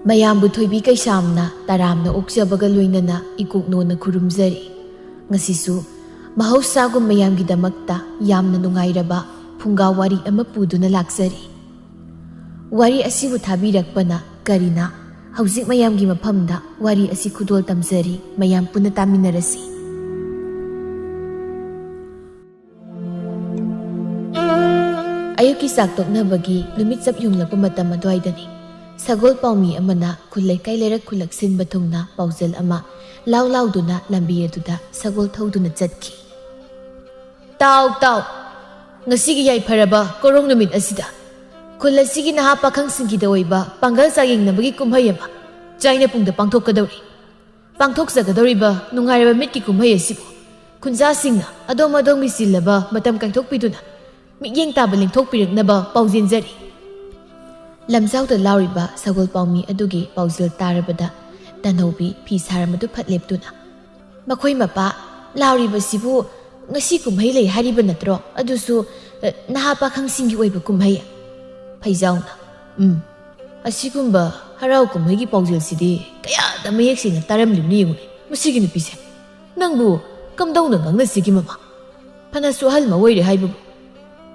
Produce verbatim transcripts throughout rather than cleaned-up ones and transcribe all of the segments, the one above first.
ꯃꯌꯥꯝꯕꯨ ꯊꯣꯏꯕꯤ ꯀꯩꯁꯥꯝꯅ ꯇꯔꯥꯝꯅ ꯑꯣꯛꯆꯕꯒ ꯂꯣꯏꯅꯅ ꯏꯀꯣꯛꯅꯣꯅ ꯈꯨꯔꯨꯝꯖꯔꯤ꯫ ꯉꯁꯤꯁꯨ ꯃꯍꯧꯁꯥꯒꯨꯝ ꯃꯌꯥꯝꯒꯤꯗꯃꯛꯇ ꯌꯥꯝꯅ ꯅꯨꯡꯉꯥꯏꯔꯕ ꯐꯨꯡꯒꯥ ꯋꯥꯔꯤ ꯑꯃ ꯄꯨꯗꯨꯅ ꯂꯥꯛꯆꯔꯤ꯫ ꯋꯥꯔꯤ ꯑꯁꯤꯕꯨ ꯊꯥꯕꯤꯔꯛꯄꯅ ꯀꯔꯤꯅ ꯍꯧꯖꯤꯛ ꯃꯌꯥꯝꯒꯤ ꯃꯐꯝꯗ ꯋꯥꯔꯤ ꯑꯁꯤ ꯈꯨꯗꯣꯜ ꯇꯝꯖꯔꯤ꯫ ꯃꯌꯥꯝ ꯄꯨꯟꯅ ꯇꯥꯃꯤꯟꯅꯔꯁꯤ꯫ ꯑꯌꯨꯛꯀꯤ ꯆꯥꯛ ꯇꯣꯛꯅꯕꯒꯤ ꯅꯨꯃꯤꯠ ꯆꯞ ꯌꯨꯡꯂꯛꯄ ꯃꯇꯝ ꯑꯗꯨꯋꯥꯏꯗꯅꯤ꯫ ꯁꯒꯣꯜ ꯄꯥꯎꯃꯤ ꯑꯃꯅ ꯈꯨꯜ ꯂꯩꯀꯥꯏ ꯂꯩꯔꯛ ꯈꯨꯜꯂꯛ ꯁꯤꯟꯕ ꯊꯨꯡꯅ ꯄꯥꯎꯖꯦꯜ ꯑꯃ ꯂꯥꯎ ꯂꯥꯎꯗꯨꯅ ꯂꯝꯕꯤ ꯑꯗꯨꯗ ꯁꯒꯣꯜ ꯊꯧꯗꯨꯅ ꯆꯠꯈꯤ꯫ "ꯇꯥꯎ, ꯇꯥꯎ! ꯉꯁꯤꯒꯤ ꯌꯥꯏꯐꯔꯕ ꯀꯣꯔꯣꯡ ꯅꯨꯃꯤꯠ ꯑꯁꯤꯗ ꯈꯨꯜ ꯑꯁꯤꯒꯤ ꯅꯍꯥ ꯄꯥꯈꯪꯁꯤꯡꯒꯤꯗ ꯑꯣꯏꯕ ꯄꯥꯡꯒꯜ ꯆꯥꯌꯦꯡꯅꯕꯒꯤ ꯀꯨꯝꯍꯩ ꯑꯃ ꯆꯥꯏꯅꯄꯨꯡꯗ ꯄꯥꯡꯊꯣꯛꯀꯗꯧꯔꯤ꯫ ꯄꯥꯡꯊꯣꯛꯆꯒꯗꯧꯔꯤꯕ ꯅꯨꯡꯉꯥꯏꯔꯕ ꯃꯤꯠꯀꯤ ꯀꯨꯝꯍꯩ ꯑꯁꯤꯕꯨ ꯈꯨꯟꯖꯥꯁꯤꯡꯅ ꯑꯗꯣꯝ ꯑꯗꯣꯝꯒꯤ ꯆꯤꯜꯂꯕ ꯃꯇꯝ ꯀꯥꯏꯊꯣꯛꯄꯤꯗꯨꯅ ꯃꯤꯠꯌꯦꯡ ꯇꯥꯕ ꯂꯦꯡꯊꯣꯛꯄꯤꯔꯛꯅꯕ ꯄꯥꯎꯖꯦꯟꯖꯔꯤ꯫" ꯂꯝꯖꯥꯎꯗ ꯂꯥꯎꯔꯤꯕ ꯁꯒꯣꯜ ꯄꯥꯎꯃꯤ ꯑꯗꯨꯒꯤ ꯄꯥꯎꯖꯦꯜ ꯇꯥꯔꯕꯗ ꯇꯅꯧꯕꯤ ꯐꯤ ꯁꯥꯔꯝꯕꯗꯨ ꯐꯠ ꯂꯦꯞꯇꯨꯅ, "ꯃꯈꯣꯏ ꯃꯄꯥ, ꯂꯥꯎꯔꯤꯕꯁꯤꯕꯨ ꯉꯁꯤ ꯀꯨꯝꯍꯩ ꯂꯩ ꯍꯥꯏꯔꯤꯕ ꯅꯠꯇ꯭ꯔꯣ? ꯑꯗꯨꯁꯨ, ꯑ, ꯅꯍꯥ ꯄꯥꯈꯪꯁꯤꯡꯒꯤ ꯑꯣꯏꯕ ꯀꯨꯝꯍꯩ?" ꯐꯩꯖꯥꯎꯅ, "ꯎꯝ, ꯑꯁꯤꯒꯨꯝꯕ ꯍꯔꯥꯎ ꯀꯨꯝꯍꯩꯒꯤ ꯄꯥꯎꯖꯦꯜꯁꯤꯗꯤ ꯀꯌꯥꯗ ꯃꯌꯦꯛ ꯁꯦꯡꯅ ꯇꯥꯔꯝꯂꯤꯕꯅꯣ ꯌꯦꯡꯉꯨꯅꯦ꯫ ꯃꯁꯤꯒꯤ ꯅꯨꯄꯤꯁꯦ, ꯅꯪꯕꯨ ꯀꯝꯗꯧꯅ ꯉꯥꯡꯅꯁꯤꯒꯦ ꯃꯃꯥ? ꯐꯅꯁꯨ ꯑꯍꯜ ꯑꯃ ꯑꯣꯏꯔꯦ ꯍꯥꯏꯕꯕꯨ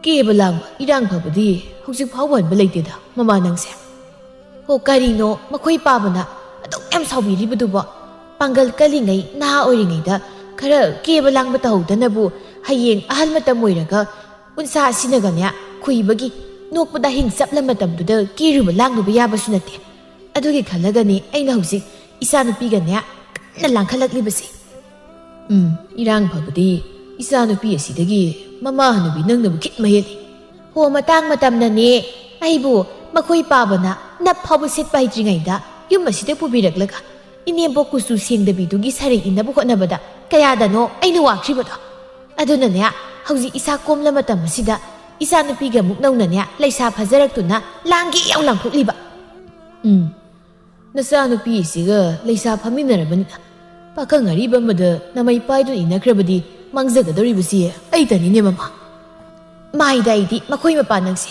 ꯀꯦꯕ ꯂꯥꯡꯕ ꯏꯔꯥꯡ ꯐꯕꯗꯤ ꯍꯧꯖꯤꯛ ꯐꯥꯎꯕ ꯍꯟꯕ ꯂꯩꯇꯦꯗ ꯃꯃꯥ ꯅꯪꯁꯦ꯫ ꯍꯣ, ꯀꯔꯤꯅꯣ ꯃꯈꯣꯏ ꯄꯥꯕꯅ ꯑꯗꯨꯛ ꯌꯥꯝ ꯁꯥꯎꯕꯤꯔꯤꯕꯗꯨꯕꯣ? ꯄꯥꯡꯒꯜ ꯀꯜꯂꯤꯉꯩ ꯅꯍꯥ ꯑꯣꯏꯔꯤꯉꯩꯗ ꯈꯔ ꯀꯦꯕ ꯂꯥꯡꯕ ꯇꯧꯍꯧꯗꯅꯕꯨ ꯍꯌꯦꯡ ꯑꯍꯜ ꯃꯇꯝ ꯑꯣꯏꯔꯒ ꯎꯟꯁꯥ ꯑꯁꯤꯅꯒꯅꯦ ꯈꯨꯏꯕꯒꯤ ꯅꯣꯛꯄꯗ ꯍꯤꯡ ꯆꯞꯂ ꯃꯇꯝꯗꯨꯗ ꯀꯦꯔꯨꯕ ꯂꯥꯡꯂꯨꯕ ꯌꯥꯕꯁꯨ ꯅꯠꯇꯦ꯫ ꯑꯗꯨꯒꯤ ꯈꯜꯂꯒꯅꯤ ꯑꯩꯅ ꯍꯧꯖꯤꯛ ꯏꯆꯥꯅꯨꯄꯤꯒꯅꯦ ꯀꯟꯅ ꯂꯥꯡꯈꯠꯂꯛꯂꯤꯕꯁꯦ꯫" "ꯎꯝ, ꯏꯔꯥꯡ ꯐꯕꯗꯤ ꯏꯆꯥꯅꯨꯄꯤ ꯑꯁꯤꯗꯒꯤ ꯃꯃꯥ ꯍꯅꯨꯕꯤ ꯅꯪꯅꯕꯨ ꯈꯤꯠ ꯃꯍꯦꯜꯂꯤ꯫" "ꯍꯣ, ꯃꯇꯥꯡ ꯃꯇꯝꯅꯅꯦ꯫ ꯑꯩꯕꯨ ꯃꯈꯣꯏ ꯄꯥꯕꯅ ꯅꯞ ꯐꯥꯎꯕ ꯁꯦꯠꯄ ꯍꯩꯇ꯭ꯔꯤꯉꯩꯗ ꯌꯨꯝ ꯑꯁꯤꯗ ꯄꯨꯕꯤꯔꯛꯂꯒ ꯏꯅꯦꯝꯕꯣꯛ ꯀꯨꯆꯨ ꯁꯦꯡꯗꯕꯤꯗꯨꯒꯤ ꯁꯔꯩ ꯏꯟꯅꯕ ꯍꯣꯠꯅꯕꯗ ꯀꯌꯥꯗꯅꯣ ꯑꯩꯅ ꯋꯥꯈ꯭ꯔꯤꯕꯗꯣ꯫ ꯑꯗꯨꯅꯅꯦ, ꯍꯧꯖꯤꯛ ꯏꯁꯥ ꯀꯣꯝꯂ ꯃꯇꯝ ꯑꯁꯤꯗ ꯏꯆꯥꯅꯨꯄꯤꯒ ꯑꯃꯨꯛ ꯅꯧꯅꯅꯦ ꯂꯩꯁꯥ ꯐꯥꯖꯔꯛꯇꯨꯅ ꯂꯥꯡꯒꯦ ꯌꯥꯎ ꯂꯥꯡꯊꯣꯛꯂꯤꯕ꯫" "ꯎꯝ, ꯅꯆꯥꯅꯨꯄꯤ ꯑꯁꯤꯒ ꯂꯩꯁꯥ ꯐꯥꯃꯤꯟꯅꯔꯕꯅꯤꯅ ꯄꯥꯈꯪ ꯑꯔꯤꯕ ꯑꯃꯗ ꯅꯃꯩ ꯄꯥꯏꯗꯨꯅ ꯏꯟꯅꯈ꯭ꯔꯕꯗꯤ ꯃꯥꯡꯖꯒꯗꯧꯔꯤꯕꯁꯤ ꯑꯩꯇꯅꯤꯅꯦ ꯃꯃꯥ꯫" "ꯃꯥꯏꯗ ꯑꯩꯗꯤ ꯃꯈꯣꯏ ꯃꯄꯥ ꯅꯪꯁꯦ꯫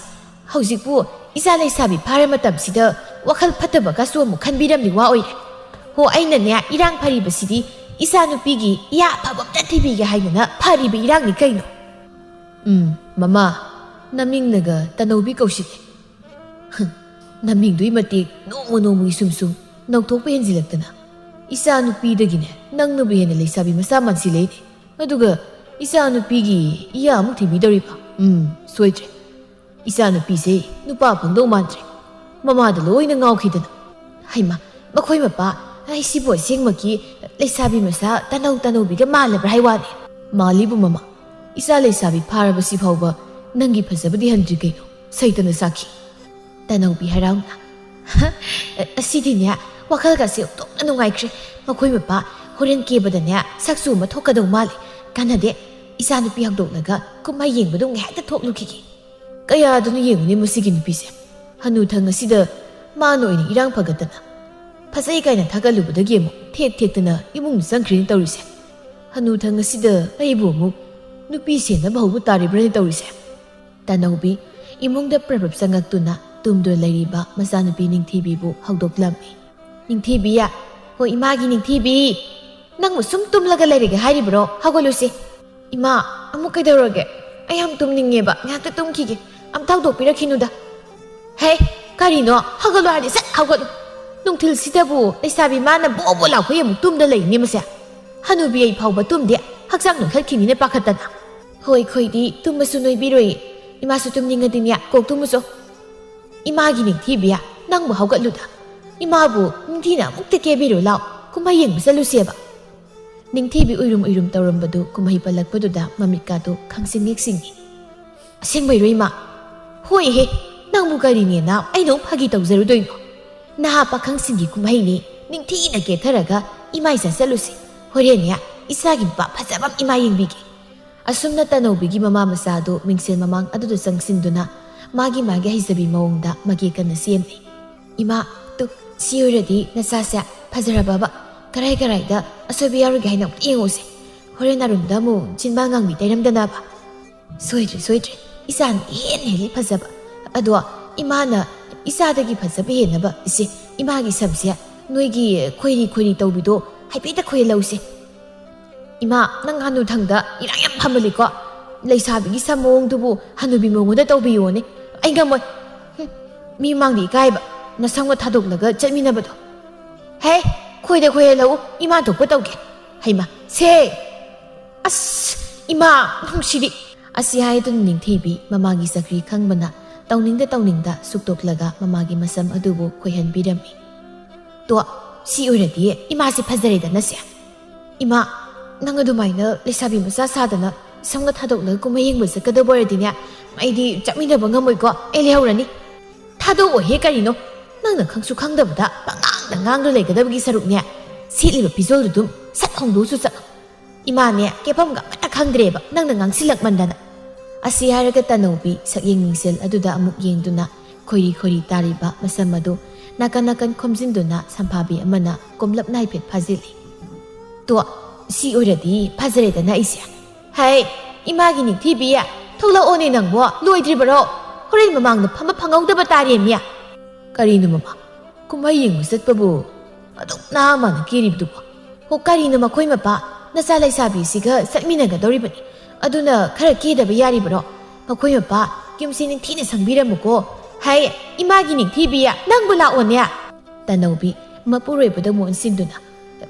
ꯍꯧꯖꯤꯛꯄꯨ ꯏꯆꯥ ꯂꯩꯁꯥꯕꯤ ꯐꯥꯔ ꯃꯇꯝꯁꯤꯗ ꯋꯥꯈꯜ ꯐꯠꯇꯕꯒꯁꯨ ꯑꯃꯨꯛ ꯈꯟꯕꯤꯔꯝꯂꯤ ꯋꯥ ꯑꯣꯏꯔꯦ꯫ ꯍꯣ, ꯑꯩꯅꯅꯦ ꯏꯔꯥꯡ ꯐꯔꯤꯕꯁꯤꯗꯤ ꯏꯆꯥꯅꯨꯄꯤꯒꯤ ꯏꯌꯥ ꯑꯐꯕ ꯑꯝꯇ ꯊꯤꯕꯤꯒꯦ ꯍꯥꯏꯗꯅ ꯐꯔꯤꯕ ꯏꯔꯥꯡꯅꯤ ꯀꯩꯅꯣ꯫ ꯎꯝ, ꯃꯃꯥ, ꯅꯃꯤꯡꯅꯒ ꯇꯅꯧꯕꯤ ꯀꯧꯁꯤꯜꯂꯦ꯫ ꯍꯝ, ꯅꯃꯤꯡꯗꯨꯒꯤ ꯃꯇꯤꯛ ꯅꯣꯡꯃ ꯅꯣꯡꯃꯒꯤ ꯁꯨꯝ ꯁꯨꯝ ꯅꯧꯊꯣꯛꯄ ꯍꯦꯟꯖꯤꯜꯂꯛꯇꯅ ꯏꯆꯥꯅꯨꯄꯤꯗꯒꯤꯅꯦ ꯅꯪꯅꯕꯨ ꯍꯦꯟꯅ ꯂꯩꯁꯥꯕꯤ ꯃꯆꯥ ꯃꯥꯟꯁꯤꯜꯂꯛꯏꯅꯦ꯫ ꯑꯗꯨꯒ ꯏꯆꯥꯅꯨꯄꯤꯒꯤ ꯏꯌꯥ ꯑꯃꯨꯛ ꯊꯤꯕꯤꯗꯧꯔꯤꯕ? ꯎꯝ, ꯁꯣꯏꯗ꯭ꯔꯦ꯫ ꯏꯆꯥꯅꯨꯄꯤꯁꯦ ꯅꯨꯄꯥ ꯐꯪꯗꯧ ꯃꯥꯟꯗ꯭ꯔꯦ꯫ ꯃꯃꯥꯗ ꯂꯣꯏꯅ ꯉꯥꯎꯈꯤꯗꯅ꯫ ꯍꯩꯃꯥ, ꯃꯈꯣꯏ ꯃꯄꯥ, ꯑꯩꯁꯤꯕꯨ ꯑꯁꯦꯡꯃꯛꯀꯤ ꯂꯩꯁꯥꯕꯤ ꯃꯆꯥ ꯇꯅꯧ ꯇꯅꯧꯕꯤꯒ ꯃꯥꯜꯂꯕ꯭ꯔꯥ ꯍꯥꯏ ꯋꯥꯅꯤ꯫ ꯃꯥꯜꯂꯤꯕꯨ ꯃꯃꯥ, ꯏꯆꯥ ꯂꯩꯁꯥꯕꯤ ꯐꯥꯔꯕꯁꯤ ꯐꯥꯎꯕ ꯅꯪꯒꯤ ꯐꯖꯕꯗꯤ ꯍꯟꯗ꯭ꯔꯤ ꯀꯩꯅꯣ, ꯁꯩꯇꯅ ꯁꯥꯈꯤ꯫ ꯇꯅꯧꯕꯤ ꯍꯔꯥꯎꯅ꯫ ꯑꯁꯤꯗꯤꯅꯦ, ꯋꯥꯈꯜꯒꯁꯦ ꯑꯣꯟꯊꯣꯛꯅ ꯅꯨꯡꯉꯥꯏꯈ꯭ꯔꯦ꯫ ꯃꯈꯣꯏ ꯃꯄꯥ ꯍꯣꯔꯦꯟ ꯀꯦꯕꯗꯅꯦ ꯁꯛꯁꯨ ꯑꯃ ꯊꯣꯛꯀꯗꯧ ꯃꯥꯜꯂꯦ꯫ ꯀꯥꯟꯅꯗꯦ, ꯏꯆꯥꯅꯨꯄꯤ ꯍꯧꯗꯣꯛꯂꯒ ꯀꯨꯝꯍꯩ ꯌꯦꯡꯕꯗꯣ ꯉꯥꯏꯍꯥꯛꯇ ꯊꯣꯛꯂꯨꯈꯤꯒꯦ꯫ ꯀꯌꯥꯗꯨꯅ ꯌꯦꯡꯉꯨꯅꯦ ꯃꯁꯤꯒꯤ ꯅꯨꯄꯤꯁꯦ꯫ ꯍꯅꯨꯊꯪ ꯑꯁꯤꯗ ꯃꯥꯅ ꯑꯣꯏꯅ ꯏꯔꯥꯡ ꯐꯒꯠꯇꯅ ꯐꯖꯩ ꯀꯥꯏꯅ ꯊꯥꯒꯠꯂꯨꯕꯗꯒꯤ ꯑꯃꯨꯛ ꯊꯦꯛ ꯊꯦꯛꯇꯅ ꯏꯃꯨꯡꯗ ꯆꯪꯈ꯭ꯔꯦꯅ ꯇꯧꯔꯤꯁꯦ꯫ ꯍꯅꯨꯊꯪ ꯑꯁꯤꯗ ꯑꯩꯕꯨ ꯑꯃꯨꯛ ꯅꯨꯄꯤ ꯁꯦꯟꯅꯕ ꯍꯧꯕ ꯇꯥꯔꯤꯕ꯭ꯔꯥꯅꯦ ꯇꯧꯔꯤꯁꯦ꯫ ꯇꯅꯧꯕꯤ ꯏꯃꯨꯡꯗ ꯄ꯭ꯔꯞ ꯄ꯭ꯔꯞ ꯆꯪꯉꯛꯇꯨꯅ ꯇꯨꯝꯗꯨꯅ ꯂꯩꯔꯤꯕ ꯃꯆꯥꯅꯨꯄꯤ ꯅꯤꯡꯊꯤꯕꯤꯕꯨ ꯍꯧꯗꯣꯛꯂꯝꯃꯤ꯫ "ꯅꯤꯡꯊꯤꯕꯤ, ꯍꯣ ꯏꯃꯥꯒꯤ ꯅꯤꯡꯊꯤꯕꯤ, ꯅꯪꯕꯨ ꯁꯨꯝ ꯇꯨꯝꯂꯒ ꯂꯩꯔꯒꯦ ꯍꯥꯏꯔꯤꯕ꯭ꯔꯣ? ꯍꯧꯒꯠꯂꯨꯁꯦ꯫" "ꯏꯃꯥ, ꯑꯃꯨꯛ ꯀꯩꯗꯧꯔꯒꯦ? ꯑꯩ ꯌꯥꯝ ꯇꯨꯝꯅꯤꯡꯉꯦꯕ, ꯉꯥꯏꯍꯥꯛꯇ ꯇꯨꯝꯈꯤꯒꯦ, ꯑꯝꯇ ꯍꯧꯗꯣꯛꯄꯤꯔꯛꯈꯤꯅꯨꯗ꯫" "ꯍꯦ, ꯀꯔꯤꯅꯣ? ꯍꯧꯒꯠꯂꯣ ꯍꯥꯏꯔꯗꯤ ꯁꯠ ꯍꯧꯒꯠꯂꯨ꯫ ꯅꯨꯡꯊꯤꯜꯁꯤꯗꯕꯨ ꯂꯩꯁꯥꯕꯤ ꯃꯥꯅ ꯕꯣ ꯕꯣ ꯂꯥꯎꯈꯩ ꯑꯃꯨꯛ ꯇꯨꯝꯗ ꯂꯩꯅꯦ ꯃꯁꯦ꯫ ꯍꯅꯨꯕꯤ ꯑꯩ ꯐꯥꯎꯕ ꯇꯨꯝꯗꯦ, ꯍꯛꯆꯥꯡ ꯅꯣꯏꯈꯠꯈꯤꯅꯤꯅ ꯄꯥꯈꯠꯇꯅ꯫" "ꯍꯣꯏ, ꯑꯩꯈꯣꯏꯗꯤ ꯇꯨꯝꯕꯁꯨ ꯅꯣꯏꯕꯤꯔꯣꯏ꯫ ꯏꯃꯥꯁꯨ ꯇꯨꯝꯅꯤꯡꯉꯗꯤꯅꯦ ꯀꯣꯛ ꯇꯨꯝꯃꯨꯆꯣ꯫" "ꯏꯃꯥꯒꯤ ꯅꯤꯡꯊꯤꯕꯤ, ꯅꯪꯕꯨ ꯍꯧꯒꯠꯂꯨꯗ꯫ ꯏꯃꯥꯕꯨ ꯅꯤꯡꯊꯤꯅ ꯑꯃꯨꯛꯇ ꯀꯦꯕꯤꯔꯨ ꯂꯥꯎ, ꯀꯨꯝꯍꯩ ꯌꯦꯡꯕ ꯆꯠꯂꯨꯁꯦꯕ꯫" ꯅꯤꯡꯊꯤꯕꯤ ꯎꯏꯔꯨꯝ ꯎꯏꯔꯨꯝ ꯇꯧꯔꯝꯕꯗꯨ ꯀꯨꯝꯍꯩ ꯄꯜꯂꯛꯄꯗꯨꯗ ꯃꯃꯤꯠꯀꯥꯗꯨ ꯈꯪꯁꯤꯡ ꯍꯦꯛ ꯁꯤꯡꯉꯤ꯫ "ꯑꯁꯦꯡꯕꯩꯔꯣ ꯏꯃꯥ?" "ꯍꯣꯏꯍꯦ, ꯅꯪꯕꯨ ꯀꯔꯤꯅꯦꯅ ꯑꯩꯅ ꯑꯃꯨꯛ ꯐꯥꯒꯤ ꯇꯧꯖꯔꯨꯗꯣꯏꯅꯣ? ꯅꯍꯥ ꯄꯥꯈꯪꯁꯤꯡꯒꯤ ꯀꯨꯝꯍꯩꯅꯤ, ꯅꯤꯡꯊꯤꯅ ꯀꯦꯊꯔꯒ ꯏꯃꯥ ꯏꯆꯥ ꯆꯠꯂꯨꯁꯤ꯫ ꯍꯣꯔꯦꯟꯅꯦ ꯏꯆꯥꯒꯤ ꯅꯨꯄꯥ ꯐꯖꯕ ꯑꯃ ꯏꯃꯥ ꯌꯦꯡꯕꯤꯒꯦ꯫" ꯑꯁꯨꯝꯅ ꯇꯅꯧꯕꯤꯒꯤ ꯃꯃꯥ ꯃꯆꯥꯗꯨ ꯃꯤꯡꯁꯦꯜ ꯃꯃꯥꯡ ꯑꯗꯨꯗ ꯆꯪꯁꯤꯟꯗꯨꯅ ꯃꯥꯒꯤ ꯃꯥꯒꯤ ꯍꯩꯖꯕꯤ ꯃꯑꯣꯡꯗ ꯃꯀꯦ ꯀꯟꯅ ꯁꯦꯝꯂꯤ꯫ "ꯏꯃꯥ, ꯇꯨ, ꯁꯤ ꯑꯣꯏꯔꯗꯤ ꯅꯆꯥꯁꯦ ꯐꯖꯔꯕꯕ? ꯀꯔꯥꯏ ꯀꯔꯥꯏꯗ ꯑꯁꯣꯏꯕ ꯌꯥꯎꯔꯤꯒꯦ ꯍꯥꯏꯅ ꯑꯃꯨꯛ ꯌꯦꯡꯉꯨꯁꯦ꯫ ꯍꯣꯔꯦꯟ ꯑꯔꯨꯝꯗ ꯑꯃꯨꯛ ꯆꯤꯟꯕꯥꯜ ꯉꯥꯡꯕꯤ ꯇꯩꯔꯝꯗꯅꯕ꯫" "ꯁꯣꯏꯗ꯭ꯔꯦ, ꯁꯣꯏꯗ꯭ꯔꯦ꯫ ꯏꯆꯥꯅ ꯏꯍꯦꯟ ꯍꯦꯜꯂꯤ ꯐꯖꯕ꯫ ꯑꯗꯣ ꯏꯃꯥꯅ ꯏꯆꯥꯗꯒꯤ ꯐꯖꯕ ꯍꯦꯟꯅꯕ ꯏꯆꯦ, ꯏꯃꯥꯒꯤ ꯁꯝꯁꯦ ꯅꯣꯏꯒꯤ ꯈꯣꯏꯔꯤ ꯈꯣꯏꯔꯤ ꯇꯧꯕꯤꯗꯣ ꯍꯥꯏꯐꯦꯠꯇ ꯈꯣꯏꯍꯜꯂꯧꯁꯦ꯫ ꯏꯃꯥ, ꯅꯪ ꯍꯥꯅꯨꯊꯪꯗ ꯏꯔꯥꯡ ꯌꯥꯝ ꯐꯝꯃꯜꯂꯤꯀꯣ꯫ ꯂꯩꯁꯥꯕꯤꯒꯤ ꯁꯝ ꯃꯑꯣꯡꯗꯨꯕꯨ ꯍꯅꯨꯕꯤ ꯃꯑꯣꯡꯗ ꯇꯧꯕꯤꯌꯣꯅꯦ꯫ ꯑꯩ ꯉꯝꯃꯣꯏ꯫ ꯍꯨꯝ, ꯃꯤ ꯃꯥꯡꯗ ꯏꯀꯥꯏꯕ, ꯅꯁꯝꯒ ꯊꯥꯗꯣꯛꯂꯒ ꯆꯠꯃꯤꯟꯅꯕꯗꯣ꯫ ꯍꯦ, ꯈꯣꯏꯗ ꯈꯣꯏꯍꯜꯂꯛꯎ, ꯏꯃꯥ ꯊꯣꯛꯄ ꯇꯧꯒꯦ꯫ ꯍꯩꯃꯥ, ꯁꯦ! ꯑꯁ, ꯏꯃꯥ, ꯅꯨꯡꯁꯤꯕꯤ! ꯑꯁꯤ ꯍꯥꯏꯗꯨꯅ ꯅꯤꯡꯊꯤꯕꯤ ꯃꯃꯥꯒꯤ ꯆꯀ꯭ꯔꯤ ꯈꯪꯕꯅ ꯇꯧꯅꯤꯡꯗ ꯇꯧꯅꯤꯡꯗ ꯁꯨꯛꯇꯣꯛꯂꯒ ꯃꯃꯥꯒꯤ ꯃꯁꯝ ꯑꯗꯨꯕꯨ ꯈꯣꯏꯍꯟꯕꯤꯔꯝꯃꯤ꯫ ꯇꯣ, ꯁꯤ ꯑꯣꯏꯔꯗꯤ ꯏꯃꯥꯁꯦ ꯐꯖꯔꯦꯗꯅ ꯁꯦ꯫ ꯏꯃꯥ, ꯅꯪ ꯑꯗꯨꯃꯥꯏꯅ ꯂꯩꯁꯥꯕꯤ ꯃꯆꯥ ꯁꯥꯗꯅ ꯁꯝꯒ ꯊꯥꯗꯣꯛꯂꯒ ꯀꯨꯝꯍꯩ ꯌꯦꯡꯕ ꯆꯠꯀꯗꯕ ꯑꯣꯏꯔꯗꯤꯅꯦ, ꯑꯩꯗꯤ ꯆꯠꯃꯤꯟꯅꯕ ꯉꯝꯃꯣꯏꯀꯣ, ꯑꯩ ꯂꯩꯍꯧꯔꯅꯤ꯫ ꯊꯥꯗꯣꯛꯑꯣꯍꯦ ꯀꯔꯤꯅꯣ? ꯅꯪꯅ ꯈꯪꯁꯨ ꯈꯪꯗꯕꯗ ꯄꯉꯥꯡꯗ ꯉꯥꯡꯗꯨ ꯂꯩꯒꯗꯕꯒꯤ ꯁꯔꯨꯛꯅꯦ, ꯁꯦꯠꯂꯤꯕ ꯐꯤꯖꯣꯜꯗꯨ ꯑꯗꯨꯝ ꯁꯠ ꯍꯣꯡꯗꯣꯛꯎꯆꯣ ꯆꯠꯂꯣ꯫ ꯏꯃꯥꯅꯦ ꯀꯦꯐꯝꯒ ꯑꯃꯠꯇ ꯈꯪꯗ꯭ꯔꯦꯕ ꯅꯪꯅ ꯉꯥꯡꯁꯤꯜꯂꯛꯃꯟꯗꯅ꯫ ꯑꯁꯤ ꯍꯥꯏꯔꯒ ꯇꯅꯧꯕꯤ ꯁꯛꯌꯦꯡ ꯃꯤꯡꯁꯦꯜ ꯑꯗꯨꯗ ꯑꯃꯨꯛ ꯌꯦꯡꯗꯨꯅ ꯈꯣꯏꯔꯤ ꯈꯣꯏꯔꯤ ꯇꯥꯔꯤꯕ ꯃꯁꯝ ꯑꯗꯨ ꯅꯥꯀꯟ ꯅꯥꯀꯟ ꯈꯣꯝꯖꯤꯟꯗꯨꯅ ꯁꯝꯐꯥꯕꯤ ꯑꯃꯅ ꯀꯣꯝꯂꯞꯅ ꯍꯥꯏꯐꯦꯠ ꯐꯥꯖꯤꯜꯂꯤ꯫ ꯇꯣ, ꯁꯤ ꯑꯣꯏꯔꯗꯤ ꯐꯖꯔꯦꯗꯅ ꯑꯩꯁꯦ꯫ ꯍꯩ, ꯏꯃꯥꯒꯤ ꯅꯤꯡꯊꯤꯕꯤ, ꯊꯣꯛꯂꯛꯑꯣꯅꯦ ꯅꯪꯕꯣ, ꯂꯣꯏꯗ꯭ꯔꯤꯕꯔꯣ? ꯍꯣꯔꯦꯟ ꯃꯃꯥꯡꯗ ꯐꯝꯕ ꯐꯪꯍꯧꯗꯕ ꯇꯥꯔꯦꯃꯤ꯫ ꯀꯔꯤꯅꯣ ꯃꯃꯥ? ꯀꯨꯝꯍꯩ ꯌꯦꯡꯕ ꯆꯠꯄꯕꯨ ꯑꯗꯨꯛ ꯅꯍꯥ ꯃꯥꯅ ꯀꯦꯔꯤꯕꯗꯨꯕꯣ? ꯍꯣ, ꯀꯔꯤꯅꯣ ꯃꯈꯣꯏ ꯃꯄꯥ? ꯅꯆꯥ ꯂꯩꯁꯥꯕꯤꯁꯤꯒ ꯆꯠꯃꯤꯟꯅꯒꯗꯧꯔꯤꯕꯅꯤ꯫ ꯑꯗꯨꯅ ꯈꯔ ꯀꯦꯗꯕ ꯌꯥꯔꯤꯕꯔꯣ? ꯃꯈꯣꯏ ꯃꯄꯥ, ꯌꯨꯝꯁꯤ ꯅꯤꯡꯊꯤꯅ ꯁꯪꯕꯤꯔꯝꯃꯨꯀꯣ꯫ ꯍꯩ, ꯏꯃꯥꯒꯤ ꯅꯤꯡꯊꯤꯕꯤ, ꯅꯪꯕꯨ ꯂꯥꯛꯑꯣꯅꯦ꯫ ꯇꯅꯧꯕꯤ, ꯃꯄꯨꯔꯣꯏꯕꯗ ꯑꯃꯨꯛ ꯑꯣꯟꯁꯤꯟꯗꯨꯅ,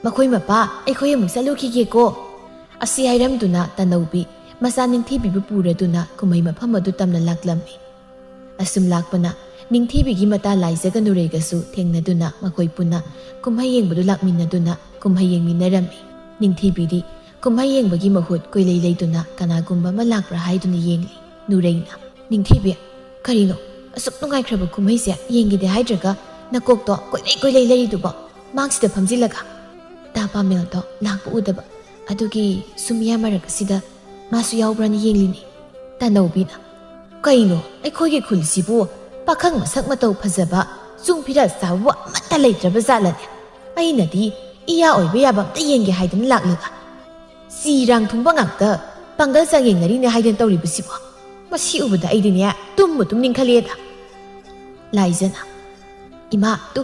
ꯃꯈꯣꯏ ꯃꯄꯥ, ꯑꯩꯈꯣꯏ ꯑꯃꯨꯛ ꯆꯠꯂꯨꯈꯤꯒꯦꯀꯣ꯫ ꯑꯁꯤ ꯍꯥꯏꯔꯝꯗꯨꯅ ꯇꯅꯧꯕꯤ, ꯃꯆꯥ ꯅꯤꯡꯊꯤꯕꯤꯕꯨ ꯄꯨꯔꯗꯨꯅ ꯀꯨꯝꯍꯩ ꯃꯐꯝ ꯑꯗꯨ ꯇꯝꯅ ꯂꯥꯛꯂꯝꯃꯤ꯫ ꯑꯁꯨꯝ ꯂꯥꯛꯄꯅ ꯅꯤꯡꯊꯤꯕꯤꯒꯤ ꯃꯇꯥ ꯂꯥꯏꯖꯒ ꯅꯨꯔꯩꯒꯁꯨ ꯊꯦꯡꯅꯗꯨꯅ ꯃꯈꯣꯏ ꯄꯨꯟꯅ ꯀꯨꯝꯍꯩ ꯌꯦꯡꯕꯗꯨ ꯂꯥꯛꯃꯤꯟꯅꯗꯨꯅ ꯀꯨꯝꯍꯩ ꯌꯦꯡꯃꯤꯟꯅꯔꯝꯃꯤ꯫ ꯅꯤꯡꯊꯤꯕꯤꯗꯤ ꯀꯨꯝꯍꯩ ꯌꯦꯡꯕꯒꯤ ꯃꯍꯨꯠ ꯀꯣꯏꯂꯩ ꯂꯩꯗꯨꯅ ꯀꯅꯥꯒꯨꯝꯕ ꯑꯃ ꯂꯥꯛꯄ꯭ꯔꯥ ꯍꯥꯏꯗꯨꯅ ꯌꯦꯡꯂꯤ꯫ ꯅꯨꯔꯩꯅ, "ꯅꯤꯡꯊꯤꯕꯤ, ꯀꯔꯤꯅꯣ? ꯑꯁꯨꯛ ꯅꯨꯡꯉꯥꯏꯈ꯭ꯔꯕ ꯀꯨꯝꯍꯩꯁꯦ ꯌꯦꯡꯒꯦꯗꯤ ꯍꯥꯏꯗ꯭ꯔꯒ ꯅꯀꯣꯛꯇꯣ ꯀꯣꯏꯂꯩ ꯀꯣꯏꯂꯩ ꯂꯩꯔꯤꯗꯨꯕꯣ? ꯃꯥꯡꯁꯤꯗ ꯐꯝꯖꯤꯜꯂꯒ?" ꯇꯥ ꯄꯥꯃꯦꯜꯗꯣ ꯂꯥꯛꯄ ꯎꯗꯕ ꯑꯗꯨꯒꯤ ꯁꯨꯝ ꯃꯤꯌꯥꯝ ꯃꯔꯛ ꯑꯁꯤꯗ ꯃꯥꯁꯨ ꯌꯥꯎꯕ꯭ꯔꯥꯅ ꯌꯦꯡꯂꯤꯅꯤ꯫ ꯇꯅꯧꯕꯤꯅ, "ꯀꯩꯅꯣ, ꯑꯩꯈꯣꯏꯒꯤ ꯈꯨꯜꯁꯤꯕꯨ ꯄꯥꯈꯪ ꯃꯁꯛ ꯃꯇꯧ ꯐꯖꯕ, ꯆꯨꯡ ꯐꯤꯔꯥ ꯆꯥꯕꯕꯨ ꯑꯃꯠꯇ ꯂꯩꯇ꯭ꯔꯕ ꯖꯥꯠꯂꯅꯦ? ꯑꯩꯅꯗꯤ ꯏꯌꯥ ꯑꯣꯏꯕ ꯌꯥꯕ ꯑꯝꯇ ꯌꯦꯡꯒꯦ ꯍꯥꯏꯗꯅ ꯂꯥꯛꯂꯒ ꯆꯤ ꯔꯥꯡ ꯊꯨꯡꯕ ꯉꯥꯛꯇ ꯄꯥꯡꯒꯜ ꯆꯥꯡꯌꯦꯡꯅꯔꯤꯅꯦ ꯍꯥꯏꯗꯅ ꯇꯧꯔꯤꯕꯁꯤꯕꯣ? ꯃꯁꯤ ꯎꯕꯗ ꯑꯩꯗꯤꯅꯦ ꯇꯨꯝꯕꯨ ꯇꯨꯝꯅꯤꯡꯈꯠꯂꯛꯑꯦꯗ꯫" ꯂꯥꯏꯖꯅ, "ꯏꯃꯥ, ꯇꯨ,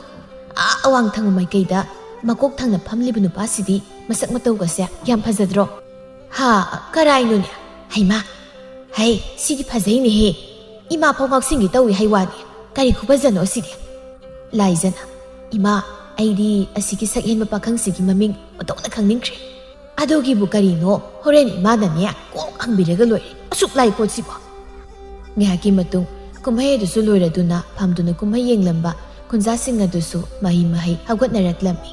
ꯑꯥ ꯑꯋꯥꯡ ꯊꯪꯕ ꯃꯥꯏꯀꯩꯗ ꯃꯀꯣꯛ ꯊꯪꯅ ꯐꯝꯂꯤꯕ ꯅꯨꯄꯥꯁꯤꯗꯤ ꯃꯁꯛ ꯃꯇꯧꯒꯁꯦ ꯌꯥꯝ ꯐꯖꯗ꯭ꯔꯣ?" "ꯍꯥ, ꯀꯔꯥꯏꯅꯣꯅꯦ? ꯍꯩꯃꯥ, ꯍꯩ, ꯁꯤꯗꯤ ꯐꯖꯩꯅꯦꯍꯦ꯫ ꯏꯃꯥ ꯐꯥꯎ ꯉꯥꯎꯁꯤꯟꯒꯦ ꯇꯧꯏ ꯍꯥꯏ ꯋꯥꯅꯤ꯫ ꯀꯔꯤ ꯈꯨꯐꯖꯅꯣ ꯁꯤꯗꯤ?" ꯂꯥꯏꯖꯅ, "ꯏꯃꯥ, ꯑꯩꯗꯤ ꯑꯁꯤꯒꯤ ꯁꯛꯍꯦꯟꯕ ꯄꯥꯈꯪꯁꯤꯒꯤ ꯃꯃꯤꯡ ꯑꯣꯟꯊꯣꯛꯅ ꯈꯪꯅꯤꯡꯈ꯭ꯔꯦ꯫ ꯑꯗꯨꯒꯤꯕꯨ ꯀꯔꯤꯅꯣ, ꯍꯣꯔꯦꯟ ꯏꯃꯥꯅꯅꯦ ꯀꯣꯛ ꯍꯪꯕꯤꯔꯒ ꯂꯣꯏꯔꯦ꯫ ꯑꯁꯨꯛ ꯂꯥꯏ ꯄꯣꯠꯁꯤꯕꯣ?" ꯉꯥꯏꯍꯥꯛꯀꯤ ꯃꯇꯨꯡ ꯀꯨꯝꯍꯩ ꯑꯗꯨꯁꯨ ꯂꯣꯏꯔꯗꯨꯅ ꯐꯝꯗꯨꯅ ꯀꯨꯝꯍꯩ ꯌꯦꯡꯂꯝꯕ ꯈꯨꯟꯖꯥꯁꯤꯡ ꯑꯗꯨꯁꯨ ꯃꯍꯩ ꯃꯍꯩ ꯍꯧꯒꯠꯅꯔꯛꯂꯝꯃꯤ꯫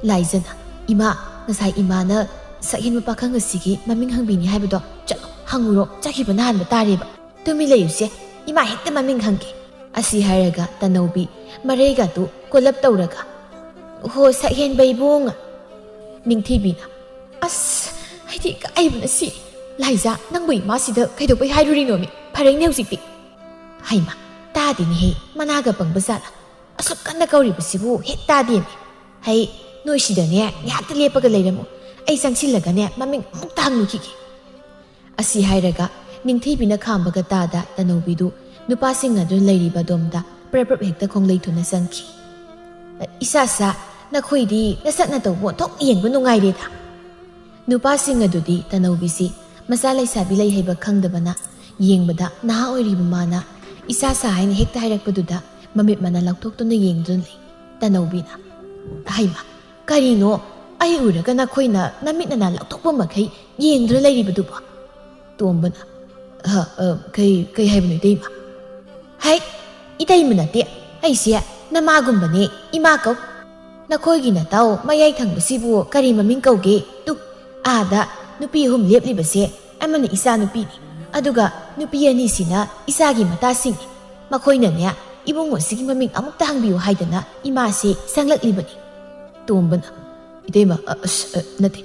ꯂꯥꯏꯖꯅ, "ꯏꯃꯥ, ꯉꯁꯥꯏ ꯏꯃꯥꯅ ꯁꯛꯍꯦꯟꯕ ꯄꯥꯈꯪ ꯑꯁꯤꯒꯤ ꯃꯃꯤꯡ ꯍꯪꯕꯤꯅꯤ ꯍꯥꯏꯕꯗꯣ, ꯆꯠꯂꯣ, ꯍꯪꯉꯨꯔꯣ, ꯆꯠꯈꯤꯕꯅ ꯍꯥꯟꯕ ꯇꯥꯔꯦꯕ꯫ ꯇꯨꯃꯤꯟ ꯂꯩꯌꯨꯁꯦ, ꯏꯃꯥ ꯍꯦꯛꯇ ꯃꯃꯤꯡ ꯍꯪꯒꯦ꯫" ꯑꯁꯤ ꯍꯥꯏꯔꯒ ꯇꯅꯧꯕꯤ ꯃꯔꯩꯒꯗꯨ ꯀꯣꯜꯂꯞ ꯇꯧꯔꯒ, "ꯍꯣ, ꯁꯛꯍꯦꯟꯕ ꯏꯕꯨꯡ!" ꯅꯤꯡꯊꯤꯕꯤꯅ, "ꯑꯁ, ꯑꯩꯗꯤ ꯏꯀꯥꯏꯕꯅ ꯁꯤ꯫ ꯂꯥꯏꯖꯥ, ꯅꯪꯕꯨ ꯏꯃꯥꯁꯤꯗ ꯀꯩꯗꯧꯕꯩ ꯍꯥꯏꯔꯨꯔꯤꯅꯣꯃꯤ? ꯐꯔꯦꯅꯦ ꯍꯧꯖꯤꯛꯇꯤ꯫" ꯍꯩꯃꯥ, ꯇꯥꯗꯦꯅꯦꯍꯦ, ꯃꯅꯥꯒ ꯄꯪꯕ ꯖꯥꯠꯂꯥ? ꯑꯁꯨꯛ ꯀꯟꯅ ꯀꯧꯔꯤꯕꯁꯤꯕꯨ ꯍꯦꯛ ꯇꯥꯗꯦꯅꯦ꯫ ꯍꯩ, ꯅꯣꯏ ꯁꯤꯗꯅꯦ ꯉꯥꯏꯍꯥꯛꯇ ꯂꯦꯞꯄꯒ ꯂꯩꯔꯝꯃꯨ꯫ ꯑꯩ ꯆꯪꯁꯤꯜꯂꯒꯅꯦ ꯃꯃꯤꯡ ꯑꯃꯨꯛꯇ ꯍꯪꯂꯨꯈꯤꯒꯦ꯫ ꯑꯁꯤ ꯍꯥꯏꯔꯒ ꯅꯤꯡꯊꯤꯕꯤꯅ ꯈꯥꯝꯕꯒ ꯇꯥꯗ ꯇꯅꯧꯕꯤꯗꯨ ꯅꯨꯄꯥꯁꯤꯡ ꯑꯗꯨ ꯂꯩꯔꯤꯕ ꯑꯗꯣꯝꯗ ꯄ꯭ꯔꯞ ꯄ꯭ꯔꯞ ꯍꯦꯛꯇ ꯈꯣꯡꯂꯩ ꯊꯨꯅ ꯆꯪꯈꯤ꯫ "ꯏꯁꯥ ꯁꯥ, ꯅꯈꯣꯏꯗꯤ ꯅꯁꯛ ꯅꯇꯧꯕꯨ ꯑꯣꯟꯊꯣꯛꯅ ꯌꯦꯡꯕ ꯅꯨꯡꯉꯥꯏꯔꯦꯗ꯫" ꯅꯨꯄꯥꯁꯤꯡ ꯑꯗꯨꯗꯤ ꯇꯅꯧꯕꯤꯁꯤ ꯃꯆꯥ ꯂꯩꯁꯥꯕꯤ ꯂꯩ ꯍꯩꯕ ꯈꯪꯗꯕꯅ ꯌꯦꯡꯕꯗ ꯅꯍꯥ ꯑꯣꯏꯔꯤꯕ ꯃꯥꯅ ꯏꯁꯥ ꯁꯥ ꯍꯥꯏꯅ ꯍꯦꯛꯇ ꯍꯥꯏꯔꯛꯄꯗꯨꯗ ꯃꯃꯤꯠ ꯃꯅꯥ ꯂꯥꯎꯊꯣꯛꯇꯨꯅ ꯌꯦꯡꯗꯨꯅ ꯂꯩ꯫ ꯇꯅꯧꯕꯤꯅ, "ꯍꯩꯃꯥ, ꯀꯔꯤꯅꯣ? ꯑꯩ ꯎꯔꯒ ꯅꯈꯣꯏꯅ ꯅꯃꯤꯠ ꯅꯅꯥ ꯂꯥꯎꯊꯣꯛꯄ ꯃꯈꯩ ꯌꯦꯡꯗꯨꯅ ꯂꯩꯔꯤꯕꯗꯨꯕꯣ?" ꯇꯣꯝꯕꯅ, "ꯍ, ꯑ, ꯀꯩ, ꯀꯩ ꯍꯥꯏꯕꯅꯣ, ꯏꯇꯩꯃ?" "ꯍꯩ, ꯏꯇꯩꯃ ꯅꯠꯇꯦ, ꯑꯩꯁꯦ ꯅꯃꯥꯒꯨꯝꯕꯅꯦ, ꯏꯃꯥ ꯀꯧ꯫ ꯅꯈꯣꯏꯒꯤ ꯅꯇꯥꯎ ꯃꯌꯥꯏ ꯊꯪꯕꯁꯤꯕꯨ ꯀꯔꯤ ꯃꯃꯤꯡ ꯀꯧꯒꯦ? ꯇꯨ, ꯑꯥꯗ ꯅꯨꯄꯤ ꯑꯍꯨꯝ ꯂꯦꯞꯂꯤꯕꯁꯦ, ꯑꯃꯅ ꯏꯆꯥ ꯅꯨꯄꯤꯅꯤ, ꯑꯗꯨꯒ ꯅꯨꯄꯤ ꯑꯅꯤꯁꯤꯅ ꯏꯆꯥꯒꯤ ꯃꯇꯥꯁꯤꯡꯅꯤ꯫ ꯃꯈꯣꯏꯅꯅꯦ ꯏꯕꯨꯡꯉꯣꯁꯤꯒꯤ ꯃꯃꯤꯡ ꯑꯃꯨꯛꯇ ꯍꯪꯕꯤꯌꯨ ꯍꯥꯏꯗꯅ ꯏꯃꯥꯁꯦ ꯆꯪꯂꯛꯂꯤꯕꯅꯤ꯫" ꯇꯣꯝꯕꯅ, "ꯏꯇꯩꯃ, ꯑ, ꯑꯁ, ꯑ, ꯅꯠꯇꯦ,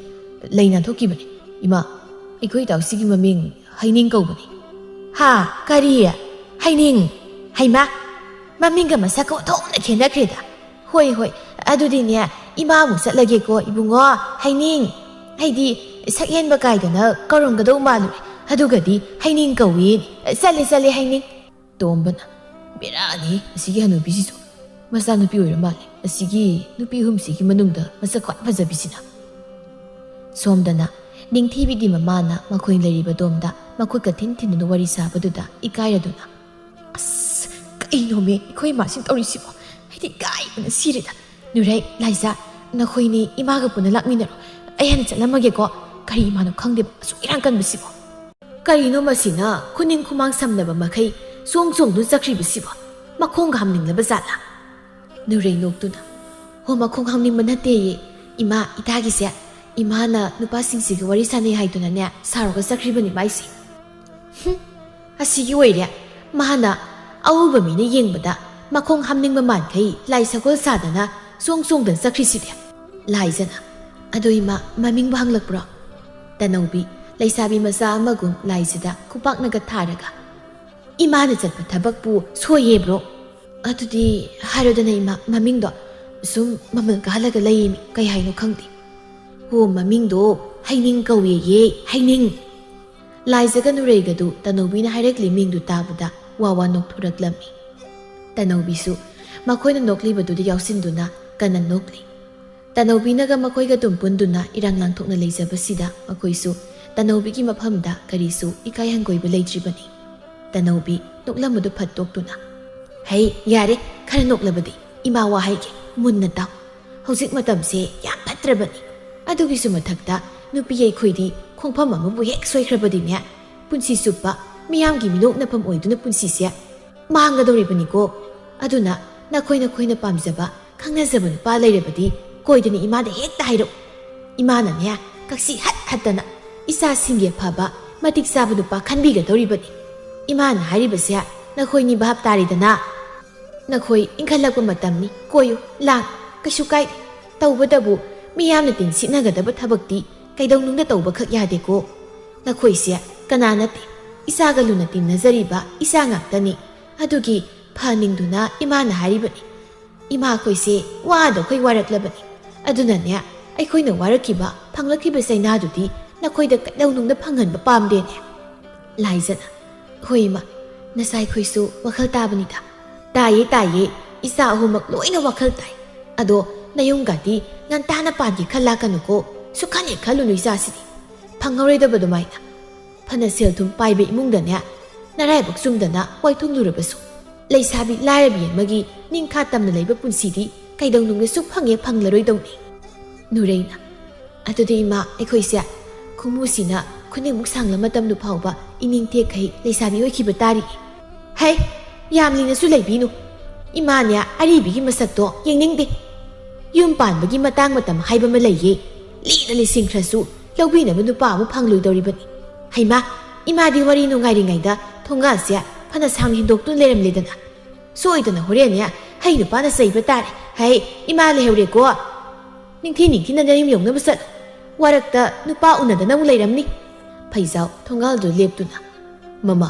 ꯂꯩ ꯅꯥꯟꯊꯣꯛꯈꯤꯕꯅꯤ꯫ ꯏꯃꯥ, ꯑꯩꯈꯣꯏ ꯏꯇꯥꯎꯁꯤꯒꯤ ꯃꯃꯤꯡ ꯍꯩꯅꯤꯡ ꯀꯧꯕꯅꯤ꯫" "ꯍꯥ? ꯀꯔꯤ? ꯍꯩꯅꯤꯡ? ꯍꯩꯃꯥ, ꯃꯃꯤꯡꯒ ꯃꯁꯛꯀ ꯑꯣꯟꯊꯣꯛꯅ ꯈꯦꯠꯅꯈ꯭ꯔꯦꯗ꯫ ꯍꯣꯏ, ꯍꯣꯏ, ꯑꯗꯨꯗꯤꯅꯦ, ꯏꯃꯥ ꯑꯃꯨꯛ ꯆꯠꯂꯒꯦꯀꯣ, ꯏꯕꯨꯡꯉꯣ꯫ ꯍꯩꯅꯤꯡ, ꯑꯩꯗꯤ ꯁꯛꯍꯦꯟꯕ ꯀꯥꯏꯗꯅ ꯀꯧꯔꯝꯒꯗꯧ ꯃꯥꯜꯂꯨꯔꯦ꯫ ꯑꯗꯨꯒꯗꯤ ꯍꯩꯅꯤꯡ ꯀꯧꯏ꯫ ꯆꯠꯂꯦ, ꯆꯠꯂꯦ, ꯍꯩꯅꯤꯡ꯫" ꯇꯣꯝꯕꯅ, ꯕꯦꯔꯥꯅꯤ ꯑꯁꯤꯒꯤ ꯍꯅꯨꯕꯤꯁꯤꯁꯨ꯫ ꯃꯆꯥꯅꯨꯄꯤ ꯑꯣꯏꯔ ꯃꯥꯜꯂꯦ ꯑꯁꯤꯒꯤ ꯅꯨꯄꯤ ꯑꯍꯨꯝꯁꯤꯒꯤ ꯃꯅꯨꯡꯗ ꯃꯁꯛ ꯈ꯭ꯋꯥꯏ ꯐꯖꯕꯤꯁꯤꯅ꯫ ꯁꯣꯝꯗꯅ ꯅꯤꯡꯊꯤꯕꯤꯒꯤ ꯃꯃꯥꯅ ꯃꯈꯣꯏ ꯂꯩꯔꯤꯕ ꯗꯣꯝꯗ ꯃꯈꯨꯠꯀ ꯊꯤꯟ ꯊꯤꯟꯗꯨꯅ ꯋꯥꯔꯤ ꯁꯥꯕꯗꯨꯗ ꯏꯀꯥꯏꯔꯗꯨꯅ, "ꯑꯁ, ꯀꯩꯅꯣꯃꯤ ꯑꯩꯈꯣꯏ ꯏꯃꯥꯁꯤꯅ ꯇꯧꯔꯤꯁꯤꯕꯣ? ꯑꯩꯗꯤ ꯏꯀꯥꯏꯕꯅ ꯁꯤꯔꯦꯗ꯫ ꯅꯨꯔꯩ, ꯂꯥꯏꯖꯥ, ꯅꯈꯣꯏꯅꯤ ꯏꯃꯥꯒ ꯄꯨꯟꯅ ꯂꯥꯛꯃꯤꯟꯅꯔꯣ꯫ ꯑꯩ ꯍꯥꯟꯅ ꯆꯠꯂꯝꯃꯒꯦꯀꯣ꯫ ꯀꯔꯤ ꯏꯃꯥꯅꯣ ꯈꯪꯗꯦꯕ ꯑꯁꯨꯛ ꯏꯔꯥꯡ ꯀꯟꯕꯁꯤꯕꯣ?" ꯀꯔꯤꯅꯣ ꯃꯁꯤꯅ ꯈꯨꯅꯤꯡ ꯈꯨꯃꯥꯡ ꯁꯝꯅꯕ ꯃꯈꯩ ꯆꯣꯡ ꯆꯣꯡꯗꯨꯅ ꯆꯠꯈ꯭ꯔꯤꯕꯁꯤꯕꯣ? ꯃꯈꯣꯡꯒ ꯍꯥꯝꯅꯤꯡꯂꯕ ꯖꯥꯠꯂꯥ? ꯅꯨꯔꯩ ꯅꯣꯛꯇꯨꯅ, "ꯍꯣ, ꯃꯈꯣꯡ ꯍꯥꯝꯅꯤꯡꯕ ꯅꯠꯇꯦꯌꯦ ꯏꯃꯥ, ꯏꯇꯥꯒꯤꯁꯦ꯫ ꯏꯃꯥꯅ ꯅꯨꯄꯥꯁꯤꯡꯁꯤꯒ ꯋꯥꯔꯤ ꯁꯥꯟꯅꯩ ꯍꯥꯏꯗꯨꯅꯅꯦ ꯁꯥꯎꯔꯒ ꯆꯠꯈ꯭ꯔꯤꯕꯅꯤ ꯃꯥꯏꯁꯦ꯫" ꯍꯨꯝ, ꯑꯁꯤꯒꯤ ꯑꯣꯏꯔꯦ ꯃꯥꯅ ꯑꯎꯕ ꯃꯤꯅ ꯌꯦꯡꯕꯗ ꯃꯈꯣꯡ ꯍꯥꯝꯅꯤꯡꯕ ꯃꯥꯟꯈꯩ ꯂꯥꯏ ꯁꯒꯣꯜ ꯁꯥꯗꯅ ꯆꯣꯡ ꯆꯣꯡꯗꯅ ꯆꯠꯈ꯭ꯔꯤꯁꯤꯗꯤ꯫ ꯂꯥꯏꯖꯅ, "ꯑꯗꯣ ꯏꯃꯥ, ꯃꯃꯤꯡꯕꯨ ꯍꯪꯂꯛꯄ꯭ꯔꯣ?" ꯇꯅꯧꯕꯤ, ꯂꯩꯁꯥꯕꯤ ꯃꯆꯥ ꯑꯃꯒꯨꯝ ꯂꯥꯏꯖꯗ ꯈꯨꯄꯥꯛꯅꯒ ꯊꯥꯔꯒ, "ꯏꯃꯥꯅ ꯆꯠꯄ ꯊꯕꯛꯄꯨ ꯁꯣꯏꯌꯦꯕ꯭ꯔꯣ? ꯑꯗꯨꯗꯤ ꯍꯥꯏꯔꯣꯗꯅ ꯏꯃꯥ, ꯃꯃꯤꯡꯗꯣ꯫ ꯁꯨꯝ ꯃꯃꯜ ꯀꯥꯍꯜꯂꯒ ꯂꯩꯌꯦꯃꯤ, ꯀꯩ ꯍꯥꯏꯅꯣ ꯈꯪꯗꯦ꯫" "ꯍꯣ, ꯃꯃꯤꯡꯗꯣ ꯍꯩꯅꯤꯡ ꯀꯧꯋꯦꯌꯦ, ꯍꯩꯅꯤꯡ꯫" ꯂꯥꯏꯖꯒ ꯅꯨꯔꯩꯒꯗꯨ ꯇꯅꯧꯕꯤꯅ ꯍꯥꯏꯔꯛꯂꯤ ꯃꯤꯡꯗꯨ ꯇꯥꯕꯗ ꯋꯥ ꯋꯥ ꯅꯣꯛꯊꯣꯔꯛꯂꯝꯃꯤ꯫ ꯇꯅꯧꯕꯤꯁꯨ ꯃꯈꯣꯏꯅ ꯅꯣꯛꯂꯤꯕꯗꯨꯗ ꯌꯥꯎꯁꯤꯟꯗꯨꯅ ꯀꯟꯅ ꯅꯣꯛꯂꯤ꯫ ꯇꯅꯧꯕꯤꯅꯒ ꯃꯈꯣꯏꯒ ꯑꯗꯨꯝ ꯄꯨꯟꯗꯨꯅ ꯏꯔꯥꯡ ꯂꯥꯡꯊꯣꯛꯅ ꯂꯩꯖꯕꯁꯤꯗ ꯃꯈꯣꯏꯁꯨ ꯇꯅꯧꯕꯤꯒꯤ ꯃꯐꯝꯗ ꯀꯔꯤꯁꯨ ꯏꯀꯥꯏ ꯍꯪꯒꯣꯏꯕ ꯂꯩꯇ꯭ꯔꯤꯕꯅꯤ꯫ ꯇꯅꯧꯕꯤ ꯅꯣꯛꯂꯝꯕꯗꯨ ꯐꯠꯇꯣꯛꯇꯨꯅ, "ꯍꯩ, ꯌꯥꯔꯦ, ꯈꯔ ꯅꯣꯛꯂꯕꯗꯤ꯫ ꯏꯃꯥ ꯋꯥ ꯍꯥꯏꯒꯦ, ꯃꯨꯟꯅ ꯇꯥꯎ꯫ ꯍꯧꯖꯤꯛ ꯃꯇꯝꯁꯦ ꯌꯥꯝ ꯐꯠꯇ꯭ꯔꯕꯅꯤ꯫ ꯑꯗꯨꯒꯤꯁꯨ ꯃꯊꯛꯇ ꯅꯨꯄꯤ ꯑꯩꯈꯣꯏꯗꯤ ꯈꯣꯡꯐꯝ ꯑꯃꯕꯨ ꯍꯦꯛ ꯁꯣꯏꯈ꯭ꯔꯕꯗꯤꯅꯦ, ꯄꯨꯟꯁꯤ ꯆꯨꯞꯄ ꯃꯤꯌꯥꯝꯒꯤ ꯃꯤꯅꯣꯛꯅꯐꯝ ꯑꯣꯏꯗꯨꯅ ꯄꯨꯟꯁꯤꯁꯦ ꯃꯥꯡꯒꯗꯧꯔꯤꯕꯅꯤꯀꯣ꯫ ꯑꯗꯨꯅ ꯅꯈꯣꯏ ꯅꯈꯣꯏꯅ ꯄꯥꯝꯖꯕ, ꯈꯪꯅꯖꯕ ꯅꯨꯄꯥ ꯂꯩꯔꯕꯗꯤ ꯀꯣꯏꯗꯅ ꯏꯃꯥꯗ ꯍꯦꯛꯇ ꯍꯥꯏꯔꯛꯎ꯫ ꯏꯃꯥꯅꯅꯦ, ꯀꯛꯁꯤ ꯍꯠ ꯍꯠꯇꯅ ꯏꯆꯥꯁꯤꯡꯒꯤ ꯑꯐꯕ, ꯃꯇꯤꯛ ꯆꯥꯕ ꯅꯨꯄꯥ ꯈꯟꯕꯤꯒꯗꯧꯔꯤꯕꯅꯤ꯫ ꯏꯃꯥꯅ ꯍꯥꯏꯔꯤꯕꯁꯦ ꯅꯈꯣꯏꯅꯤ ꯚꯥꯞ ꯇꯥꯔꯦꯗꯅ꯫ ꯅꯈꯣꯏ ꯏꯟꯈꯠꯂꯛꯄ ꯃꯇꯝꯅꯤ, ꯀꯣꯏꯌꯨ, ꯂꯥꯡ, ꯀꯩꯁꯨ ꯀꯥꯏꯗꯦ꯫ ꯇꯧꯕꯇꯕꯨ ꯃꯤꯌꯥꯝꯅ ꯇꯤꯟ ꯁꯤꯠꯅꯒꯗꯕ ꯊꯕꯛꯇꯤ ꯀꯩꯗꯧꯅꯨꯡꯗ ꯇꯧꯕꯈꯛ ꯌꯥꯗꯦꯀꯣ꯫ ꯅꯈꯣꯏꯁꯦ ꯀꯅꯥ ꯅꯠꯇꯦ, ꯏꯆꯥꯒ ꯂꯨꯅ ꯇꯤꯟꯅꯖꯔꯤꯕ ꯏꯆꯥ ꯉꯥꯛꯇꯅꯤ꯫ ꯑꯗꯨꯒꯤ ꯐꯅꯤꯡꯗꯨꯅ ꯏꯃꯥꯅ ꯍꯥꯏꯔꯤꯕꯅꯤ꯫ ꯏꯃꯥꯈꯣꯏꯁꯦ ꯋꯥꯗ ꯑꯩꯈꯣꯏ ꯋꯥꯔꯛꯂꯕꯅꯤ꯫ ꯑꯗꯨꯅꯅꯦ, ꯑꯩꯈꯣꯏꯅ ꯋꯥꯔꯛꯈꯤꯕ, ꯐꯪꯂꯛꯈꯤꯕ ꯆꯩꯅꯥꯗꯨꯗꯤ ꯅꯈꯣꯏꯗ ꯀꯩꯗꯧꯅꯨꯡꯗ ꯐꯪꯍꯟꯕ ꯄꯥꯝꯗꯦꯅꯦ꯫" ꯂꯥꯏꯖꯅ, "ꯍꯣꯏ ꯏꯃꯥ, ꯅꯆꯥꯏꯈꯣꯏꯁꯨ ꯋꯥꯈꯜ ꯇꯥꯕꯅꯤꯗ꯫ "ꯇꯥꯏꯌꯦ, ꯇꯥꯏꯌꯦ, ꯏꯆꯥ ꯑꯍꯨꯝꯃꯛ ꯂꯣꯏꯅ ꯋꯥꯈꯜ ꯇꯥꯏ꯫ ꯑꯗꯣ ꯅꯌꯨꯝꯒꯗꯤ ꯉꯟꯇꯥꯅ ꯄꯥꯟꯒꯦ ꯈꯜꯂꯛꯀꯅꯨꯀꯣ꯫ ꯁꯨꯛꯈꯟ ꯍꯦꯛ ꯈꯜꯂꯨꯅꯨ ꯏꯆꯥꯁꯤꯗꯤ꯫ ꯐꯪꯍꯧꯔꯣꯏꯗꯕ ꯑꯗꯨꯃꯥꯏꯅ꯫ ꯐꯅ ꯁꯦꯜ ꯊꯨꯝ ꯄꯥꯏꯕ ꯏꯃꯨꯡꯗꯅꯦ, ꯅꯔꯥꯏꯕꯛ ꯆꯨꯝꯗꯅ ꯋꯥꯏꯊꯨꯡꯂꯨꯔꯕꯁꯨ, ꯂꯩꯁꯥꯕꯤ ꯂꯥꯏꯔꯕꯤ ꯑꯃꯒꯤ ꯅꯤꯡꯈꯥ ꯇꯝꯅ ꯂꯩꯕ ꯄꯨꯟꯁꯤꯗꯤ ꯀꯩꯗꯧꯅꯨꯡꯗꯁꯨ ꯐꯪꯉꯦ ꯐꯪꯂꯔꯣꯏꯗꯧꯅꯤ꯫ ꯅꯨꯔꯩꯅ, "ꯑꯗꯨꯗꯤ ꯏꯃꯥ, ꯑꯩꯈꯣꯏꯁꯦ ꯈꯨꯃꯨꯁꯤꯅ ꯈꯨꯅꯤꯡꯃꯨꯛ ꯁꯥꯡꯂ ꯃꯇꯝꯗꯨ ꯐꯥꯎꯕ ꯏꯅꯤꯡ ꯇꯦꯛꯈꯩ ꯂꯩꯁꯥꯕꯤ ꯑꯣꯏꯈꯤꯕ ꯇꯥꯔꯤ꯫" "ꯍꯩ, ꯌꯥꯝ ꯂꯤꯅꯁꯨ ꯂꯩꯕꯤꯅꯨ꯫ ꯏꯃꯥꯅꯦ ꯑꯔꯤꯕꯤꯒꯤ ꯃꯁꯛꯇꯣ ꯌꯦꯡꯅꯤꯡꯗꯦ꯫ ꯌꯨꯝ ꯄꯥꯟꯕꯒꯤ ꯃꯇꯥꯡ ꯃꯇꯝ ꯍꯥꯏꯕ ꯑꯃ ꯂꯩꯌꯦ꯫ ꯂꯤꯅ ꯂꯤꯁꯤꯟꯈ꯭ꯔꯁꯨ ꯂꯧꯕꯤꯅꯕ ꯅꯨꯄꯥ ꯑꯃ ꯐꯪꯂꯣꯏꯗꯧꯔꯤꯕꯅꯤ꯫ ꯍꯩꯃꯥ, ꯏꯃꯥꯗꯤ ꯋꯥꯔꯤ ꯅꯨꯡꯉꯥꯏꯔꯤꯉꯩꯗ ꯊꯣꯡꯒꯥꯜꯁꯦ ꯐꯅ ꯁꯥꯡꯅ ꯍꯦꯟꯗꯣꯛꯇꯨꯅ ꯂꯩꯔꯝꯂꯦꯗꯅ꯫ ꯁꯣꯏꯗꯅ ꯍꯣꯔꯦꯟꯅꯦ ꯍꯩ ꯅꯨꯄꯥꯅ ꯆꯩꯕ ꯇꯥꯔꯦ꯫ ꯍꯩ, ꯏꯃꯥ ꯂꯩꯍꯧꯔꯦꯀꯣ꯫ ꯅꯤꯡꯊꯤ ꯅꯤꯡꯊꯤꯅ ꯅꯌꯨꯝ ꯌꯧꯅꯕ ꯆꯠꯂꯨ꯫ ꯋꯥꯔꯛꯇ ꯅꯨꯄꯥ ꯎꯅꯗꯅ ꯑꯃꯨꯛ ꯂꯩꯔꯝꯅꯤ꯫" ꯐꯩꯖꯥꯎ ꯊꯣꯡꯒꯥꯜꯗꯨ ꯂꯦꯞꯇꯨꯅ, "ꯃꯃꯥ,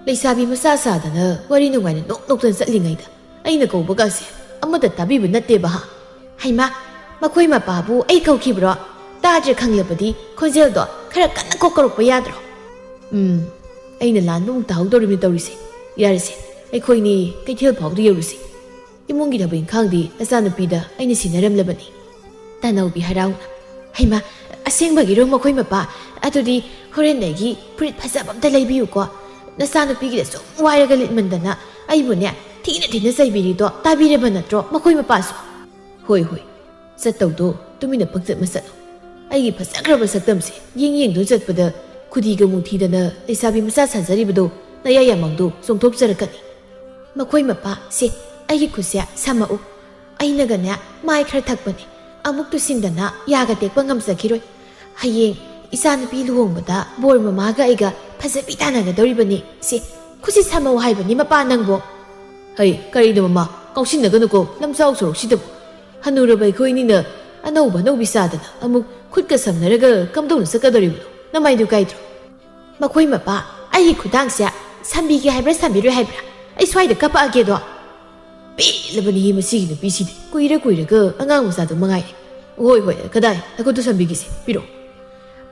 ꯂꯩꯁꯥꯕꯤ ꯃꯆꯥ ꯁꯥꯗꯅ ꯋꯥꯔꯤ ꯅꯨꯡꯉꯥꯏꯅ ꯅꯣꯛ ꯅꯣꯛꯇꯅ ꯆꯠꯂꯤꯉꯩꯗ ꯑꯩꯅ ꯀꯧꯕꯒꯁꯦ ꯑꯃꯠꯇ ꯇꯥꯕꯤꯕ ꯅꯠꯇꯦꯕ ꯍꯥ?" "ꯍꯩꯃꯥ, ꯃꯈꯣꯏ ꯃꯄꯥꯕꯨ ꯑꯩ ꯀꯧꯈꯤꯕ꯭ꯔꯣ? ꯇꯥꯗ꯭ꯔꯦ ꯈꯪꯂꯕꯗꯤ ꯈꯣꯟꯖꯦꯜꯗꯣ ꯈꯔ ꯀꯟꯅ ꯀꯣꯛ ꯀꯧꯔꯛꯄ ꯌꯥꯗ꯭ꯔꯣ?" "ꯎꯝ, ꯑꯩꯅ ꯂꯥꯟꯕ ꯑꯃꯨꯛ ꯇꯥꯍꯧꯗꯧꯔꯤꯕꯅꯤ ꯇꯧꯔꯤꯁꯦ꯫ ꯌꯥꯔꯦꯁꯦ, ꯑꯩꯈꯣꯏꯅꯤ ꯀꯩꯊꯦꯜ ꯐꯥꯎꯗ ꯌꯧꯔꯨꯁꯤ꯫ ꯏꯃꯨꯡꯒꯤ ꯊꯕꯛ ꯏꯪꯈꯥꯡꯗꯤ ꯅꯆꯥꯅꯨꯄꯤꯗ ꯑꯩꯅ ꯁꯤꯟꯅꯔꯝꯂꯕꯅꯤ꯫" ꯇꯅꯧꯕꯤ ꯍꯔꯥꯎꯅ, "ꯍꯩꯃꯥ, ꯑꯁꯦꯡꯕꯒꯤꯔꯣ ꯃꯈꯣꯏ ꯃꯄꯥ? ꯑꯗꯨꯗꯤ ꯍꯣꯔꯦꯟ ꯑꯩꯒꯤ ꯐꯨꯔꯤꯠ ꯐꯖꯕ ꯑꯝꯇ ꯂꯩꯕꯤꯌꯨꯀꯣ꯫ ꯅꯆꯥꯅꯨꯄꯤꯒꯤꯗ ꯁꯨꯝ ꯋꯥꯏꯔꯒ ꯂꯤꯠꯃꯟꯗꯅ ꯑꯩꯕꯨꯅꯦ ꯊꯤꯅ ꯊꯤꯅ ꯆꯩꯕꯤꯔꯤꯗꯣ ꯇꯥꯕꯤꯔꯕ ꯅꯠꯇ꯭ꯔꯣ ꯃꯈꯣꯏ ꯃꯄꯥꯁꯨ?" "ꯍꯣꯏ, ꯍꯣꯏ, ꯆꯠꯇꯧꯗꯣ ꯇꯨꯃꯤꯟꯅ ꯄꯪꯆꯠ ꯃꯆꯠꯂꯣ꯫ ꯑꯩꯒꯤ ꯐꯖꯈ꯭ꯔꯕ ꯁꯛꯇꯝꯁꯦ ꯌꯦꯡ ꯌꯦꯡꯗꯨꯅ ꯆꯠꯄꯗ ꯈꯨꯗꯤꯒ ꯃꯨꯊꯤꯗꯅ ꯂꯩꯁꯥꯕꯤ ꯃꯆꯥ ꯁꯥꯖꯔꯤꯕꯗꯣ ꯅꯌꯥ ꯌꯥꯃꯪꯗꯣ ꯆꯣꯡꯊꯣꯛꯆꯔꯛꯀꯅꯤ꯫" "ꯃꯈꯣꯏ ꯃꯄꯥ, ꯁꯦ, ꯑꯩꯒꯤ ꯈꯨꯠꯁꯦ ꯁꯝꯃꯛꯎ꯫ ꯑꯩꯅꯒꯅꯦ ꯃꯥꯏ ꯈꯔ ꯊꯛꯄꯅꯦ꯫ ꯑꯃꯨꯛ ꯇꯨꯁꯤꯟꯗꯅ ꯌꯥꯒ ꯇꯦꯛꯄ ꯉꯝꯖꯈꯤꯔꯣꯏ꯫ ꯍꯌꯦꯡ ꯏꯆꯥꯅꯨꯄꯤ ꯂꯨꯍꯣꯡꯕꯗ ꯕꯣꯔ ꯃꯃꯥꯒ ꯑꯩꯒ ꯐꯖꯕꯤ ꯇꯥꯟꯅꯒꯗꯧꯔꯤꯕꯅꯤ꯫ ꯁꯦ, ꯈꯨꯠꯁꯤ ꯁꯝꯃꯛꯎ ꯍꯥꯏꯕꯅꯤ ꯃꯄꯥ ꯅꯪꯕꯣ꯫" "ꯍꯩ, ꯀꯔꯤꯅꯣ ꯃꯃꯥ, ꯀꯥꯎꯁꯤꯟꯅꯒꯅꯨꯀꯣ, ꯂꯝꯖꯥꯎ ꯁꯣꯔꯣꯛꯁꯤꯗꯕꯨ꯫ ꯍꯅꯨꯔꯕ ꯑꯩꯈꯣꯏꯅꯤꯅ ꯑꯅꯧꯕ ꯑꯅꯧꯕꯤ ꯆꯥꯗꯅ ꯑꯃꯨꯛ ꯈꯨꯠꯀ ꯁꯝꯅꯔꯒ ꯀꯝꯗꯧꯅ ꯆꯠꯀꯗꯧꯔꯤꯕꯅꯣ? ꯅꯃꯥꯏꯗꯨ ꯀꯥꯏꯗ꯭ꯔꯣ?" "ꯃꯈꯣꯏ ꯃꯄꯥ, ꯑꯩꯒꯤ ꯈꯨꯗꯥꯡꯁꯦ ꯁꯝꯕꯤꯒꯦ ꯍꯥꯏꯕ꯭ꯔꯥ ꯁꯝꯕꯤꯔꯣꯏ ꯍꯥꯏꯕ꯭ꯔꯥ? ꯑꯩ ꯁ꯭ꯋꯥꯏꯗ ꯀꯞꯄꯛꯑꯒꯦꯗꯣ꯫" ꯄꯦꯜꯂꯕꯅꯤꯍꯦ ꯃꯁꯤꯒꯤ ꯅꯨꯄꯤꯁꯤꯗꯤ, ꯀꯨꯏꯔ ꯀꯨꯏꯔꯒ ꯑꯉꯥꯡ ꯃꯆꯥꯗꯣ ꯃꯉꯥꯏꯔꯦ꯫ "ꯍꯣꯏ, ꯍꯣꯏ, ꯀꯗꯥꯏ? ꯅꯈꯨꯠꯇꯨ ꯁꯝꯕꯤꯒꯦꯁꯦ, ꯄꯤꯔꯛꯑꯣ꯫"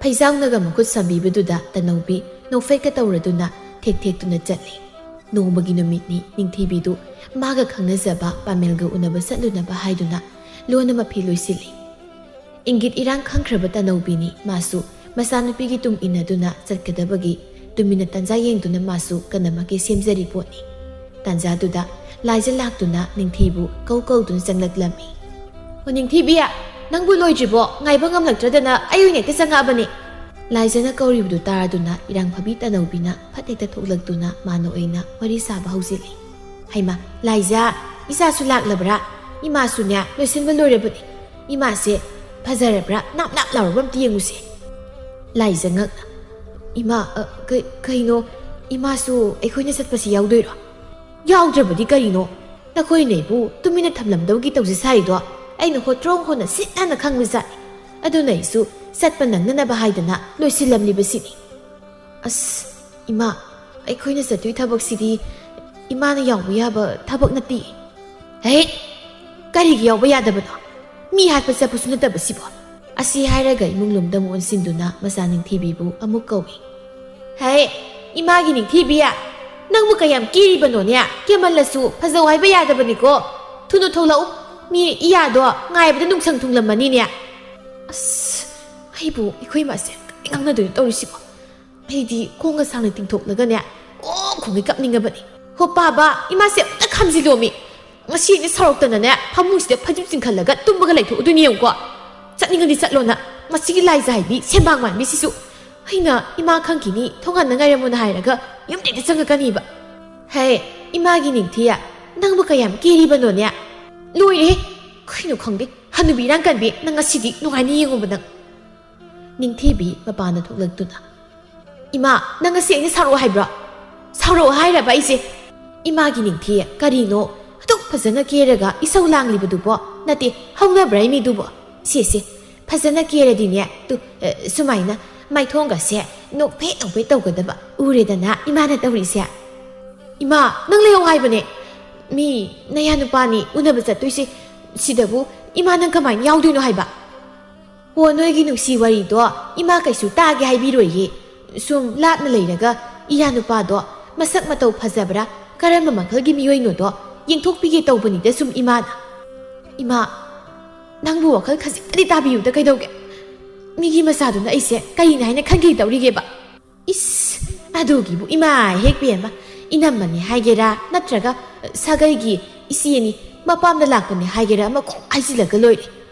ꯐꯩꯖꯥꯎꯅꯒ ꯃꯈꯨꯠ ꯁꯝꯕꯤꯕꯗꯨꯗ ꯇꯅꯧꯕꯤ ꯅꯣꯛꯐꯦꯠꯀ ꯇꯧꯔꯗꯨꯅ ꯊꯦꯛ ꯊꯦꯛꯇꯨꯅ ꯆꯠꯂꯤ꯫ ꯅꯣꯡꯃꯒꯤ ꯅꯨꯃꯤꯠꯅꯤ꯫ ꯅꯤꯡꯊꯤꯕꯤꯗꯨ ꯃꯥꯒ ꯈꯪꯅꯖꯕ ꯄꯥꯃꯦꯜꯒ ꯎꯅꯕ ꯆꯠꯂꯨꯅꯕ ꯍꯥꯏꯗꯨꯅ ꯂꯣꯟꯅ ꯃꯐꯤ ꯂꯣꯏꯁꯤꯜꯂꯤ꯫ ꯏꯪꯒꯤꯠ ꯏꯔꯥꯡ ꯈꯪꯈ꯭ꯔꯕ ꯇꯅꯧꯕꯤꯅꯤ꯫ ꯃꯥꯁꯨ ꯃꯆꯥꯅꯨꯄꯤꯒꯤ ꯇꯨꯡ ꯏꯟꯅꯗꯨꯅ ꯆꯠꯀꯗꯕꯒꯤ ꯇꯨꯃꯤꯟꯅ ꯇꯥꯟꯖꯥ ꯌꯦꯡꯗꯨꯅ ꯃꯥꯁꯨ ꯀꯟꯅꯃꯛꯀꯤ ꯁꯦꯝꯖꯔꯤ ꯄꯣꯠꯅꯤ꯫ ꯇꯥꯟꯖꯥꯗꯨꯗ ꯂꯥꯏꯖ ꯂꯥꯛꯇꯨꯅ ꯅꯤꯡꯊꯤꯕꯨ ꯀꯧ ꯀꯧꯗꯨꯅ ꯆꯪꯂꯛꯂꯝꯃꯤ꯫ "ꯑꯣ ꯅꯤꯡꯊꯤꯕꯤ, ꯅꯪꯕꯨ ꯂꯣꯏꯗ꯭ꯔꯤꯕꯣ? ꯉꯥꯏꯕ ꯉꯝꯂꯛꯇ꯭ꯔꯗꯅ ꯑꯩ ꯑꯣꯏꯅ ꯍꯦꯛꯇ ꯆꯪꯉꯛꯑꯕꯅꯤ꯫" ꯂꯥꯏꯖꯅ ꯀꯧꯔꯤꯕꯗꯨ ꯇꯥꯔꯗꯨꯅ ꯏꯔꯥꯡ ꯐꯕꯤ ꯇꯅꯧꯕꯤꯅ ꯐꯠ ꯍꯦꯛꯇ ꯊꯣꯛꯂꯛꯇꯨꯅ ꯃꯥꯅ ꯑꯣꯏꯅ ꯋꯥꯔꯤ ꯁꯥꯕ ꯍꯧꯖꯤꯜꯂꯤ꯫ "ꯍꯩꯃꯥ, ꯂꯥꯏꯖ, ꯏꯆꯥꯁꯨ ꯂꯥꯛꯂꯕ꯭ꯔꯥ? ꯏꯃꯥꯁꯨꯅꯦ ꯂꯣꯏꯁꯤꯟꯕ ꯂꯣꯏꯔꯕꯅꯤ꯫ ꯏꯃꯥꯁꯦ ꯐꯖꯔꯕ꯭ꯔꯥ, ꯅꯥꯞ ꯅꯥꯞ ꯂꯥꯎꯔꯕ꯭ꯔꯥ ꯑꯝꯇ ꯌꯦꯡꯉꯨꯁꯦ꯫" ꯂꯥꯏꯖ ꯉꯛꯅ, "ꯏꯃꯥ, ꯑ, ꯀ-, ꯀꯩꯅꯣ? ꯏꯃꯥꯁꯨ ꯑꯩꯈꯣꯏꯅ ꯆꯠꯄꯁꯤ ꯌꯥꯎꯗꯣꯏꯔꯣ?" "ꯌꯥꯎꯗ꯭ꯔꯕꯗꯤ ꯀꯔꯤꯅꯣ? ꯅꯈꯣꯏꯅ ꯑꯩꯕꯨ ꯇꯨꯃꯤꯟꯅ ꯊꯝꯂꯝꯗꯧꯒꯤ ꯇꯧꯖ ꯁꯥꯔꯤꯗꯣ ꯑꯩꯅ ꯍꯣꯇ꯭ꯔꯣꯡ ꯍꯣꯠꯅ ꯁꯤꯠ ꯅꯥꯟꯅ ꯈꯪꯕꯖꯥꯠꯅꯤ꯫ ꯑꯗꯨꯅ ꯑꯩꯁꯨ ꯆꯠꯄ ꯅꯪꯅꯅꯕ ꯍꯥꯏꯗꯅ ꯂꯣꯏꯁꯤꯜꯂꯝꯂꯤꯕꯁꯤꯅꯤ꯫" "ꯑꯁ, ꯏꯃꯥ, ꯑꯩꯈꯣꯏꯅ ꯆꯠꯇꯣꯏ ꯊꯕꯛꯁꯤꯗꯤ ꯏꯃꯥꯅ ꯌꯥꯎꯕ ꯌꯥꯕ ꯊꯕꯛ ꯅꯠꯇꯦ꯫" "ꯍꯦ, ꯀꯔꯤꯒꯤ ꯌꯥꯎꯕ ꯌꯥꯗꯕꯅꯣ? ꯃꯤ ꯍꯥꯠꯄ ꯆꯠꯄꯁꯨ ꯅꯠꯇꯕ ꯁꯤꯕꯣ꯫" ꯑꯁꯤ ꯍꯥꯏꯔꯒ ꯏꯃꯨꯡ ꯂꯣꯝꯗ ꯑꯃꯨꯛ ꯑꯣꯟꯁꯤꯟꯗꯨꯅ ꯃꯆꯥ ꯅꯤꯡꯊꯤꯕꯤꯕꯨ ꯑꯃꯨꯛ ꯀꯧꯏ꯫ "ꯍꯦ, ꯏꯃꯥꯒꯤ ꯅꯤꯡꯊꯤꯕꯤ, ꯅꯪꯕꯨ ꯀꯌꯥꯝ ꯀꯦꯔꯤꯕꯅꯣꯅꯦ? ꯀꯦꯃꯜꯂꯁꯨ ꯐꯖꯧ ꯍꯥꯏꯕ ꯌꯥꯗꯕꯅꯤꯀꯣ꯫ ꯊꯨꯅ ꯊꯣꯛꯂꯛꯎ, ꯃꯤ ꯏꯌꯥꯗꯣ ꯉꯥꯏꯕꯗ ꯅꯨꯡꯁꯪ ꯊꯨꯡꯂꯝꯃꯅꯤꯅꯦ꯫" ꯑꯁ, ꯑꯩꯕꯨ ꯑꯩꯈꯣꯏ ꯃꯁꯦꯟ ꯀꯔꯤ ꯉꯥꯡꯅꯗꯣꯏꯅꯣ ꯇꯧꯔꯤꯁꯤꯕꯣ? ꯑꯩꯗꯤ ꯈꯣꯡꯒ ꯁꯥꯡꯅ ꯇꯤꯡꯊꯣꯛꯂꯒꯅꯦ, ꯑꯣ ꯈꯣꯡꯒꯩ ꯀꯞꯅꯤꯡꯉꯕꯅꯤ꯫ "ꯍꯣ ꯄꯥꯕ, ꯏꯃꯥꯁꯦ ꯑꯝꯇ ꯈꯥꯝꯖꯤꯜꯂꯣꯃꯤ꯫ ꯉꯁꯤ ꯑꯩꯅ ꯁꯥꯎꯔꯛꯇꯅꯅꯦ, ꯐꯃꯨꯡꯁꯤꯗ ꯐꯩꯖꯨꯞ ꯆꯤꯡꯈꯠꯂꯒ ꯇꯨꯝꯕꯒ ꯂꯩꯊꯣꯛꯎꯗꯣꯏꯅꯤ ꯌꯦꯡꯉꯨꯀꯣ꯫ ꯆꯠꯅꯤꯡꯉꯗꯤ ꯆꯠꯂꯣꯅ, ꯃꯁꯤꯒꯤ ꯂꯥꯏꯖ ꯍꯥꯏꯕꯤ ꯁꯦꯟꯕꯥꯡ ꯃꯥꯟꯕꯤꯁꯤꯁꯨ꯫ ꯑꯩꯅ ꯏꯃꯥ ꯈꯪꯈꯤꯅꯤ, ꯊꯣꯡꯒꯥꯟꯗ ꯉꯥꯏꯔꯝꯃꯣꯅ ꯍꯥꯏꯔꯒ ꯌꯨꯝꯗ ꯍꯦꯛꯇ ꯆꯪꯉꯛꯀꯅꯤꯕ꯫ ꯍꯦ, ꯏꯃꯥꯒꯤ ꯅꯤꯡꯊꯤ, ꯅꯪꯕꯨ ꯀꯌꯥꯝ ꯀꯦꯔꯤꯕꯅꯣꯅꯦ? ꯂꯣꯏꯔꯦꯍꯦ, ꯀꯩꯅꯣ ꯈꯪꯗꯦ, ꯍꯅꯨꯕꯤ ꯏꯔꯥꯡ ꯀꯟꯕꯤ, ꯅꯪ ꯉꯁꯤꯗꯤ ꯅꯨꯡꯉꯥꯏꯅꯤ ꯌꯦꯡꯉꯨꯕ ꯅꯪ꯫" ꯅꯤꯡꯊꯤꯕꯤ ꯃꯄꯥꯟꯗ ꯊꯣꯛꯂꯛꯇꯨꯅ, "ꯏꯃꯥ, ꯅꯪ ꯉꯁꯤ ꯑꯩꯅ ꯁꯥꯎꯔꯛꯑꯣ ꯍꯥꯏꯕ꯭ꯔꯣ? ꯁꯥꯎꯔꯛꯑꯣ ꯍꯥꯏꯔꯕ ꯑꯩꯁꯦ?" "ꯏꯃꯥꯒꯤ ꯅꯤꯡꯊꯤ, ꯀꯔꯤꯅꯣ? ꯑꯗꯨꯛ ꯐꯖꯅ ꯀꯦꯔꯒ ꯏꯁꯧ ꯂꯥꯡꯂꯤꯕꯗꯨꯕꯣ? ꯅꯠꯇꯦ, ꯍꯧꯅꯕ꯭ꯔꯥ ꯏꯃꯤꯗꯨꯕꯣ? ꯁꯦ, ꯁꯦ, ꯐꯖꯅ ꯀꯦꯔꯗꯤꯅꯦ, ꯇꯨ, ꯑ, ꯁꯨꯃꯥꯏꯅ ꯃꯥꯏꯊꯣꯡꯒꯁꯦ ꯅꯣꯛꯐꯦꯠ ꯅꯣꯛꯐꯦꯠ ꯇꯧꯒꯗꯕ, ꯎꯔꯦꯗꯅ ꯏꯃꯥꯅ ꯇꯧꯔꯤꯁꯦ?" "ꯏꯃꯥ, ꯅꯪ ꯂꯩꯍꯧ ꯍꯥꯏꯕꯅꯦ꯫ ꯃꯤ ꯅꯌꯥ ꯅꯨꯄꯥꯅꯤ ꯎꯅꯕ ꯆꯠꯇꯣꯏꯁꯦ, ꯁꯤꯗꯕꯨ ꯏꯃꯥ ꯅꯪ ꯀꯃꯥꯏꯅ ꯌꯥꯎꯗꯣꯏꯅꯣ ꯍꯥꯏꯕ?" "ꯍꯣ, ꯅꯣꯏꯒꯤ ꯅꯨꯡꯁꯤ ꯋꯥꯔꯤꯗꯣ ꯏꯃꯥ ꯀꯩꯁꯨ ꯇꯥꯒꯦ ꯍꯥꯏꯕꯤꯔꯣꯏꯌꯦ꯫ ꯁꯨꯝ ꯂꯥꯞꯅ ꯂꯩꯔꯒ ꯏꯌꯥ ꯅꯨꯄꯥꯗꯣ ꯃꯁꯛ ꯃꯇꯧ ꯐꯖꯕ꯭ꯔꯥ, ꯀꯔꯝꯕ ꯃꯈꯜꯒꯤ ꯃꯤꯑꯣꯏꯅꯣꯗꯣ ꯌꯦꯡꯊꯣꯛꯄꯤꯒꯦ ꯇꯧꯕꯅꯤꯗ ꯁꯨꯝ ꯏꯃꯥꯅ꯫ ꯏꯃꯥ, ꯅꯪꯕꯨ ꯋꯥꯈꯜ ꯈꯖꯤꯛꯇꯗꯤ ꯇꯥꯕꯤꯌꯨꯗ ꯀꯩꯗꯧꯒꯦ? ꯃꯤꯒꯤ ꯃꯆꯥꯗꯨꯅ ꯑꯩꯁꯦ ꯀꯔꯤꯅꯤ ꯍꯥꯏꯅ ꯈꯟꯒꯦ ꯇꯧꯔꯤꯒꯦꯕ? ꯏꯁ, ꯑꯗꯨꯒꯤꯕꯨ ꯏꯃꯥ ꯍꯦꯛ ꯄꯦꯝꯃ, ꯏꯅꯝꯃꯅꯤ ꯍꯥꯏꯒꯦꯔꯥ, ꯅꯠꯇ꯭ꯔꯒ ꯁꯥꯒꯩꯒꯤ ꯏꯆꯦꯅꯤ, ꯃꯄꯥꯝꯗ ꯂꯥꯛꯄꯅꯤ ꯍꯥꯏꯒꯦꯔꯥ, ꯑꯃ ꯈꯣꯡ ꯍꯥꯏꯖꯤꯜꯂꯒ ꯂꯣꯏꯔꯦ꯫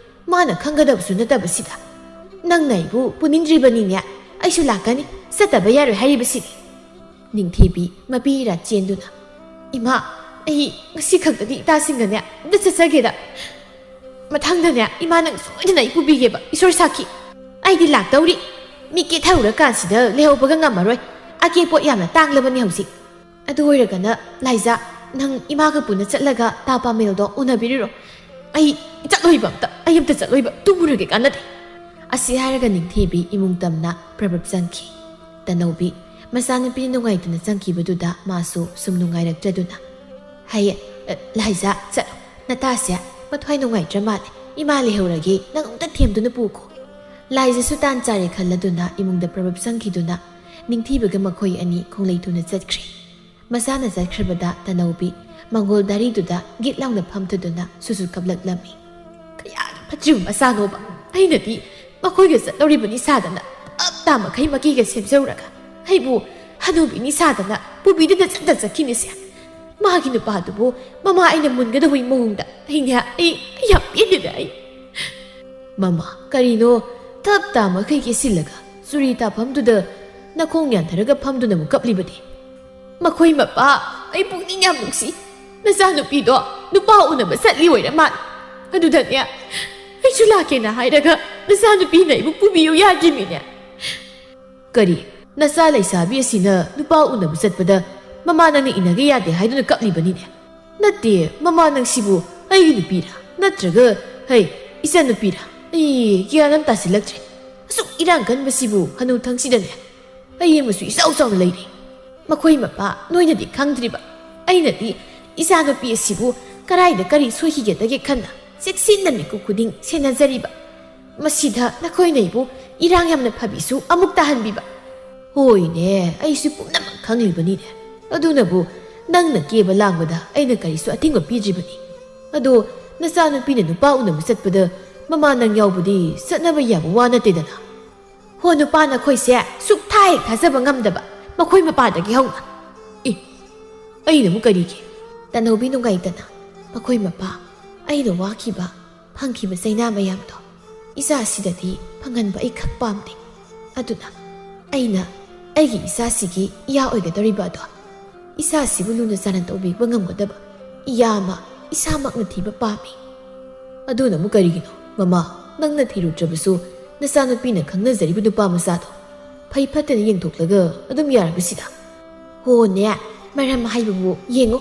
ꯃꯥꯅ ꯈꯪꯒꯗꯕꯁꯨ ꯅꯠꯇꯕꯁꯤꯗ꯫ ꯅꯪꯅ ꯑꯩꯕꯨ ꯄꯨꯅꯤꯡꯗ꯭ꯔꯤꯕꯅꯤꯅꯦ, ꯑꯩꯁꯨ ꯂꯥꯛꯀꯅꯤ, ꯆꯠꯇꯕ ꯌꯥꯔꯣꯏ ꯍꯥꯏꯔꯤꯕꯁꯤꯅꯤ꯫ ꯅꯤꯡꯊꯤꯕꯤ ꯃꯄꯤ ꯏꯔꯥ ꯆꯦꯟꯗꯨꯅ, "ꯏꯃꯥ, ꯑꯩ ꯉꯁꯤ ꯈꯛꯇꯗꯤ ꯏꯇꯥꯁꯤꯡꯒꯅꯦ ꯑꯝꯇ ꯆꯠꯆꯒꯦꯗ꯫ ꯃꯊꯪꯗꯅꯦ ꯏꯃꯥ ꯅꯪ ꯁꯣꯏꯗꯅ ꯑꯩ ꯄꯨꯕꯤꯒꯦꯕ, ꯏꯁꯣꯔ ꯁꯥꯈꯤ꯫ ꯑꯩꯗꯤ ꯂꯥꯛꯇꯧꯔꯤ꯫ ꯃꯤ ꯀꯦꯊꯔꯨꯔꯀꯥꯟꯁꯤꯗ ꯂꯩꯍꯧꯕꯒ ꯉꯝꯃꯔꯣꯏ꯫ ꯑꯀꯦ ꯄꯣꯠ ꯌꯥꯝꯅ ꯇꯥꯡꯂꯕꯅꯤ ꯍꯧꯖꯤꯛ꯫ ꯑꯗꯨ ꯑꯣꯏꯔꯒꯅ ꯂꯥꯏꯖꯥ, ꯅꯪ ꯏꯃꯥꯒ ꯄꯨꯟꯅ ꯆꯠꯂꯒ ꯇꯥ ꯄꯥꯃꯦꯜꯗꯣ ꯎꯅꯕꯤꯔꯨꯔꯣ꯫ ꯑꯩ ꯆꯠꯂꯣꯏꯕ ꯑꯝꯇ, ꯑꯩ ꯑꯝꯇ ꯆꯠꯂꯣꯏꯕ, ꯇꯨꯝꯃꯨꯔꯒꯦ ꯀꯥꯟꯅꯗꯦ"꯫ ꯑꯁꯤ ꯍꯥꯏꯔꯒ ꯅꯤꯡꯊꯤꯕꯤ ꯏꯃꯨꯡ ꯇꯝꯅ ꯄ꯭ꯔꯕꯞ ꯆꯪꯈꯤ꯫ ꯇꯅꯧꯕꯤ ꯃꯆꯥꯅꯨꯄꯤ ꯅꯨꯡꯉꯥꯏꯇꯅ ꯆꯪꯈꯤꯕꯗꯨꯗ ꯃꯥꯁꯨ ꯁꯨꯝ ꯅꯨꯡꯉꯥꯏꯔꯛꯇ꯭ꯔꯗꯨꯅ, "ꯍꯩ, ꯑ, ꯂꯥꯏꯖꯥ, ꯆꯠꯂꯣ꯫ ꯅꯇꯥꯁꯦ ꯃꯊ꯭ꯋꯥꯏ ꯅꯨꯡꯉꯥꯏꯇ꯭ꯔ ꯃꯥꯜꯂꯦ꯫ ꯏꯃꯥ ꯂꯩꯍꯧꯔꯒꯦ, ꯅꯪ ꯑꯝꯇ ꯊꯦꯝꯗꯨꯅ ꯄꯨꯈꯣ"꯫ ꯂꯥꯏꯖꯥꯁꯨ ꯇꯥꯟ ꯆꯥꯔꯦ ꯈꯜꯂꯗꯨꯅ ꯏꯃꯨꯡꯗ ꯄ꯭ꯔꯕꯞ ꯆꯪꯈꯤꯗꯨꯅ ꯅꯤꯡꯊꯤꯕꯒ ꯃꯈꯣꯏ ꯑꯅꯤ ꯈꯣꯡꯂꯩ ꯊꯨꯅ ꯆꯠꯈ꯭ꯔꯦ꯫ ꯃꯆꯥꯅ ꯆꯠꯈ꯭ꯔꯕꯗ ꯇꯅꯧꯕꯤ ꯃꯪꯒꯣꯜ ꯗꯥꯔꯤꯗꯨꯗ ꯒꯤꯠ ꯂꯥꯎꯅ ꯐꯝꯊꯗꯨꯅ ꯁꯨꯁꯨ ꯀꯞꯂꯛꯂꯝꯃꯤ꯫ ꯀꯌꯥꯗ ꯐꯠꯇ꯭ꯔꯤꯕ ꯃꯆꯥꯅꯣꯕ! ꯑꯩꯅꯗꯤ ꯃꯈꯣꯏꯒ ꯆꯠꯂꯧꯔꯤꯕꯅꯤ ꯁꯥꯗꯅ, ꯍꯞꯇꯥ ꯃꯈꯩ ꯃꯀꯤꯒ ꯁꯦꯝꯖꯧꯔꯒ, ꯑꯩꯕꯨ ꯍꯅꯨꯕꯤꯅꯤ ꯁꯥꯗꯅ ꯄꯨꯕꯤꯗꯨꯅ ꯆꯠꯇ ꯆꯠꯈꯤꯅꯤꯁꯦ꯫ ꯃꯥꯒꯤ ꯅꯨꯄꯥꯗꯨꯕꯨ ꯃꯃꯥ ꯑꯩꯅ ꯃꯨꯟꯒꯗꯧꯕꯒꯤ ꯃꯑꯣꯡꯗ꯫ ꯑꯩꯅꯦ, ꯑꯩ, ꯑꯩ ꯌꯥꯝ ꯄꯦꯟꯗꯦꯗ ꯑꯩ꯫ "ꯃꯃꯥ, ꯀꯔꯤꯅꯣ ꯇꯞ ꯇꯥ ꯃꯈꯩ ꯀꯦꯁꯤꯜꯂꯒ ꯆꯨꯔꯤ ꯇꯥꯐꯝꯗꯨꯗ ꯅꯈꯣꯡ ꯌꯥꯟꯊꯔꯒ ꯐꯝꯗꯨꯅꯕꯨ ꯀꯞꯂꯤꯕꯗꯤ?" "ꯃꯈꯣꯏ ꯃꯄꯥ, ꯑꯩ ꯄꯨꯛꯅꯤꯡ ꯌꯥꯝ ꯅꯨꯡꯁꯤ꯫ ꯅꯆꯥꯅꯨꯄꯤꯗꯣ ꯅꯨꯄꯥ ꯎꯅꯕ ꯆꯠꯂꯤ ꯑꯣꯏꯔ ꯃꯥꯜꯂꯦ꯫ ꯑꯗꯨꯗꯅꯦ, ꯑꯩꯁꯨ ꯂꯥꯛꯀꯦꯅ ꯍꯥꯏꯔꯒ ꯅꯆꯥꯅꯨꯄꯤꯅ ꯑꯩꯕꯨ ꯄꯨꯕꯤꯌꯨ ꯌꯥꯗ꯭ꯔꯤꯃꯤꯅꯦ"꯫ "ꯀꯔꯤ? ꯅꯆꯥ ꯂꯩꯁꯥꯕꯤ ꯑꯁꯤꯅ ꯅꯨꯄꯥ ꯎꯅꯕ ꯆꯠꯄꯗ ꯃꯃꯥ ꯅꯪꯅ ꯏꯟꯅꯒꯦ ꯌꯥꯗꯦ ꯍꯥꯏꯗꯨꯅ ꯀꯞꯂꯤꯕꯅꯤꯅꯦ? ꯅꯠꯇꯦ, ꯃꯃꯥ ꯅꯪꯁꯤꯕꯨ ꯑꯩꯒꯤ ꯅꯨꯄꯤꯔꯥ? ꯅꯠꯇ꯭ꯔꯒ, ꯍꯩ, ꯏꯆꯟ ꯅꯨꯄꯤꯔꯥ? ꯑꯩ ꯒ꯭ꯌꯥꯟ ꯑꯃ ꯇꯥꯁꯤꯜꯂꯛꯇ꯭ꯔꯦ꯫ ꯑꯁꯨꯛ ꯏꯔꯥꯡ ꯀꯟꯕꯁꯤꯕꯨ ꯍꯅꯨꯊꯪꯁꯤꯗꯅꯦ, ꯑꯩ ꯑꯃꯁꯨ ꯏꯆꯥꯎ ꯆꯥꯎꯅ ꯂꯩꯔꯤ꯫ ꯃꯈꯣꯏ ꯃꯄꯥ ꯅꯣꯏꯅꯗꯤ ꯈꯪꯗ꯭ꯔꯤꯕ꯫ ꯑꯩꯅꯗꯤ ꯏꯆꯥꯅꯨꯄꯤ ꯑꯁꯤꯕꯨ ꯀꯔꯥꯏꯗ ꯀꯔꯤ ꯁꯣꯏꯈꯤꯒꯗꯒꯦ ꯈꯟꯅ ꯆꯦꯛꯁꯤꯟꯅ ꯃꯤꯀꯨꯞ ꯈꯨꯗꯤꯡ ꯁꯦꯟꯅꯖꯔꯤꯕ꯫ ꯃꯁꯤꯗ ꯅꯈꯣꯏꯅ ꯑꯩꯕꯨ ꯏꯔꯥꯡ ꯌꯥꯝꯅ ꯐꯕꯤꯁꯨ ꯑꯃꯨꯛ ꯇꯥꯍꯟꯕꯤꯕ"꯫ "ꯍꯣꯏꯅꯦ, ꯑꯩꯁꯨ ꯄꯨꯝꯅꯃꯛ ꯈꯪꯂꯤꯕꯅꯤꯅꯦ꯫ ꯑꯗꯨꯅꯕꯨ ꯅꯪꯅ ꯀꯦꯕ ꯂꯥꯡꯕꯗ ꯑꯩꯅ ꯀꯔꯤꯁꯨ ꯑꯊꯤꯡꯕ ꯄꯤꯗ꯭ꯔꯤꯕꯅꯤ꯫ ꯑꯗꯣ ꯅꯆꯥꯅꯨꯄꯤꯅ ꯅꯨꯄꯥ ꯎꯅꯕ ꯆꯠꯄꯗ ꯃꯃꯥ ꯅꯪ ꯌꯥꯎꯕꯗꯤ ꯆꯠꯅꯕ ꯌꯥꯕ ꯋꯥ ꯅꯠꯇꯦꯗꯅ꯫ ꯍꯣ ꯅꯨꯄꯥ ꯅꯈꯣꯏꯁꯦ ꯁꯨꯛꯊꯥ ꯍꯦꯛ ꯊꯥꯖꯕ ꯉꯝꯗꯕ, ꯃꯈꯣꯏ ꯃꯄꯥꯗꯒꯤ ꯍꯧꯅ꯫ ꯑꯦ, ꯑꯩꯅꯕꯨ ꯀꯔꯤꯒꯤ? ꯇꯅꯧꯕꯤ ꯅꯨꯡꯉꯥꯏꯇꯅ, ꯃꯈꯣꯏ ꯃꯄꯥ, ꯑꯩꯅ ꯋꯥꯈꯤꯕ, ꯐꯪꯈꯤꯕ ꯆꯩꯅꯥ ꯃꯌꯥꯝꯗꯣ ꯏꯆꯥꯁꯤꯗꯗꯤ ꯐꯪꯍꯟꯕ ꯑꯩ ꯈꯛ ꯄꯥꯝꯗꯦ꯫ ꯑꯗꯨꯅ ꯑꯩꯅ ꯑꯩꯒꯤ ꯏꯆꯥꯁꯤꯒꯤ ꯏꯌꯥ ꯑꯣꯏꯒꯗꯧꯔꯤꯕ ꯑꯗꯣ ꯏꯆꯥꯁꯤꯕꯨ ꯂꯨꯅ ꯆꯥꯟꯅ ꯇꯧꯕꯤꯕ ꯉꯝꯒꯗꯕ ꯏꯌꯥ ꯑꯃ ꯏꯁꯥꯃꯛꯅ ꯊꯤꯕ ꯄꯥꯝꯃꯤ꯫ ꯑꯗꯨꯅ ꯑꯃꯨꯛ ꯀꯔꯤꯒꯤꯅꯣ? ꯃꯃꯥ, ꯅꯪꯅ ꯊꯤꯔꯨꯗ꯭ꯔꯕꯁꯨ ꯅꯆꯥꯅꯨꯄꯤꯅ ꯈꯪꯅꯖꯔꯤꯕ ꯅꯨꯄꯥ ꯃꯆꯥꯗꯣ ꯐꯩ ꯐꯠꯇꯅ ꯌꯦꯡꯊꯣꯛꯂꯒ ꯑꯗꯨꯝ ꯌꯥꯔꯕꯁꯤꯗ꯫ ꯍꯣꯅꯦ, ꯃꯔꯝ ꯍꯥꯏꯕꯕꯨ ꯌꯦꯡꯉꯨ,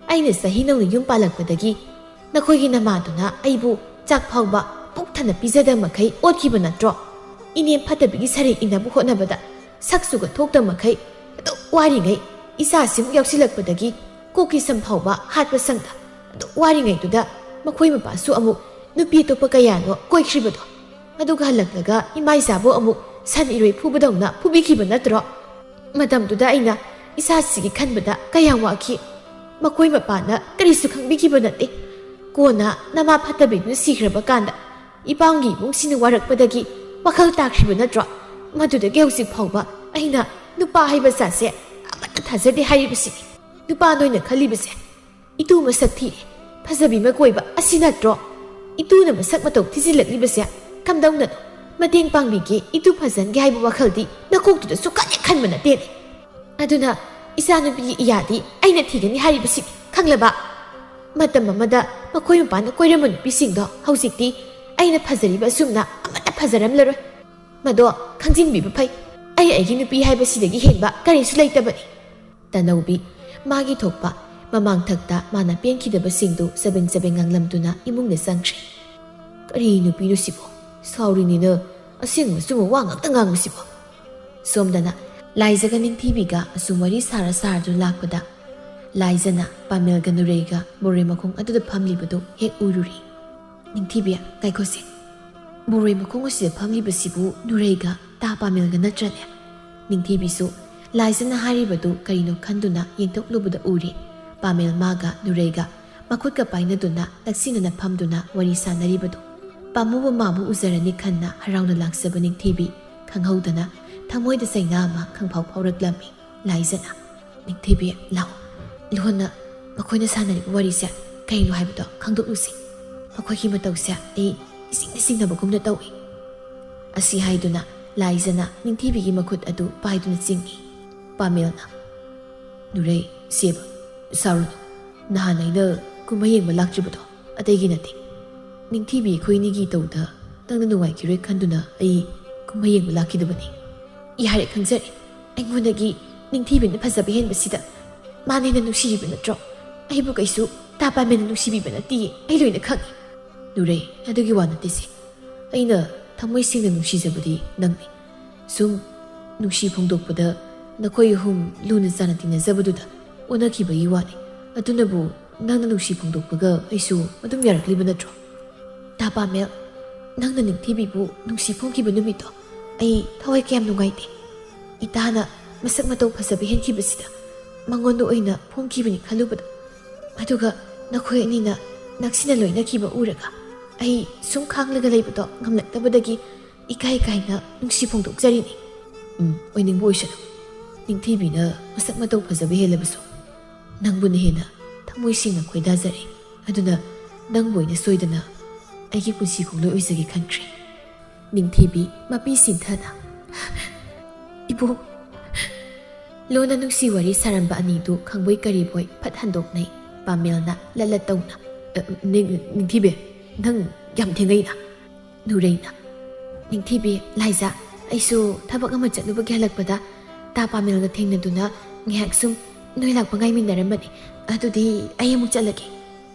ꯑꯩꯅ ꯆꯍꯤ ꯅꯧꯅ ꯌꯨꯝ ꯄꯥꯜꯂꯛꯄꯗꯒꯤ ꯅꯈꯣꯏꯒꯤ ꯅꯃꯥꯗꯨꯅ ꯑꯩꯕꯨ ꯆꯥꯛ ꯐꯥꯎꯕ ꯄꯨꯛ ꯊꯟꯅ ꯄꯤꯖꯗ ꯃꯈꯩ ꯑꯣꯠꯈꯤꯕ ꯅꯠꯇ꯭ꯔꯣ? ꯏꯅꯦꯝ ꯐꯠꯇꯕꯤꯒꯤ ꯁꯔꯦꯛ ꯏꯟꯅꯕ ꯍꯣꯠꯅꯕꯗ ꯁꯛ ꯆꯨꯒ ꯊꯣꯛꯇ ꯃꯈꯩ ꯑꯗꯨꯛ ꯋꯥꯔꯤꯉꯩ ꯏꯆꯥꯁꯤꯃꯨꯛ ꯌꯥꯎꯁꯤꯜꯂꯛꯄꯗꯒꯤ ꯀꯣꯛꯀꯤ ꯁꯝ ꯐꯥꯎꯕ ꯍꯥꯠꯄ ꯁꯪꯗ ꯑꯗꯨꯛ ꯋꯥꯔꯤꯉꯩꯗꯨꯗ ꯃꯈꯣꯏ ꯃꯄꯥꯁꯨ ꯑꯃꯨꯛ ꯅꯨꯄꯤ ꯑꯇꯣꯞꯄ ꯀꯌꯥꯅꯣ ꯀꯣꯏꯈ꯭ꯔꯤꯕꯗꯣ꯫ ꯑꯗꯨꯒ ꯍꯜꯂꯛꯂꯒ ꯏꯃꯥ ꯏꯆꯥꯕꯨ ꯑꯃꯨꯛ ꯁꯟ ꯏꯔꯣꯏ ꯐꯨꯕꯗꯧꯅ ꯐꯨꯕꯤꯈꯤꯕ ꯅꯠꯇ꯭ꯔꯣ? ꯃꯇꯝꯗꯨꯗ ꯑꯩꯅ ꯏꯆꯥꯁꯤꯒꯤ ꯈꯟꯕꯗ ꯀꯌꯥꯝ ꯋꯥꯈꯤ꯫ ꯃꯈꯣꯏ ꯃꯄꯥꯅ ꯀꯔꯤꯁꯨ ꯈꯪꯕꯤꯈꯤꯕ ꯅꯠꯇꯦ꯫ ꯀꯣꯟꯅ ꯅꯃꯥ ꯐꯠꯇꯕꯤꯗꯨꯅ ꯁꯤꯈ꯭ꯔꯕ ꯀꯥꯟꯗ ꯏꯄꯥꯝꯒꯤ ꯏꯃꯨꯡꯁꯤꯅ ꯋꯥꯔꯛꯄꯗꯒꯤ ꯋꯥꯈꯜ ꯇꯥꯈ꯭ꯔꯤꯕ ꯅꯠꯇ꯭ꯔꯣ? ꯃꯗꯨꯗꯒꯤ ꯍꯧꯖꯤꯛ ꯐꯥꯎꯕ ꯑꯩꯅ ꯅꯨꯄꯥ ꯍꯥꯏꯕ ꯖꯥꯠꯁꯦ ꯑꯃꯠꯇ ꯊꯥꯖꯗꯦ ꯍꯥꯏꯔꯤꯕꯁꯤꯅꯤ꯫ ꯅꯨꯄꯥ ꯅꯣꯏꯅ ꯈꯜꯂꯤꯕꯁꯦ ꯏꯇꯨ ꯃꯁꯛ ꯊꯤꯔꯦ, ꯐꯖꯕꯤ ꯑꯃ ꯀꯣꯏꯕ ꯑꯁꯤ ꯅꯠꯇ꯭ꯔꯣ? ꯏꯇꯨꯅ ꯃꯁꯛ ꯃꯇꯧ ꯊꯤꯖꯤꯜꯂꯛꯂꯤꯕꯁꯦ ꯀꯝꯗꯧꯅꯅꯣ? ꯃꯇꯦꯡ ꯄꯥꯡꯕꯤꯒꯦ, ꯏꯇꯨ ꯐꯖꯍꯟꯒꯦ ꯍꯥꯏꯕ ꯋꯥꯈꯜꯗꯤ ꯅꯀꯣꯛꯇꯨꯗ ꯁꯨꯛꯈꯟ ꯍꯦꯛ ꯈꯟꯕ ꯅꯠꯇꯦꯅꯦ꯫ ꯑꯗꯨꯅ ꯏꯆꯥꯅꯨꯄꯤꯒꯤ ꯏꯌꯥꯗꯤ ꯑꯩꯅ ꯊꯤꯒꯅꯤ ꯍꯥꯏꯔꯤꯕꯁꯤꯅꯤ, ꯈꯪꯂꯕ? ꯃꯇꯝ ꯑꯃꯗ ꯃꯈꯣꯏ ꯃꯄꯥꯅ ꯀꯣꯏꯔꯝꯕ ꯅꯨꯄꯤꯁꯤꯡꯗꯣ ꯍꯧꯖꯤꯛꯇꯤ ꯑꯩꯅ ꯐꯖꯔꯤꯕ ꯑꯁꯨꯝꯅ ꯑꯃꯠꯇ ꯐꯖꯔꯝꯂꯔꯣꯏ꯫ ꯃꯗꯣ ꯈꯪꯖꯤꯟꯕꯤꯕ ꯐꯩ꯫ ꯑꯩ ꯑꯩꯒꯤ ꯅꯨꯄꯤ ꯍꯥꯏꯕꯁꯤꯗꯒꯤ ꯍꯦꯟꯕ ꯀꯔꯤꯁꯨ ꯂꯩꯇꯕꯅꯤ꯫ ꯇꯅꯧꯕꯤ ꯃꯥꯒꯤ ꯊꯣꯛꯄ ꯃꯃꯥꯡꯊꯛꯇ ꯃꯥꯅ ꯄꯦꯟꯈꯤꯗꯕꯁꯤꯡꯗꯨ ꯆꯕꯦꯡ ꯆꯕꯦꯡ ꯉꯥꯡꯂꯝꯗꯨꯅ ꯏꯃꯨꯡꯗ ꯆꯪꯈ꯭ꯔꯦ꯫ ꯀꯔꯤ ꯅꯨꯄꯤꯅꯣ ꯁꯤꯕꯣ? ꯁꯥꯎꯔꯤꯅꯤꯅ ꯑꯁꯦꯡꯕ ꯑꯆꯨꯝꯕ ꯋꯥ ꯉꯥꯛꯇ ꯉꯥꯡꯕꯁꯤꯕꯣ? ꯁꯣꯝꯗꯅ ꯂꯥꯏꯖꯒ ꯅꯤꯡꯊꯤꯕꯤꯒ ꯑꯁꯨꯝ ꯋꯥꯔꯤ ꯁꯥꯔ ꯁꯥꯔꯗꯨꯅ ꯂꯥꯛꯄꯗ ꯂꯥꯏꯖꯅ ꯄꯥꯃꯦꯜꯒ ꯅꯨꯔꯩꯒ ꯃꯣꯔꯦ ꯃꯈꯣꯡ ꯑꯗꯨꯗ ꯐꯝꯂꯤꯕꯗꯨ ꯍꯦꯛ ꯎꯔꯨꯔꯦ꯫ ꯅꯤꯡꯊꯤꯕꯤ, ꯉꯥꯏꯈꯣꯁꯦ꯫ ꯃꯣꯔꯦ ꯃꯈꯣꯡ ꯑꯁꯤꯗ ꯐꯝꯂꯤꯕꯁꯤꯕꯨ ꯅꯨꯔꯩꯒ ꯇꯥ ꯄꯥꯃꯦꯜꯒ ꯅꯠꯇ꯭ꯔꯅꯦ? ꯅꯤꯡꯊꯤꯕꯤꯁꯨ ꯂꯥꯏꯖꯅ ꯍꯥꯏꯔꯤꯕꯗꯨ ꯀꯔꯤꯅꯣ ꯈꯟꯗꯨꯅ ꯌꯦꯡꯊꯣꯛꯂꯨꯕꯗ ꯎꯔꯦ, ꯄꯥꯃꯦꯜ ꯃꯥꯒ ꯅꯨꯔꯩꯒ ꯃꯈꯨꯠꯀ ꯄꯥꯏꯅꯗꯨꯅ ꯅꯛꯁꯤꯟꯅꯅ ꯐꯝꯗꯨꯅ ꯋꯥꯔꯤ ꯁꯥꯟꯅꯔꯤꯕꯗꯨ꯫ ꯄꯥꯝꯃꯨꯕ ꯃꯥꯕꯨ ꯎꯖꯔꯅꯤ ꯈꯟꯅ ꯍꯔꯥꯎꯅ ꯂꯥꯛꯆꯕ ꯅꯤꯡꯊꯤꯕꯤ ꯈꯪꯍꯧꯗꯅ ꯊꯃꯣꯏꯗ ꯆꯩꯅꯥ ꯑꯃ ꯈꯪꯐꯥꯎ ꯐꯥꯎꯔꯛꯂꯝꯃꯤ꯫ ꯂꯥꯏꯖꯅ, "ꯅꯤꯡꯊꯤꯕꯤ, ꯂꯥꯛꯑꯣ꯫ ꯂꯣꯟꯅ ꯃꯈꯣꯏꯅ ꯁꯥꯟꯅꯔꯤꯕ ꯋꯥꯔꯤꯁꯦ ꯀꯩꯅꯣ ꯍꯥꯏꯕꯗꯣ ꯈꯪꯗꯣꯛꯂꯨꯁꯤ꯫ ꯃꯈꯣꯏꯒꯤ ꯃꯇꯧꯁꯦ ꯑꯩ ꯏꯁꯤꯡꯗ ꯆꯤꯡꯅꯕꯒꯨꯝꯅ ꯇꯧꯏ"꯫ ꯑꯁꯤ ꯍꯥꯏꯗꯨꯅ ꯂꯥꯏꯖꯅ ꯅꯤꯡꯊꯤꯕꯤꯒꯤ ꯃꯈꯨꯠ ꯑꯗꯨ ꯄꯥꯏꯗꯨꯅ ꯆꯤꯡꯏ꯫ ꯄꯥꯃꯦꯜꯅ, "ꯅꯨꯔꯩ, ꯁꯦꯕ, ꯁꯥꯎꯔꯨꯅꯨ꯫ ꯅꯍꯥꯟ ꯑꯩꯅ ꯀꯨꯝꯍꯩ ꯌꯦꯡꯕ ꯂꯥꯛꯇ꯭ꯔꯤꯕꯗꯣ ꯑꯇꯩꯒꯤ ꯅꯠꯇꯦ꯫ ꯅꯤꯡꯊꯤꯕꯤ ꯑꯩꯈꯣꯏ ꯑꯅꯤꯒꯤ ꯇꯧꯗ ꯅꯪꯅ ꯅꯨꯡꯉꯥꯏꯈꯤꯔꯣꯏ ꯈꯟꯗꯨꯅ ꯑꯩ ꯀꯨꯝꯍꯩ ꯌꯦꯡꯕ ꯂꯥꯛꯈꯤꯗꯕꯅꯤ"꯫ "ꯌꯥꯔꯦ, ꯈꯪꯖꯔꯦ꯫ ꯑꯩꯉꯣꯟꯗꯒꯤ ꯅꯤꯡꯊꯤꯕꯤꯅ ꯐꯖꯕ ꯍꯦꯟꯕꯁꯤꯗ ꯃꯥꯅ ꯍꯦꯟꯅ ꯅꯨꯡꯁꯤꯔꯤꯕ ꯅꯠꯇ꯭ꯔꯣ? ꯑꯩꯕꯨ ꯀꯩꯁꯨ ꯇꯥ ꯄꯥꯃꯦꯜꯅ ꯅꯨꯡꯁꯤꯕꯤꯕ ꯅꯠꯇꯤꯌꯦ, ꯑꯩ ꯂꯣꯏꯅ ꯈꯪꯉꯤ"꯫ "ꯅꯨꯔꯩ, ꯑꯗꯨꯒꯤ ꯋꯥ ꯅꯠꯇꯦꯁꯦ꯫ ꯑꯩꯅ ꯊꯃꯣꯏ ꯁꯦꯡꯅ ꯅꯨꯡꯁꯤꯖꯕꯗꯤ ꯅꯪꯅꯤ꯫ ꯁꯨꯝ ꯅꯨꯡꯁꯤ ꯐꯣꯡꯗꯣꯛꯄꯗ ꯅꯈꯣꯏ ꯑꯍꯨꯝ ꯂꯨꯅ ꯆꯥꯟꯅ ꯇꯤꯟꯅꯖꯕꯗꯨꯗ ꯑꯣꯟꯅꯈꯤꯕꯒꯤ ꯋꯥꯅꯤ꯫ ꯑꯗꯨꯅꯕꯨ ꯅꯪꯅ ꯅꯨꯡꯁꯤ ꯐꯣꯡꯗꯣꯛꯄꯒ ꯑꯩꯁꯨ ꯑꯗꯨꯝ ꯌꯥꯔꯛꯂꯤꯕ ꯅꯠꯇ꯭ꯔꯣ? ꯇꯥ ꯄꯥꯃꯦꯜ, ꯅꯪꯅ ꯅꯤꯡꯊꯤꯕꯤꯕꯨ ꯅꯨꯡꯁꯤ ꯐꯣꯡꯈꯤꯕ ꯅꯨꯃꯤꯠꯇꯣ ꯑꯩ ꯊꯋꯥꯏ ꯀꯌꯥꯝ ꯅꯨꯡꯉꯥꯏꯇꯦ꯫ ꯏꯇꯥꯅ ꯃꯁꯛ ꯃꯇꯧ ꯐꯖꯕ ꯍꯦꯟꯈꯤꯕꯁꯤꯗ ꯃꯉꯣꯟꯗ ꯑꯣꯏꯅ ꯐꯣꯡꯈꯤꯕꯅꯤ ꯈꯜꯂꯨꯕꯗ꯫ ꯑꯗꯨꯒ ꯅꯈꯣꯏ ꯑꯅꯤꯅ ꯅꯛꯁꯤꯟꯅ ꯂꯣꯏꯅꯈꯤꯕ ꯎꯔꯒ ꯑꯩ ꯁꯨꯝ ꯈꯥꯡꯂꯒ ꯂꯩꯕꯗꯣ ꯉꯝꯂꯛꯇꯕꯗꯒꯤ ꯏꯀꯥꯏ ꯀꯥꯏꯅ ꯅꯨꯡꯁꯤ ꯐꯣꯡꯗꯣꯛꯆꯔꯤꯅꯤ"꯫ "ꯎꯝ, ꯑꯣꯏꯅꯤꯡꯕ ꯑꯣꯏꯁꯅꯨ꯫ ꯅꯤꯡꯊꯤꯕꯤꯅ ꯃꯁꯛ ꯃꯇꯧ ꯐꯖꯕ ꯍꯦꯜꯂꯕꯁꯨ ꯅꯪꯕꯨꯅ ꯍꯦꯟꯅ ꯊꯃꯣꯏ ꯁꯦꯡꯅ ꯈꯣꯏꯗꯥꯖꯔꯦ꯫ ꯑꯗꯨꯅ ꯅꯪꯕꯨ ꯑꯣꯏꯅ ꯁꯣꯏꯗꯅ ꯑꯩꯒꯤ ꯄꯨꯟꯁꯤ ꯈꯣꯡꯂꯣꯏ ꯑꯣꯏꯖꯒꯦ ꯈꯟꯈ꯭ꯔꯦ"꯫ ꯅꯤꯡꯊꯤꯕꯤ ꯃꯄꯤ ꯁꯤꯟꯊꯅ, "ꯏꯕꯣꯛ"꯫ ꯂꯣꯟꯅ ꯅꯨꯡꯁꯤ ꯋꯥꯔꯤ ꯁꯥꯔꯝꯕ ꯑꯅꯤꯗꯨ ꯈꯪꯕꯣꯏ ꯀꯔꯤꯕꯣꯏ ꯐꯠ ꯍꯟꯗꯣꯛꯅꯩ꯫ ꯄꯥꯃꯦꯜꯅ ꯂꯠ ꯂꯠ ꯇꯧꯅ, "ꯑ, ꯅꯤꯡ-, ꯅꯤꯡꯊꯤꯕꯤ, ꯅꯪ ꯌꯥꯝ ꯊꯦꯡꯉꯩꯅ"꯫ ꯅꯨꯔꯩꯅ, "ꯅꯤꯡꯊꯤꯕꯤ, ꯂꯥꯏꯖꯥ, ꯑꯩꯁꯨ ꯊꯕꯛ ꯑꯃ ꯆꯠꯂꯨꯕꯒꯤ ꯍꯜꯂꯛꯄꯗ ꯇꯥ ꯄꯥꯃꯦꯜꯒ ꯊꯦꯡꯅꯗꯨꯅ ꯉꯥꯏꯍꯥꯛ ꯁꯨꯝ ꯅꯣꯏ ꯂꯥꯛꯄ ꯉꯥꯏꯃꯤꯟꯅꯔꯝꯕꯅꯤ꯫ ꯑꯗꯨꯗꯤ ꯑꯩ ꯑꯃꯨꯛ ꯆꯠꯂꯒꯦ"꯫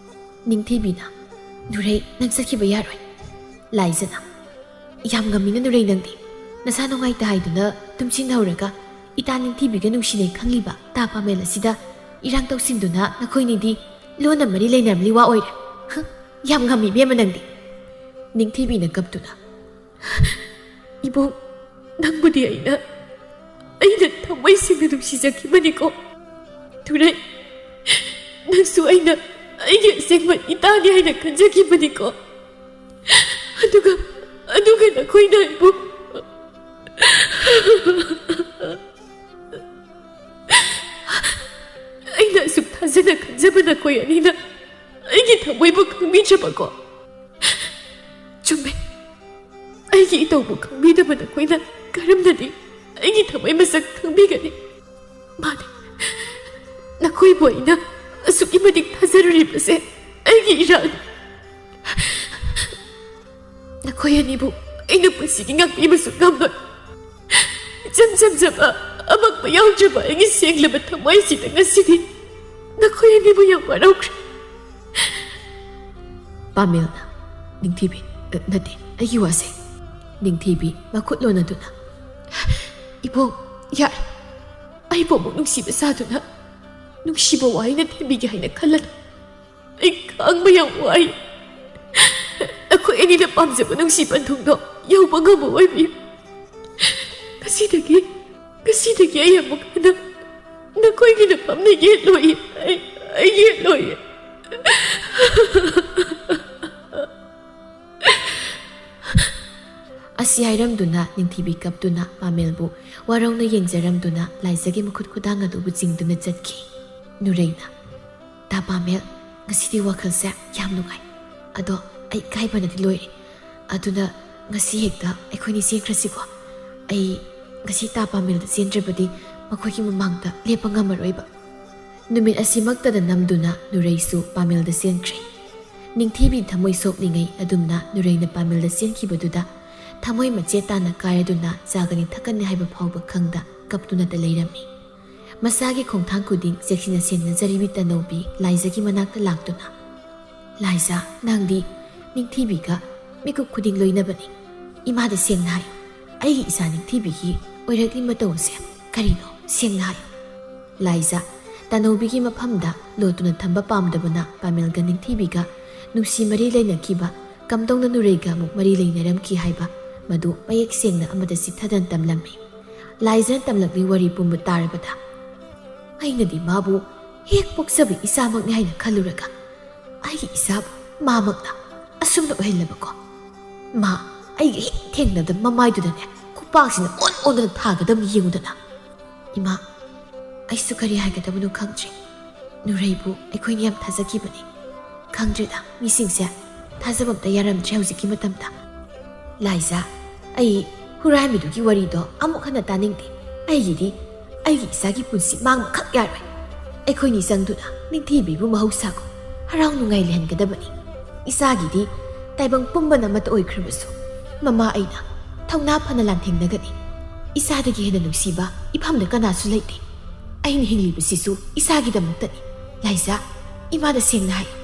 ꯅꯤꯡꯊꯤꯕꯤꯅ, "ꯅꯨꯔꯩ, ꯅꯪ ꯆꯠꯈꯤꯕ ꯌꯥꯔꯣꯏ"꯫ ꯂꯥꯏꯖꯅ, "ꯌꯥꯝ ꯉꯝꯃꯤꯅ ꯅꯨꯔꯩ ꯅꯪꯗꯤ꯫ ꯅꯁꯥ ꯅꯨꯡꯉꯥꯏꯇ ꯍꯥꯏꯗꯨꯅ ꯇꯨꯝꯁꯤꯟꯍꯧꯔꯒ ꯏꯇꯥ ꯅꯤꯡꯊꯤꯕꯤꯒ ꯅꯨꯡꯁꯤꯅꯩ ꯈꯪꯂꯤꯕ ꯇꯥ ꯄꯥꯃꯦꯜ ꯑꯁꯤꯗ ꯏꯔꯥꯡ ꯇꯧꯁꯤꯟꯗꯨꯅ ꯅꯈꯣꯏꯅꯤꯗꯤ ꯂꯣꯟꯅ ꯃꯔꯤ ꯂꯩꯅꯔꯝꯂꯤ ꯋꯥ ꯑꯣꯏꯔꯦ꯫ ꯍ, ꯌꯥꯝ ꯉꯝꯃꯤ ꯏꯕꯦꯝꯃ ꯅꯪꯗꯤ"꯫ ꯅꯤꯡꯊꯤꯕꯤꯅ ꯀꯞꯇꯨꯅ, "ꯏꯕꯣꯛ, ꯅꯪꯕꯨꯗꯤ ꯑꯩꯅ, ꯑꯩꯅ ꯊꯃꯣꯏ ꯁꯦꯡꯅ ꯅꯨꯡꯁꯤꯖꯈꯤꯕꯅꯤꯀꯣ꯫ ꯅꯨꯔꯩ, ꯅꯪꯁꯨ ꯑꯩꯅ ꯑꯩꯒꯤ ꯑꯁꯦꯡꯕ ꯏꯇꯥꯅꯤ ꯍꯥꯏꯅ ꯈꯟꯖꯈꯤꯕꯅꯤꯀꯣ꯫ ꯑꯗꯨꯒ, ꯑꯗꯨꯒ ꯅꯈꯣꯏꯅ ꯑꯩꯕꯨ, ꯑꯩꯅ ꯑꯁꯨꯛ ꯊꯥꯖꯅ ꯈꯟꯖꯕ ꯅꯈꯣꯏ ꯑꯅꯤꯅ ꯑꯩꯒꯤ ꯊꯃꯣꯏꯕꯨ ꯈꯪꯕꯤꯗ꯭ꯔꯕꯀꯣ꯫ ꯆꯨꯝꯃꯦ, ꯑꯩꯒꯤ ꯏꯇꯧꯕꯨ ꯈꯪꯕꯤꯗꯕ ꯅꯈꯣꯏꯅ ꯀꯔꯝꯅꯗꯤ ꯑꯩꯒꯤ ꯊꯃꯣꯏ ꯃꯁꯛ ꯈꯪꯕꯤꯒꯅꯤ? ꯃꯥꯅꯤ, ꯅꯈꯣꯏꯕꯨ ꯑꯩꯅ ꯑꯁꯨꯛꯀꯤ ꯃꯇꯤꯛ ꯊꯥꯖꯔꯨꯔꯤꯕꯁꯦ ꯑꯩꯒꯤ ꯏꯔꯥꯜꯅꯤ꯫ ꯅꯈꯣꯏ ꯑꯅꯤꯕꯨ ꯑꯩꯅ ꯄꯨꯟꯁꯤꯒꯤ ꯉꯥꯛꯄꯤꯕꯁꯨ ꯉꯝꯂꯣꯏ꯫ ꯏꯆꯝ ꯆꯝꯖꯕ, ꯑꯃꯛꯄ ꯌꯥꯎꯗ꯭ꯔꯕ ꯑꯩꯒꯤ ꯁꯦꯡꯂꯕ ꯊꯃꯣꯏꯁꯤꯗ ꯉꯁꯤꯗꯤ ꯅꯈꯣꯏ ꯑꯅꯤꯕꯨ ꯌꯥꯝ ꯋꯥꯔꯧꯈ꯭ꯔꯦ꯫ ꯄꯥꯃꯦꯜꯅ, ꯅꯤꯡꯊꯤꯕꯤ, ꯑ, ꯅꯠꯇꯦ, ꯑꯩꯒꯤ ꯋꯥꯁꯦ꯫ ꯅꯤꯡꯊꯤꯕꯤ ꯃꯈꯨꯠ ꯂꯣꯟꯅꯗꯨꯅ, ꯏꯕꯣꯛ, ꯌꯥꯔꯦ꯫ ꯑꯩꯕꯨ ꯑꯃꯨꯛ ꯅꯨꯡꯁꯤꯕ ꯁꯥꯗꯨꯅ ꯅꯨꯡꯁꯤꯕ ꯋꯥꯍꯩꯅ ꯊꯦꯝꯕꯤꯒꯦ ꯍꯥꯏꯅ ꯈꯜꯂꯅꯨ꯫ ꯑꯩ ꯈꯥꯡꯕ ꯌꯥꯝ ꯋꯥꯏ꯫ ꯑꯩꯈꯣꯏ ꯑꯅꯤꯅ ꯄꯥꯝꯖꯕ ꯅꯨꯡꯁꯤ ꯄꯟꯊꯨꯡꯗꯣ ꯌꯧꯕ ꯉꯝꯕ ꯑꯣꯏꯕꯤꯌꯨ꯫ ꯉꯁꯤꯗꯒꯤ, ꯉꯁꯤꯗꯒꯤ ꯑꯩ ꯑꯃꯨꯛ ꯍꯟꯅ ꯅꯈꯣꯏꯒꯤ ꯅꯐꯝꯗ ꯌꯦꯠꯂꯣꯏ꯫ ꯑꯩ, ꯑꯩ ꯌꯦꯠꯂꯣꯏ꯫ ꯑꯁꯤ ꯍꯥꯏꯔꯝꯗꯨꯅ ꯅꯤꯡꯊꯤꯕꯤ ꯀꯞꯇꯨꯅ ꯄꯥꯃꯦꯜꯕꯨ ꯋꯥꯔꯧꯅ ꯌꯦꯡꯖꯔꯝꯗꯨꯅ ꯂꯥꯏꯖꯒꯤ ꯃꯈꯨꯠ ꯈꯨꯗꯥꯡ ꯑꯗꯨꯕꯨ ꯆꯤꯡꯗꯨꯅ ꯆꯠꯈꯤ꯫ ꯅꯨꯔꯩꯅ, "ꯇꯥ ꯄꯥꯃꯦꯜ, ꯉꯁꯤꯗꯤ ꯋꯥꯈꯜꯁꯦ ꯌꯥꯝ ꯅꯨꯡꯉꯥꯏ꯫ ꯑꯗꯣ ꯑꯩ ꯏꯀꯥꯏꯕꯅꯗꯤ ꯂꯣꯏꯔꯦ꯫ ꯑꯗꯨꯅ ꯉꯁꯤ ꯍꯦꯛꯇ ꯑꯩꯈꯣꯏꯅꯤ ꯆꯦꯟꯈ꯭ꯔꯁꯤꯀꯣ꯫ ꯑꯩ ꯉꯁꯤ ꯇꯥ ꯄꯥꯃꯦꯜꯗ ꯆꯦꯟꯗ꯭ꯔꯕꯗꯤ ꯃꯈꯣꯏꯒꯤ ꯃꯃꯥꯡꯗ ꯂꯦꯞꯄ ꯉꯝꯃꯔꯣꯏꯕ꯫" ꯅꯨꯃꯤꯠ ꯑꯁꯤꯃꯛꯇꯗ ꯅꯝꯗꯨꯅ ꯅꯨꯔꯩꯁꯨ ꯄꯥꯃꯦꯜꯗ ꯆꯦꯟꯈ꯭ꯔꯦ꯫ ꯅꯤꯡꯊꯤꯕꯤ ꯊꯃꯣꯏ ꯁꯣꯛꯂꯤꯉꯩ ꯑꯗꯨꯝꯅ ꯅꯨꯔꯩꯅ ꯄꯥꯃꯦꯜꯗ ꯆꯦꯟꯈꯤꯕꯗꯨꯗ ꯊꯃꯣꯏ ꯃꯆꯦꯠ ꯇꯥꯅ ꯀꯥꯏꯔꯗꯨꯅ ꯆꯥꯒꯅꯤ ꯊꯛꯀꯅꯤ ꯍꯥꯏꯕ ꯐꯥꯎꯕ ꯈꯪꯗ ꯀꯞꯇꯨꯅꯇ ꯂꯩꯔꯝꯃꯤ꯫ ꯃꯁꯥꯒꯤ ꯈꯣꯡꯊꯥꯡ ꯈꯨꯗꯤꯡ ꯆꯦꯛꯁꯤꯟꯅ ꯁꯦꯟꯅꯖꯔꯤꯕꯤ ꯇꯅꯧꯕꯤ ꯂꯥꯏꯖꯒꯤ ꯃꯅꯥꯛꯇ ꯂꯥꯛꯇꯨꯅ, "ꯂꯥꯏꯖ, ꯅꯪꯗꯤ ꯅꯤꯡꯊꯤꯕꯤꯒ ꯃꯤꯀꯨꯞ ꯈꯨꯗꯤꯡ ꯂꯣꯏꯅꯕꯅꯤ꯫ ꯏꯃꯥꯗ ꯁꯦꯡꯅ ꯍꯥꯏꯌꯨ, ꯑꯩꯒꯤ ꯏꯆꯥ ꯅꯤꯡꯊꯤꯕꯤꯒꯤ ꯑꯣꯏꯔꯛꯂꯤ ꯃꯇꯧ ꯑꯁꯦ ꯀꯔꯤꯅꯣ? ꯁꯦꯡꯅ ꯍꯥꯏꯌꯨ꯫" ꯂꯥꯏꯖ, ꯇꯅꯧꯕꯤꯒꯤ ꯃꯐꯝꯗ ꯂꯣꯠꯇꯨꯅ ꯊꯝꯕ ꯄꯥꯝꯗꯕꯅ ꯄꯥꯃꯦꯜꯒ ꯅꯤꯡꯊꯤꯕꯤꯒ ꯅꯨꯡꯁꯤ ꯃꯔꯤ ꯂꯩꯅꯈꯤꯕ, ꯀꯝꯗꯧꯅ ꯅꯨꯔꯩꯒ ꯑꯃꯨꯛ ꯃꯔꯤ ꯂꯩꯅꯔꯝꯈꯤ ꯍꯥꯏꯕ ꯃꯗꯨ ꯃꯌꯦꯛ ꯁꯦꯡꯅ ꯑꯃꯗ ꯆꯤꯠꯊꯗꯅ ꯇꯝꯂꯝꯃꯤ꯫ ꯂꯥꯏꯖꯥꯅ ꯇꯝꯂꯛꯂꯤ ꯋꯥꯔꯤ ꯄꯨꯝꯕ ꯇꯥꯔꯕꯗ ꯑꯩꯅꯗꯤ ꯃꯥꯕꯨ ꯍꯦꯛ ꯄꯣꯛꯆꯕ ꯏꯆꯥꯃꯛꯅꯤ ꯍꯥꯏꯅ ꯈꯜꯂꯨꯔꯒ ꯑꯩꯒꯤ ꯏꯆꯥꯕꯨ ꯃꯥꯃꯛꯅ ꯑꯁꯨꯝꯅ ꯑꯣꯏꯍꯜꯂꯕꯀꯣ꯫ ꯃꯥ ꯑꯩꯒ ꯍꯦꯛ ꯊꯦꯡꯅꯕꯗ ꯃꯃꯥꯏꯗꯨꯗꯅꯦ ꯈꯨꯄꯥꯛꯁꯤꯅ ꯑꯣꯟ ꯑꯣꯟꯗꯨꯅ ꯊꯥꯒꯗꯕ ꯌꯦꯡꯉꯨꯗꯅ꯫ ꯏꯃꯥ, ꯑꯩꯁꯨ ꯀꯔꯤ ꯍꯥꯏꯒꯗꯕꯅꯣ ꯈꯪꯗ꯭ꯔꯦ꯫ ꯅꯨꯔꯩꯕꯨ ꯑꯩꯈꯣꯏꯅ ꯌꯥꯝ ꯊꯥꯖꯈꯤꯕꯅꯤ꯫ ꯈꯪꯗ꯭ꯔꯦꯗ, ꯃꯤꯁꯤꯡꯁꯦ ꯊꯥꯖꯕ ꯑꯝꯇ ꯌꯥꯔꯝꯗ꯭ꯔꯦ ꯍꯧꯖꯤꯛꯀꯤ ꯃꯇꯝꯗ꯫ ꯂꯥꯏꯖꯥ, ꯑꯩ ꯍꯨꯔꯥꯟꯕꯗꯨꯒꯤ ꯋꯥꯔꯤꯗꯣ ꯑꯃꯨꯛ ꯍꯟꯅ ꯇꯥꯅꯤꯡꯗꯦ꯫ ꯑꯩꯒꯤꯗꯤ ꯑꯩꯒꯤ ꯏꯆꯥꯒꯤ ꯄꯨꯟꯁꯤ ꯃꯥꯡꯕꯈꯛ ꯌꯥꯔꯣꯏ꯫ ꯑꯩꯈꯣꯏꯅꯤ ꯆꯪꯗꯨꯅ ꯅꯤꯡꯊꯤꯕꯤꯕꯨ ꯃꯍꯧꯁꯥꯒꯨꯝ ꯍꯔꯥꯎ ꯅꯨꯡꯉꯥꯏ ꯂꯩꯍꯟꯒꯗꯕꯅꯤ꯫ ꯏꯆꯥꯒꯤꯗꯤ ꯇꯥꯏꯕꯪ ꯄꯨꯝꯕꯅ ꯑꯃꯠꯇ ꯑꯣꯏꯈ꯭ꯔꯕꯁꯨ ꯃꯃꯥ ꯑꯩꯅ ꯊꯧꯅꯥ ꯐꯅ ꯂꯥꯟꯊꯦꯡꯅꯒꯅꯤ꯫ ꯏꯆꯥꯗꯒꯤ ꯍꯦꯟꯅ ꯅꯨꯡꯁꯤꯕ ꯏꯐꯝꯗ ꯀꯅꯥꯁꯨ ꯂꯩꯇꯦ꯫ ꯑꯩꯅ ꯍꯤꯡꯂꯤꯕꯁꯤꯁꯨ ꯏꯆꯥꯒꯤꯗꯃꯛꯇꯅꯤ꯫ ꯂꯥꯏꯖꯥ, ꯏꯃꯥꯗ ꯁꯦꯡꯅ ꯍꯥꯏꯌꯨ꯫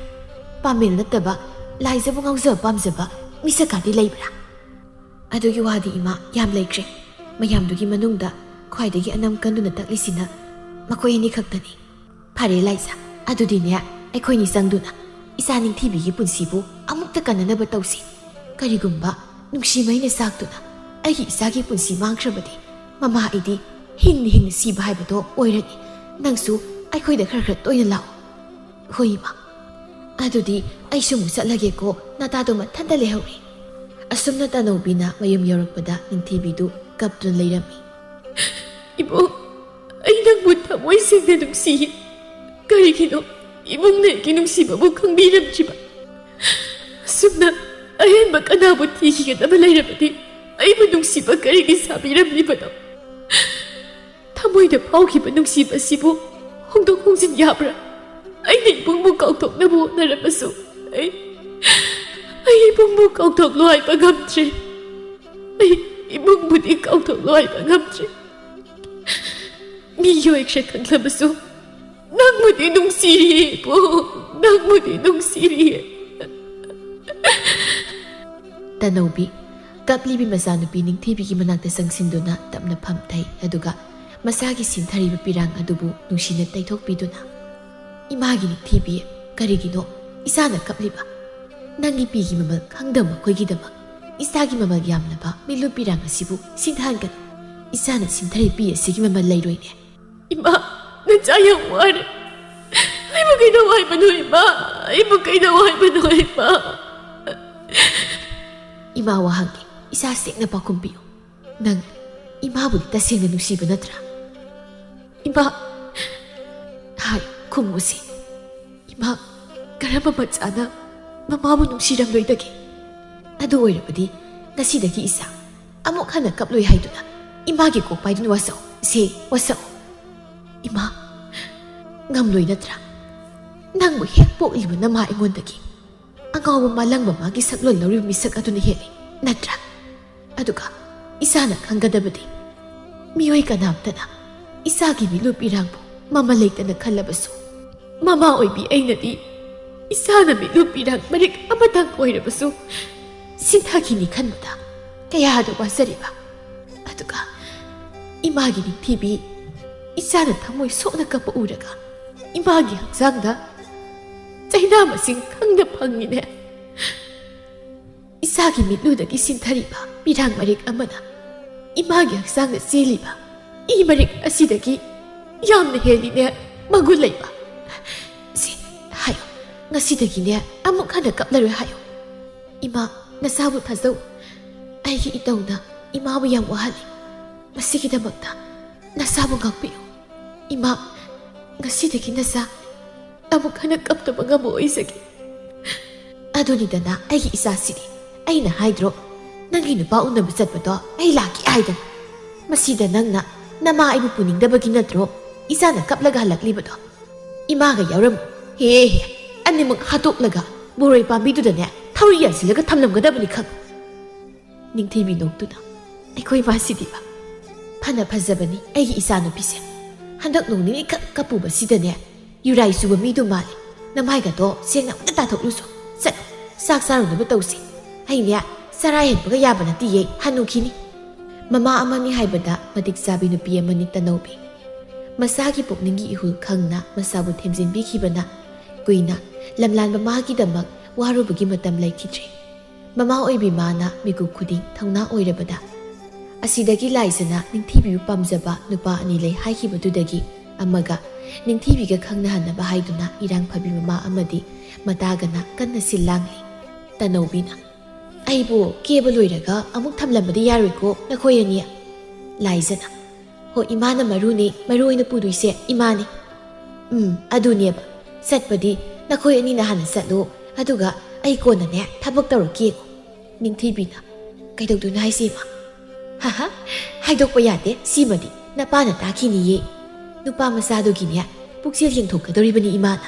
ꯄꯥꯃꯦꯜ ꯅꯠꯇꯕ ꯂꯥꯏꯖꯥꯕꯨ ꯉꯥꯎꯖꯕ ꯄꯥꯝꯖꯕ ꯃꯤꯁꯛꯀꯗꯤ ꯂꯩꯕ꯭ꯔꯥ? ꯑꯗꯨꯒꯤ ꯋꯥꯗꯤ ꯏꯃꯥ ꯌꯥꯝ ꯂꯩꯈ꯭ꯔꯦ꯫ ꯃꯌꯥꯝꯗꯨꯒꯤ ꯃꯅꯨꯡꯗ ꯈ꯭ꯋꯥꯏꯗꯒꯤ ꯑꯅꯝ ꯀꯟꯗꯨꯅ ꯇꯛꯂꯤꯁꯤꯅ ꯃꯈꯣꯏ ꯑꯅꯤ ꯈꯛꯇꯅꯤ꯫ ꯐꯔꯦ ꯂꯥꯏꯖꯥ, ꯑꯗꯨꯗꯤꯅꯦ ꯑꯩꯈꯣꯏꯅꯤ ꯆꯪꯗꯨꯅ ꯏꯆꯥ ꯅꯤꯡꯊꯤꯕꯤꯒꯤ ꯄꯨꯟꯁꯤꯕꯨ ꯑꯃꯨꯛꯇ ꯀꯟꯅꯅꯕ ꯇꯧꯁꯤ꯫ ꯀꯔꯤꯒꯨꯝꯕ ꯅꯨꯡꯁꯤ ꯃꯩꯅ ꯆꯥꯛꯇꯨꯅ ꯑꯩꯒꯤ ꯏꯆꯥꯒꯤ ꯄꯨꯟꯁꯤ ꯃꯥꯡꯈ꯭ꯔꯕꯗꯤ ꯃꯃꯥ ꯑꯩꯗꯤ ꯍꯤꯡꯅ ꯍꯤꯡꯅ ꯁꯤꯕ ꯍꯥꯏꯕꯗꯣ ꯑꯣꯏꯔꯅꯤ꯫ ꯅꯪꯁꯨ ꯑꯩꯈꯣꯏꯗ ꯈꯔ ꯈꯔ ꯇꯣꯏꯅ ꯂꯥꯛꯑꯣ꯫ ꯍꯣꯏ ꯏꯃꯥ꯫ ꯑꯗꯨꯗꯤ ꯑꯩꯁꯨ ꯑꯃꯨꯛ ꯆꯠꯂꯒꯦꯀꯣ, ꯅꯇꯥꯗꯣ ꯃꯊꯟꯇ ꯂꯩꯍꯧꯔꯦ꯫ ꯑꯁꯨꯝꯅ ꯇꯅꯧꯕꯤꯅ ꯃꯌꯨꯝ ꯌꯧꯔꯛꯄꯗ ꯅꯤꯡꯊꯤꯕꯤꯗꯨ ꯀꯞꯇꯨꯅ ꯂꯩꯔꯝꯃꯤ꯫ "ꯏꯕꯨꯡ, ꯑꯩ ꯅꯪꯕꯨ ꯊꯃꯣꯏ ꯁꯦꯡꯅ ꯅꯨꯡꯁꯤꯌꯦ꯫ ꯀꯔꯤꯒꯤꯅꯣ ꯏꯕꯨꯡꯅ ꯑꯩꯒꯤ ꯅꯨꯡꯁꯤꯕꯕꯨ ꯈꯪꯕꯤꯔꯝꯗ꯭ꯔꯤꯕ? ꯑꯁꯨꯝꯅ ꯑꯍꯦꯟꯕ ꯀꯅꯥꯕꯨ ꯊꯤꯈꯤꯒꯗꯕ ꯂꯩꯔꯕꯗꯤ ꯑꯩꯕꯨ ꯅꯨꯡꯁꯤꯕ ꯀꯔꯤꯒꯤ ꯁꯥꯕꯤꯔꯝꯂꯤꯕꯅꯣ? ꯊꯃꯣꯏꯗ ꯐꯥꯎꯈꯤꯕ ꯅꯨꯡꯁꯤꯕ ꯑꯁꯤꯕꯨ ꯍꯣꯡꯗꯣꯛ ꯍꯣꯡꯖꯤꯟ ꯌꯥꯕ꯭ꯔꯥ? ꯑꯩꯅ ꯏꯕꯨꯡꯕꯨ ꯀꯥꯎꯊꯣꯛꯅꯕ ꯍꯣꯠꯅꯔꯕꯁꯨ ꯑꯩ, ꯑꯩ ꯏꯕꯨꯡꯕꯨ ꯀꯥꯎꯊꯣꯛꯂꯣ ꯍꯥꯏꯕ ꯉꯝꯗ꯭ꯔꯦ꯫ ꯑꯩ ꯏꯕꯨꯡꯕꯨꯗꯤ ꯀꯥꯎꯊꯣꯛꯂꯣ ꯍꯥꯏꯕ ꯉꯝꯗ꯭ꯔꯦ꯫ ꯃꯤꯒꯤ ꯑꯣꯏꯈ꯭ꯔꯦ ꯈꯪꯂꯕꯁꯨ ꯅꯪꯕꯨꯗꯤ ꯅꯨꯡꯁꯤꯔꯤꯌꯦ ꯏꯕꯨꯡ, ꯅꯪꯕꯨꯗꯤ ꯅꯨꯡꯁꯤꯔꯤꯌꯦ꯫" ꯇꯅꯧꯕꯤ ꯀꯞꯂꯤꯕꯤ ꯃꯆꯥꯅꯨꯄꯤ ꯅꯤꯡꯊꯤꯕꯤꯒꯤ ꯃꯅꯥꯛꯇ ꯆꯪꯁꯤꯟꯗꯨꯅ ꯇꯞꯅ ꯐꯝꯊꯩ, ꯑꯗꯨꯒ ꯃꯁꯥꯒꯤ ꯁꯤꯟꯊꯔꯤꯕ ꯄꯤꯔꯥꯡ ꯑꯗꯨꯕꯨ ꯅꯨꯡꯁꯤꯅ ꯇꯩꯊꯣꯛꯄꯤꯗꯨꯅ, "ꯏꯃꯥꯒꯤ ꯅꯤꯡꯊꯤꯕꯤ, ꯀꯔꯤꯒꯤꯅꯣ ꯏꯆꯥꯅ ꯀꯞꯂꯤꯕ? ꯅꯪꯒꯤ ꯄꯤꯒꯤ ꯃꯃꯜ ꯈꯪꯗꯕ ꯃꯈꯣꯏꯒꯤꯗꯃꯛ ꯏꯆꯥꯒꯤ ꯃꯃꯜ ꯌꯥꯝꯂꯕ ꯃꯤꯠꯂꯨ ꯄꯤꯔꯥꯡ ꯑꯁꯤꯕꯨ ꯁꯤꯊꯍꯟꯒꯅꯨ꯫ ꯏꯆꯥꯅ ꯁꯤꯟꯊꯔꯤ ꯄꯤ ꯑꯁꯤꯒꯤ ꯃꯃꯜ ꯂꯩꯔꯣꯏꯅꯦ꯫ ꯏꯃꯥ, ꯅꯆꯥ ꯌꯥꯝ ꯋꯥꯔꯦ꯫ ꯑꯩꯕꯨ ꯀꯩꯗꯧ ꯍꯥꯏꯕꯅꯣ ꯏꯃꯥ? ꯑꯩꯕꯨ ꯀꯩꯗꯧ ꯍꯥꯏꯕꯅꯣ ꯏꯃꯥ? ꯏꯃꯥ ꯋꯥ ꯍꯪꯒꯦ, ꯏꯆꯥ ꯁꯦꯡꯅ ꯄꯥꯎꯈꯨꯝ ꯄꯤꯌꯨ꯫ ꯅꯪ ꯏꯃꯥꯕꯨꯗꯤ ꯇꯁꯦꯡꯅ ꯅꯨꯡꯁꯤꯕ ꯅꯠꯇ꯭ꯔꯥ? ꯏꯃꯥ, ꯍꯥꯏ, ꯈꯨꯝꯃꯨꯁꯤ꯫ ꯏꯃꯥ, ꯀꯔꯝꯕ ꯃꯆꯥꯅ ꯃꯃꯥꯕꯨ ꯅꯨꯡꯁꯤꯔꯝꯂꯣꯏꯗꯒꯦ? ꯑꯗꯨ ꯑꯣꯏꯔꯕꯗꯤ ꯉꯁꯤꯗꯒꯤ ꯏꯆꯥ ꯑꯃꯨꯛ ꯍꯟꯅ ꯀꯞꯂꯣꯏ ꯍꯥꯏꯗꯨꯅ ꯏꯃꯥꯒꯤ ꯀꯣꯛ ꯄꯥꯏꯗꯨꯅ ꯋꯥꯁꯛꯎ꯫ ꯁꯦ, ꯋꯥꯁꯛꯎ꯫ ꯏꯃꯥ, ꯉꯝꯂꯣꯏ ꯅꯠꯇ꯭ꯔꯥ? ꯅꯪꯕꯨ ꯍꯦꯛ ꯄꯣꯛꯂꯤꯕ ꯅꯃꯥ ꯑꯩꯉꯣꯟꯗꯒꯤ ꯑꯉꯥꯎꯕ ꯃꯥꯂꯪꯕ ꯃꯥꯒꯤ ꯁꯛꯂꯣꯟ ꯂꯧꯔꯤꯕ ꯃꯤꯁꯛ ꯑꯗꯨꯅ ꯍꯦꯜꯂꯤ ꯅꯠꯇ꯭ꯔꯥ? ꯑꯗꯨꯒ ꯏꯆꯥꯅ ꯈꯪꯒꯗꯕꯗꯤ, ꯃꯤꯑꯣꯏ ꯀꯅꯥꯝꯇꯅ ꯏꯆꯥꯒꯤ ꯃꯤꯠꯂꯨ ꯄꯤꯔꯥꯡꯕꯨ ꯃꯃꯜ ꯂꯩꯇꯅ ꯈꯜꯂꯕꯁꯨ, ꯃꯃꯥ ꯑꯣꯏꯕꯤ ꯑꯩꯅꯗꯤ ꯏꯆꯥꯅ ꯃꯤꯠꯂꯨ ꯄꯤꯔꯥꯡ ꯃꯔꯤꯛ ꯑꯃꯇꯪ ꯑꯣꯏꯔꯕꯁꯨ ꯁꯤꯡꯊꯥꯈꯤꯅꯤ ꯈꯟꯕꯗ ꯀꯌꯥꯗ ꯋꯥꯖꯔꯤꯕ꯫ ꯑꯗꯨꯒ ꯏꯃꯥꯒꯤ ꯅꯤꯡꯊꯤꯕꯤ, ꯏꯆꯥꯅ ꯊꯃꯣꯏ ꯁꯣꯛꯅ ꯀꯞꯄ ꯎꯔꯒ ꯏꯃꯥꯒꯤ ꯍꯛꯆꯥꯡꯗ ꯆꯩꯅꯥ ꯃꯁꯤꯡ ꯈꯪꯗ ꯐꯪꯉꯤꯅꯦ꯫ ꯏꯆꯥꯒꯤ ꯃꯤꯠꯂꯨꯗꯒꯤ ꯁꯤꯟꯊꯔꯤꯕ ꯄꯤꯔꯥꯡ ꯃꯔꯤꯛ ꯑꯃꯅ ꯏꯃꯥꯒꯤ ꯍꯛꯆꯥꯡꯗ ꯆꯦꯜꯂꯤꯕ ꯏ ꯃꯔꯤꯛ ꯑꯁꯤꯗꯒꯤ ꯌꯥꯝꯅ ꯍꯦꯜꯂꯤꯅꯦ ꯃꯒꯨꯟ ꯂꯩꯕ꯫ ꯁꯤ, ꯍꯥꯏꯌꯨ, ꯉꯁꯤꯗꯒꯤꯅꯦ ꯑꯃꯨꯛ ꯍꯟꯅ ꯀꯞꯂꯔꯣꯏ ꯍꯥꯏꯌꯨ꯫ ꯏꯃꯥ, ꯅꯁꯥꯕꯨ ꯊꯥꯖꯧ꯫ ꯑꯩꯒꯤ ꯏꯇꯧꯅ ꯏꯃꯥꯕꯨ ꯌꯥꯝ ꯋꯥꯍꯜꯂꯤ꯫ ꯃꯁꯤꯒꯤꯗꯃꯛꯇ ꯅꯁꯥꯕꯨ ꯉꯥꯛꯄꯤꯌꯨ꯫ ꯏꯃꯥ, ꯉꯁꯤꯗꯒꯤ ꯅꯁꯥ ꯑꯃꯨꯛ ꯍꯟꯅ ꯀꯞꯇꯕ ꯉꯝꯕ ꯑꯣꯏꯖꯒꯦ꯫ ꯑꯗꯨꯅꯤꯗꯅ ꯑꯩꯒꯤ ꯏꯆꯥꯁꯤꯗꯤ꯫ ꯑꯩꯅ ꯍꯥꯏꯗ꯭ꯔꯣ, ꯅꯪꯒꯤ ꯅꯨꯄꯥ ꯎꯅꯕ ꯆꯠꯄꯗꯣ ꯑꯩ ꯂꯥꯛꯀꯦ ꯍꯥꯏꯗꯅ꯫ ꯃꯁꯤꯗ ꯅꯪꯅ ꯅꯃꯥ ꯑꯩꯕꯨ ꯄꯨꯅꯤꯡꯗꯕꯒꯤ ꯅꯠꯇ꯭ꯔꯣ ꯏꯆꯥꯅ ꯀꯞꯂꯒ ꯍꯜꯂꯛꯂꯤꯕꯗꯣ? ꯏꯃꯥꯒ ꯌꯥꯎꯔꯝꯃꯨ꯫ ꯍꯦ ꯍꯦ, ꯑꯅꯤꯃꯛ ꯍꯥꯠꯇꯣꯛꯂꯒ ꯕꯣꯔꯣꯏ ꯄꯥꯝꯕꯤꯗꯨꯗꯅꯦ ꯊꯧꯔꯤ ꯌꯥꯟꯁꯤꯜꯂꯒ ꯊꯝꯂꯝꯒꯗꯕꯅꯤ ꯈꯪ꯫ ꯅꯤꯡꯊꯤꯕꯤ ꯅꯣꯛꯇꯨꯅ, ꯑꯩꯈꯣꯏ ꯃꯥꯁꯤꯗꯤꯕ꯫ ꯐꯅ ꯐꯖꯕꯅꯤ ꯑꯩꯒꯤ ꯏꯆꯥꯅꯨꯄꯤꯁꯦ꯫ ꯍꯟꯗꯛ ꯅꯣꯡ ꯅꯤꯅꯤꯈꯛ ꯀꯞꯄꯨꯕꯁꯤꯗꯅꯦ ꯌꯨꯔꯥꯏ ꯆꯨꯕ ꯃꯤꯗꯨ ꯃꯥꯜꯂꯤ꯫ ꯅꯃꯥꯏꯒꯗꯣ ꯁꯦꯡꯅ ꯑꯝꯇ ꯇꯥꯊꯣꯛꯂꯨꯁꯣ꯫ ꯆꯠ, ꯆꯥꯛ ꯆꯥꯔꯨꯅꯕ ꯇꯧꯁꯤ꯫ ꯑꯩꯅꯦ ꯆꯔꯥ ꯍꯦꯟꯕꯒ ꯌꯥꯕ ꯅꯠꯇꯤꯌꯦ, ꯍꯅꯨꯈꯤꯅꯤ꯫ ꯃꯃꯥ ꯑꯃꯅꯤ ꯍꯥꯏꯕꯗ ꯃꯇꯤꯛ ꯆꯥꯕꯤ ꯅꯨꯄꯤ ꯑꯃꯅꯤ ꯇꯅꯧꯕꯤ꯫ ꯃꯁꯥꯒꯤ ꯄꯨꯛꯅꯤꯡꯒꯤ ꯏꯍꯨꯜ ꯈꯪꯅ ꯃꯁꯥꯕꯨ ꯊꯦꯝꯖꯤꯟꯕꯤꯈꯤꯕꯅ ꯀꯨꯏꯅ ꯂꯝꯂꯥꯟꯕ ꯃꯥꯒꯤꯗꯃꯛ ꯋꯥꯔꯨꯕꯒꯤ ꯃꯇꯝ ꯂꯩꯈꯤꯗ꯭ꯔꯦ꯫ ꯃꯃꯥ ꯑꯣꯏꯕꯤ ꯃꯥꯅ ꯃꯤꯀꯨꯞ ꯈꯨꯗꯤꯡ ꯊꯧꯅꯥ ꯑꯣꯏꯔꯕꯗ ꯑꯁꯤꯗꯒꯤ ꯂꯥꯏꯖꯅ ꯅꯤꯡꯊꯤꯕꯤꯕꯨ ꯄꯥꯝꯖꯕ ꯅꯨꯄꯥ ꯑꯅꯤ ꯂꯩ ꯍꯥꯏꯈꯤꯕꯗꯨꯗꯒꯤ ꯑꯃꯒ ꯅꯤꯡꯊꯤꯕꯤꯒ ꯈꯪꯅꯍꯟꯅꯕ ꯍꯥꯏꯗꯨꯅ ꯏꯔꯥꯡ ꯐꯕꯤ ꯃꯃꯥ ꯑꯃꯗꯤ ꯃꯇꯥꯒꯅ ꯀꯟꯅ ꯁꯤꯜ ꯂꯥꯡꯂꯤ꯫ ꯇꯅꯧꯕꯤꯅ, "ꯑꯩꯕꯨ ꯀꯦꯕ ꯂꯣꯏꯔꯒ ꯑꯃꯨꯛ ꯊꯝꯂꯝꯕꯗꯤ ꯌꯥꯔꯣꯏꯀꯣ ꯅꯈꯣꯏ ꯑꯅꯤ?" ꯂꯥꯏꯖꯅ, "ꯍꯣ, ꯏꯃꯥꯅ ꯃꯔꯨꯅꯤ, ꯃꯔꯨ ꯑꯣꯏꯅ ꯄꯨꯗꯣꯏꯁꯦ ꯏꯃꯥꯅꯤ꯫" "ꯎꯝ, ꯑꯗꯨꯅꯦꯕ꯫ ꯆꯠꯄꯗꯤ ꯅꯈꯣꯏ ꯑꯅꯤꯅ ꯍꯥꯟꯅ ꯆꯠꯂꯣ, ꯑꯗꯨꯒ ꯑꯩ ꯀꯣꯟꯅꯅꯦ ꯊꯕꯛ ꯇꯧꯔꯛꯀꯦ꯫" ꯅꯤꯡꯊꯤꯕꯤꯅ, "ꯀꯩꯗꯧꯗꯣꯏꯅꯣ ꯍꯥꯏꯁꯦ, ꯏꯃꯥ?" "ꯍꯥꯍꯥ, ꯍꯥꯏꯗꯣꯛꯄ ꯌꯥꯗꯦ ꯁꯤꯃꯗꯤ, ꯅꯄꯥꯅ ꯇꯥꯈꯤꯅꯤꯌꯦ꯫ ꯅꯨꯄꯥ ꯃꯆꯥꯗꯨꯒꯤꯅꯦ ꯄꯨꯛꯆꯦꯜ ꯌꯦꯡꯊꯣꯛꯀꯗꯧꯔꯤꯕꯅꯤ ꯏꯃꯥꯅ꯫"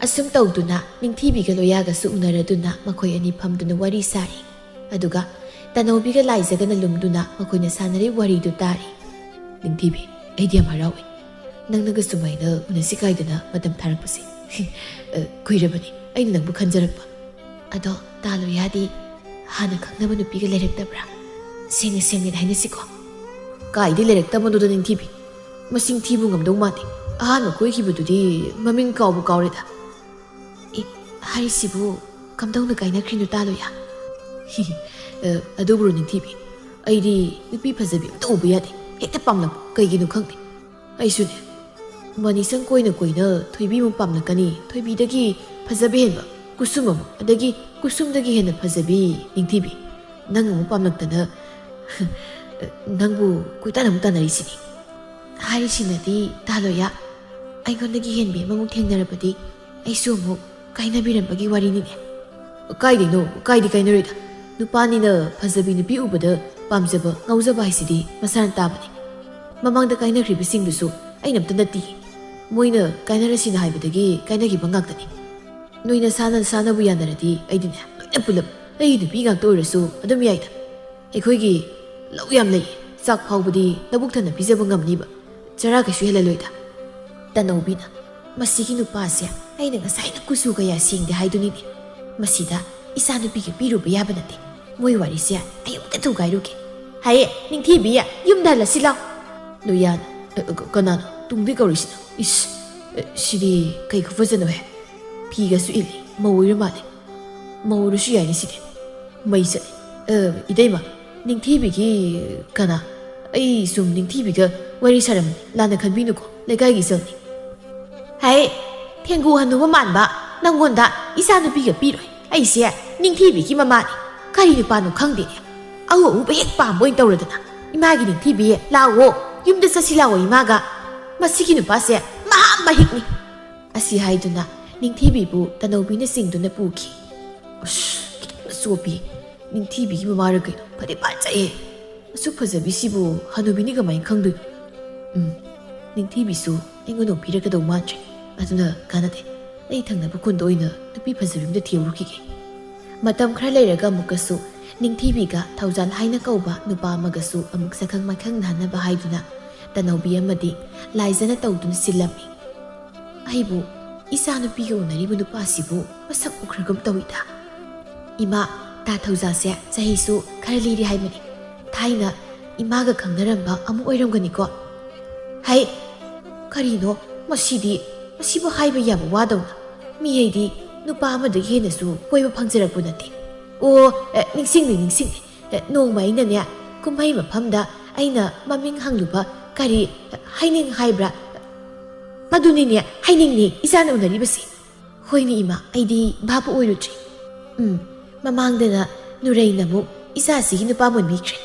ꯑꯁꯨꯝ ꯇꯧꯗꯨꯅ ꯅꯤꯡꯊꯤꯕꯤꯒ ꯂꯣꯌꯥꯒꯁꯨ ꯎꯅꯔꯗꯨꯅ ꯃꯈꯣꯏ ꯑꯅꯤ ꯐꯝꯗꯨꯅ ꯋꯥꯔꯤ ꯁꯥꯔꯤ꯫ ꯑꯗꯨꯒ ꯇꯅꯧꯕꯤꯒ ꯂꯥꯏꯖꯒꯅ ꯂꯨꯝꯗꯨꯅ ꯃꯈꯣꯏꯅ ꯁꯥꯟꯅꯔꯤꯕ ꯋꯥꯔꯤꯗꯨ ꯇꯥꯔꯤ꯫ "ꯅꯤꯡꯊꯤꯕꯤ, ꯑꯩꯗꯤ ꯌꯥꯝ ꯍꯔꯥꯎꯏ꯫ ꯅꯪꯅꯒ ꯁꯨꯃꯥꯏꯅ ꯎꯅꯁꯤ ꯀꯥꯏꯗꯅ ꯃꯇꯝ ꯊꯥꯔꯛꯄꯁꯦ꯫ ꯑ, ꯀꯨꯏꯔꯕꯅꯤ ꯑꯩꯅ ꯅꯪꯕꯨ ꯈꯟꯖꯔꯛꯄ꯫ ꯑꯗꯣ ꯇꯥ ꯂꯣꯌꯥꯗꯤ ꯍꯥꯟꯅ ꯈꯪꯅꯕ ꯅꯨꯄꯤꯒ ꯂꯩꯔꯛꯇꯕ꯭ꯔꯥ? ꯁꯦꯡꯅ ꯁꯦꯡꯅ ꯍꯥꯏꯅꯁꯤꯀꯣ꯫" "ꯀꯥꯏꯗꯩ ꯂꯩꯔꯛꯇꯕꯅꯣꯗ ꯅꯤꯡꯊꯤꯕꯤ꯫ ꯃꯁꯤꯡ ꯊꯤꯕꯨ ꯉꯝꯗꯧ ꯃꯥꯟꯗꯦ꯫ ꯑꯍꯥꯟꯕ ꯀꯣꯏꯈꯤꯕꯗꯨꯗꯤ ꯃꯃꯤꯡ ꯀꯥꯎꯕꯨ ꯀꯥꯎꯔꯦꯗ꯫" "ꯑꯦ, ꯍꯥꯏꯔꯤꯁꯤꯕꯨ ꯀꯝꯗꯧꯅ ꯀꯥꯏꯅꯈ꯭ꯔꯤꯅꯣ ꯇꯥ ꯂꯣꯌꯥ?" "ꯑ, ꯑꯗꯨꯕꯨꯔꯣ ꯅꯤꯡꯊꯤꯕꯤ, ꯑꯩꯗꯤ ꯅꯨꯄꯤ ꯐꯖꯕꯤ ꯑꯝꯇ ꯎꯕ ꯌꯥꯗꯦ꯫ ꯍꯦꯛꯇ ꯄꯥꯝꯂꯛꯄ, ꯀꯩꯒꯤꯅꯣ ꯈꯪꯗꯦ꯫ ꯑꯩꯁꯨꯅꯦ, ꯃꯅꯤꯁꯪ ꯀꯣꯏꯅ ꯀꯣꯏꯅ ꯊꯣꯏꯕꯤ ꯑꯃꯨꯛ ꯄꯥꯝꯂꯛꯀꯅꯤ, ꯊꯣꯏꯕꯤꯗꯒꯤ ꯐꯖꯕ ꯍꯦꯟꯕ ꯀꯨꯁꯨꯝ ꯑꯃꯨꯛ, ꯑꯗꯒꯤ ꯀꯨꯁꯨꯝꯗꯒꯤ ꯍꯦꯟꯅ ꯐꯖꯕꯤ ꯅꯤꯡꯊꯤꯕꯤ, ꯅꯪ ꯑꯃꯨꯛ ꯄꯥꯝꯂꯛꯇꯅ ꯅꯪꯕꯨ ꯀꯣꯏꯇꯥꯟ ꯑꯃꯨꯛ ꯇꯥꯟꯅꯔꯤꯁꯤꯅꯤ꯫" ꯍꯥꯏꯔꯤꯁꯤꯅꯗꯤ ꯇꯥ ꯂꯣꯌꯥ, ꯑꯩꯉꯣꯟꯗꯒꯤ ꯍꯦꯟꯕꯤ ꯑꯃꯃꯨꯛ ꯊꯦꯡꯅꯔꯕꯗꯤ ꯑꯩꯁꯨ ꯑꯃꯨꯛ ꯀꯥꯏꯅꯕꯤꯔꯝꯕꯒꯤ ꯋꯥꯔꯤꯅꯤꯅꯦ꯫ "ꯀꯥꯏꯗꯩꯅꯣ, ꯀꯥꯏꯗꯤ ꯀꯥꯏꯅꯔꯣꯏꯗ꯫ ꯅꯨꯄꯥꯅꯤꯅ ꯐꯖꯕꯤ ꯅꯨꯄꯤ ꯎꯕꯗ ꯄꯥꯝꯖꯕ, ꯉꯥꯎꯖꯕ ꯍꯥꯏꯁꯤꯗꯤ ꯃꯁꯥꯅ ꯇꯥꯕꯅꯤ꯫ ꯃꯃꯥꯡꯗ ꯀꯥꯏꯅꯈ꯭ꯔꯤꯕꯁꯤꯡꯗꯨꯁꯨ ꯑꯩꯅ ꯑꯝꯇ ꯅꯠꯇꯦ꯫ ꯃꯣꯏꯅ ꯀꯥꯏꯅꯔꯁꯤꯅ ꯍꯥꯏꯕꯗꯒꯤ ꯀꯥꯏꯅꯈꯤꯕ ꯉꯥꯛꯇꯅꯤ꯫ ꯅꯣꯏ ꯅꯁꯥꯅ ꯅꯁꯥꯅꯕꯨ ꯌꯥꯅꯔꯗꯤ ꯑꯩꯗꯤꯅꯦ, ꯂꯣꯏꯅ ꯄꯨꯂꯞ, ꯑꯩꯒꯤ ꯅꯨꯄꯤ ꯉꯥꯛꯇ ꯑꯣꯏꯔꯁꯨ ꯑꯗꯨꯝ ꯌꯥꯏꯗ꯫ ꯑꯩꯈꯣꯏꯒꯤ ꯂꯧ ꯌꯥꯝ ꯂꯩ꯫ ꯆꯥꯛ ꯐꯥꯎꯕꯗꯤ ꯂꯧꯕꯨꯛ ꯊꯟꯅ ꯄꯤꯖꯕ ꯉꯝꯅꯤꯕ꯫ ꯆꯔꯥ ꯀꯩꯁꯨ ꯍꯦꯜꯂꯜꯂꯣꯏꯗ꯫" ꯇꯅꯧꯕꯤꯅ, "ꯃꯁꯤꯒꯤ ꯅꯨꯄꯥꯁꯦ ꯑꯩꯅ ꯉꯁꯥꯏꯅ ꯀꯨꯆꯨ ꯀꯌꯥ ꯁꯦꯡꯗꯦ ꯍꯥꯏꯗꯨꯅꯤꯅꯦ꯫ ꯃꯁꯤꯗ ꯏꯆꯥꯅꯨꯄꯤꯒ ꯄꯤꯔꯨꯕ ꯌꯥꯕ ꯅꯠꯇꯦ꯫ ꯃꯣꯏ ꯋꯥꯔꯤꯁꯦ ꯑꯩ ꯑꯃꯨꯛꯇ ꯊꯨꯒꯥꯏꯔꯨꯒꯦ꯫ ꯍꯥꯏꯌꯦ, ꯅꯤꯡꯊꯤꯕꯤ, ꯌꯨꯝꯗ ꯍꯜꯂꯁꯤ ꯂꯥꯎ꯫" ꯂꯣꯌꯥꯅ, "ꯑ, ꯑ, ꯀꯅꯥꯅꯣ ꯇꯨꯡꯗꯩ ꯀꯧꯔꯤꯁꯤꯅ? ꯏꯁ, ꯑ, ꯁꯤꯗꯤ ꯀꯩ ꯈꯨꯐꯖꯅꯣꯍꯦ? ꯐꯤꯒꯁꯨ ꯏꯜꯂꯤ, ꯃꯧ ꯑꯣꯏꯔ ꯃꯥꯜꯂꯦ꯫ ꯃꯧ ꯑꯣꯏꯔꯁꯨ ꯌꯥꯏꯅꯦ ꯁꯤꯗꯤ꯫ ꯃꯩ ꯆꯠꯂꯦ꯫ ꯑ, ꯏꯇꯩꯃ, ꯅꯤꯡꯊꯤꯕꯤꯒꯤ ꯀꯅꯥ? ꯑꯩ ꯁꯨꯝ ꯅꯤꯡꯊꯤꯕꯤꯒ ꯋꯥꯔꯤ ꯁꯥꯔꯝꯕꯅꯤ, ꯂꯥꯟꯅ ꯈꯟꯕꯤꯅꯨꯀꯣ, ꯂꯩꯀꯥꯏꯒꯤ ꯏꯆꯜꯅꯤ꯫ ꯍꯩ, ꯊꯦꯡꯒꯨ ꯍꯅꯨꯕ ꯃꯥꯟꯕ, ꯅꯪꯉꯣꯟꯗ ꯏꯆꯥ ꯅꯨꯄꯤꯒ ꯄꯤꯔꯣꯏ꯫ ꯑꯩꯁꯦ ꯅꯤꯡꯊꯤꯕꯤꯒꯤ ꯃꯃꯥꯅꯤ꯫ ꯀꯔꯤ ꯅꯨꯄꯥꯅꯣ ꯈꯪꯗꯦꯅꯦ꯫ ꯑꯎ ꯑꯎꯕ ꯍꯦꯛ ꯄꯥꯝꯕ ꯑꯣꯏꯅ ꯇꯧꯔꯗꯅ꯫ ꯏꯃꯥꯒꯤ ꯅꯤꯡꯊꯤꯕꯤ, ꯂꯥꯛꯑꯣ, ꯌꯨꯝꯗ ꯆꯠꯁꯤ ꯂꯥꯛꯑꯣ ꯏꯃꯥꯒ꯫ ꯃꯁꯤꯒꯤ ꯅꯨꯄꯥꯁꯦ ꯃꯍꯥ ꯃꯍꯤꯛꯅꯤ꯫ ꯑꯁꯤ ꯍꯥꯏꯗꯨꯅ ꯅꯤꯡꯊꯤꯕꯤꯕꯨ ꯇꯅꯧꯕꯤꯅ ꯆꯤꯡꯗꯨꯅ ꯄꯨꯈꯤ꯫ ꯑꯁ, ꯈꯤꯇꯪ ꯆꯣꯞꯄꯤ꯫ ꯅꯤꯡꯊꯤꯕꯤꯒꯤ ꯃꯃꯥꯔ ꯀꯩꯅꯣ? ꯐꯗꯤ ꯐꯖꯩꯌꯦ꯫ ꯑꯁꯨꯛ ꯐꯖꯕꯤꯁꯤꯕꯨ ꯍꯅꯨꯕꯤꯅ ꯀꯃꯥꯏꯅ ꯈꯪꯗꯣꯏꯅꯣ? ꯎꯝ, ꯅꯤꯡꯊꯤꯕꯤꯁꯨ ꯑꯩꯉꯣꯟꯗ ꯑꯃꯨꯛ ꯄꯤꯔꯛꯀꯗꯧ ꯃꯥꯟꯗ꯭ꯔꯦ꯫ ꯑꯗꯨꯅ ꯀꯥꯟꯅꯗꯦ꯫ ꯑꯩ ꯊꯪꯅꯕ ꯈꯨꯟꯗ ꯑꯣꯏꯅ ꯅꯨꯄꯤ ꯐꯖꯕꯤ ꯑꯝꯇ ꯊꯤꯍꯧꯔꯨꯈꯤꯒꯦ꯫ ꯃꯇꯝ ꯈꯔ ꯂꯩꯔꯒ ꯑꯃꯨꯛꯀꯁꯨ ꯅꯤꯡꯊꯤꯕꯤꯒ ꯊꯧꯖꯥꯜ ꯍꯥꯏꯅ ꯀꯧꯕ ꯅꯨꯄꯥ ꯑꯃꯒꯁꯨ ꯑꯃꯨꯛ ꯁꯛꯈꯪ ꯃꯥꯏꯈꯪ ꯅꯥꯅꯕ ꯍꯥꯏꯗꯨꯅ ꯇꯅꯧꯕꯤ ꯑꯃꯗꯤ ꯂꯥꯏꯖꯅ ꯇꯧꯗꯨꯅ ꯁꯤꯜꯂꯝꯃꯤ꯫ ꯑꯩꯕꯨ ꯏꯆꯥ ꯅꯨꯄꯤꯒ ꯎꯅꯔꯤꯕ ꯅꯨꯄꯥꯁꯤꯕꯨ ꯃꯁꯛ ꯎꯈ꯭ꯔꯒꯨꯝ ꯇꯧꯏꯗ꯫ ꯏꯃꯥ, ꯇꯥ ꯊꯧꯖꯥꯜꯁꯦ ꯆꯍꯤꯁꯨ ꯈꯔ ꯂꯤꯔꯦ ꯍꯥꯏꯕꯅꯤ꯫ ꯊꯥꯏꯅ ꯏꯃꯥꯒ ꯈꯪꯅꯔꯝꯕ ꯑꯃ ꯑꯣꯏꯔꯝꯒꯅꯤꯀꯣ꯫ ꯍꯩ, ꯀꯔꯤꯅꯣ ꯃꯁꯤꯗꯤ? ꯃꯁꯤꯕꯨ ꯍꯥꯏꯕ ꯌꯥꯕ ꯋꯥꯗꯧꯅ? ꯃꯤ ꯑꯩꯗꯤ ꯅꯨꯄꯥ ꯑꯃꯗꯒꯤ ꯍꯦꯟꯅꯁꯨ ꯀꯣꯏꯕ ꯐꯪꯖꯔꯛꯄ ꯅꯠꯇꯦ꯫ ꯑꯣ, ꯑꯦ, ꯅꯤꯡꯁꯤꯡꯂꯦ, ꯅꯤꯡꯁꯤꯡꯂꯦ꯫ ꯑꯦ, ꯅꯣꯡꯃ ꯑꯩꯅꯅꯦ, ꯀꯨꯝꯍꯩ ꯃꯐꯝꯗ ꯑꯩꯅ ꯃꯃꯤꯡ ꯍꯪꯂꯨꯕ ꯀꯔꯤ, ꯑꯦ, ꯍꯩꯅꯤꯡ ꯍꯥꯏꯕ꯭ꯔꯥ? ꯃꯗꯨꯅꯤꯅꯦ, ꯍꯩꯅꯤꯡꯅꯦ ꯏꯆꯥꯅ ꯎꯅꯔꯤꯕꯁꯤ꯫ ꯍꯣꯏꯅꯦ ꯏꯃꯥ, ꯑꯩꯗꯤ ꯚꯥꯞ ꯑꯣꯏꯔꯨꯗ꯭ꯔꯦ꯫ ꯎꯝ, ꯃꯃꯥꯡꯗꯅ ꯅꯨꯔꯩꯅ ꯑꯃꯨꯛ ꯏꯆꯥꯁꯤꯒꯤ ꯅꯨꯄꯥ ꯃꯨꯟꯕꯤꯈ꯭ꯔꯦ꯫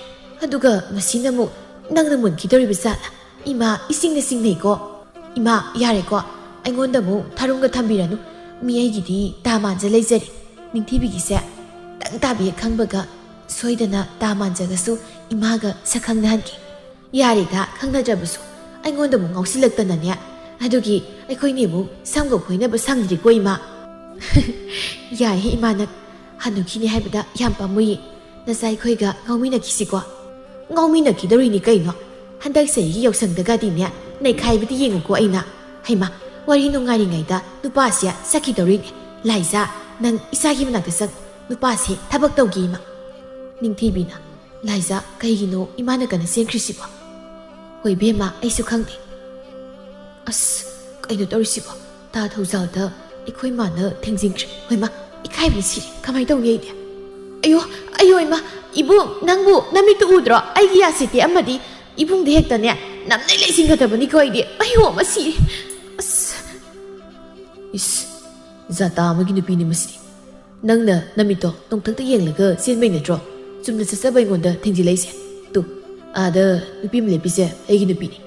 ꯑꯗꯨꯒ ꯉꯁꯤꯅ ꯑꯃꯨꯛ ꯅꯪꯅ ꯃꯨꯟꯈꯤꯗꯧꯔꯤꯕ ꯖꯥꯠꯂ? ꯏꯃꯥ, ꯏꯁꯤꯡꯅ ꯆꯤꯡꯅꯩꯀꯣ꯫ ꯏꯃꯥ, ꯌꯥꯔꯦꯀꯣ, ꯑꯩꯉꯣꯟꯗ ꯑꯃꯨꯛ ꯊꯥꯔꯨꯝꯒ ꯊꯝꯕꯤꯔꯅꯨ꯫ ꯃꯤ ꯑꯩꯒꯤꯗꯤ ꯇꯥ ꯃꯥꯟꯖ ꯂꯩꯖꯔꯦ꯫ ꯅꯤꯡꯊꯤꯕꯤꯒꯤꯁꯦ ꯇꯪ ꯇꯥꯕꯤ ꯍꯦꯛ ꯈꯪꯕꯒ ꯁꯣꯏꯗꯅ ꯇꯥ ꯃꯥꯟꯖꯒꯁꯨ ꯏꯃꯥꯒ ꯁꯛꯈꯪꯅꯍꯟꯒꯦ꯫ ꯌꯥꯔꯦꯗ, ꯈꯪꯅꯗ꯭ꯔꯕꯁꯨ꯫ ꯑꯩꯉꯣꯟꯗ ꯑꯃꯨꯛ ꯉꯥꯎꯁꯤꯜꯂꯛꯇꯅꯅꯦ꯫ ꯑꯗꯨꯒꯤ ꯑꯩꯈꯣꯏꯅꯤ ꯑꯃꯨꯛ ꯁꯝꯒ ꯈꯣꯏꯅꯕ ꯁꯪꯗ꯭ꯔꯤꯀꯣ, ꯏꯃꯥ꯫ ꯌꯥꯏꯍꯦ ꯏꯃꯥ, ꯅꯪ ꯍꯅꯨꯈꯤꯅꯤ ꯍꯥꯏꯕꯗ ꯌꯥꯝ ꯄꯥꯝꯃꯨꯏꯌꯦ꯫ ꯅꯆꯥ ꯑꯩꯈꯣꯏꯒ ꯉꯥꯎꯃꯤꯟꯅꯈꯤꯁꯤꯀꯣ꯫ ꯉꯥꯎꯃꯤꯟꯅꯈꯤꯗꯧꯔꯤꯅꯤ ꯀꯩꯅꯣ꯫ ꯍꯟꯗꯛ ꯆꯍꯤꯒꯤ ꯌꯥꯎꯁꯪꯗꯒꯗꯤꯅꯦ, ꯅꯩꯈꯥꯏꯕꯗꯤ ꯌꯦꯡꯉꯨꯀꯣ ꯑꯩꯅ꯫ ꯍꯩꯃꯥ, ꯋꯥꯔꯤ ꯅꯨꯡꯉꯥꯏꯔꯤꯉꯩꯗ ꯅꯨꯄꯥꯁꯦ ꯆꯠꯈꯤꯗꯧꯔꯤꯅꯦ꯫ ꯂꯥꯏꯖꯥ, ꯅꯪ ꯏꯆꯥꯒꯤ ꯃꯅꯥꯛꯇ ꯆꯪ꯫ ꯅꯨꯄꯥꯁꯦ ꯊꯕꯛ ꯇꯧꯒꯦ ꯏꯃꯥ꯫ ꯅꯤꯡꯊꯤꯕꯤꯅ, ꯂꯥꯏꯖꯥ, ꯀꯩꯒꯤꯅꯣ ꯏꯃꯥꯅ ꯀꯟꯅ ꯆꯦꯟꯈ꯭ꯔꯤꯁꯤꯕꯣ? ꯍꯣꯏ ꯏꯕꯦꯝꯃ, ꯑꯩꯁꯨ ꯈꯪꯗꯦ꯫ ꯑꯁ, ꯀꯩꯅꯣ ꯇꯧꯔꯤꯁꯤꯕꯣ? ꯇꯥ ꯊꯧꯖꯥꯜꯗ ꯑꯩꯈꯣꯏ ꯃꯥꯅ ꯊꯦꯡꯖꯤꯟꯈ꯭ꯔꯦ꯫ ꯍꯣꯏ ꯃꯥ, ꯏꯀꯥꯏꯕꯅ ꯁꯤꯔꯦ꯫ ꯀꯃꯥꯏꯅ ꯇꯧꯅꯤ ꯑꯩꯗꯤ? ꯑꯌꯣ, ꯑꯌꯣ ꯏꯃꯥ, ꯏꯕꯨꯡ, ꯅꯪꯕꯨ ꯅꯃꯤꯠꯇꯨ ꯎꯗ꯭ꯔꯣ? ꯑꯩꯒꯤ ꯌꯥꯁꯤꯠꯇꯤ ꯑꯃꯗꯤ ꯏꯕꯨꯡꯗ ꯍꯦꯛꯇꯅꯦ ꯅꯝꯅꯩ ꯂꯩꯁꯤꯟꯒꯗꯕꯅꯤꯀꯣ ꯑꯩꯗꯤ꯫ ꯑꯩ ꯍꯣ, ꯃꯁꯤ꯫ ꯑꯁ꯫ ꯏꯁ, ꯖꯥꯇꯥ ꯑꯃꯒꯤ ꯅꯨꯄꯤꯅꯤ ꯃꯁꯤꯗꯤ꯫ ꯅꯪꯅ ꯅꯃꯤꯠꯇꯣ ꯅꯣꯡꯊꯛꯇ ꯌꯦꯡꯂꯒ ꯆꯦꯟꯕꯩ ꯅꯠꯇ꯭ꯔꯣ ꯆꯨꯝꯅ ꯆꯠꯆꯕ ꯑꯩꯉꯣꯟꯗ ꯊꯦꯡꯖꯤꯜꯂꯛꯏꯁꯦ? ꯇꯨ, ꯑꯥꯗ ꯅꯨꯄꯤ ꯑꯃ ꯂꯦꯞꯄꯤꯁꯦ ꯑꯩꯒꯤ ꯅꯨꯄꯤꯅꯤ꯫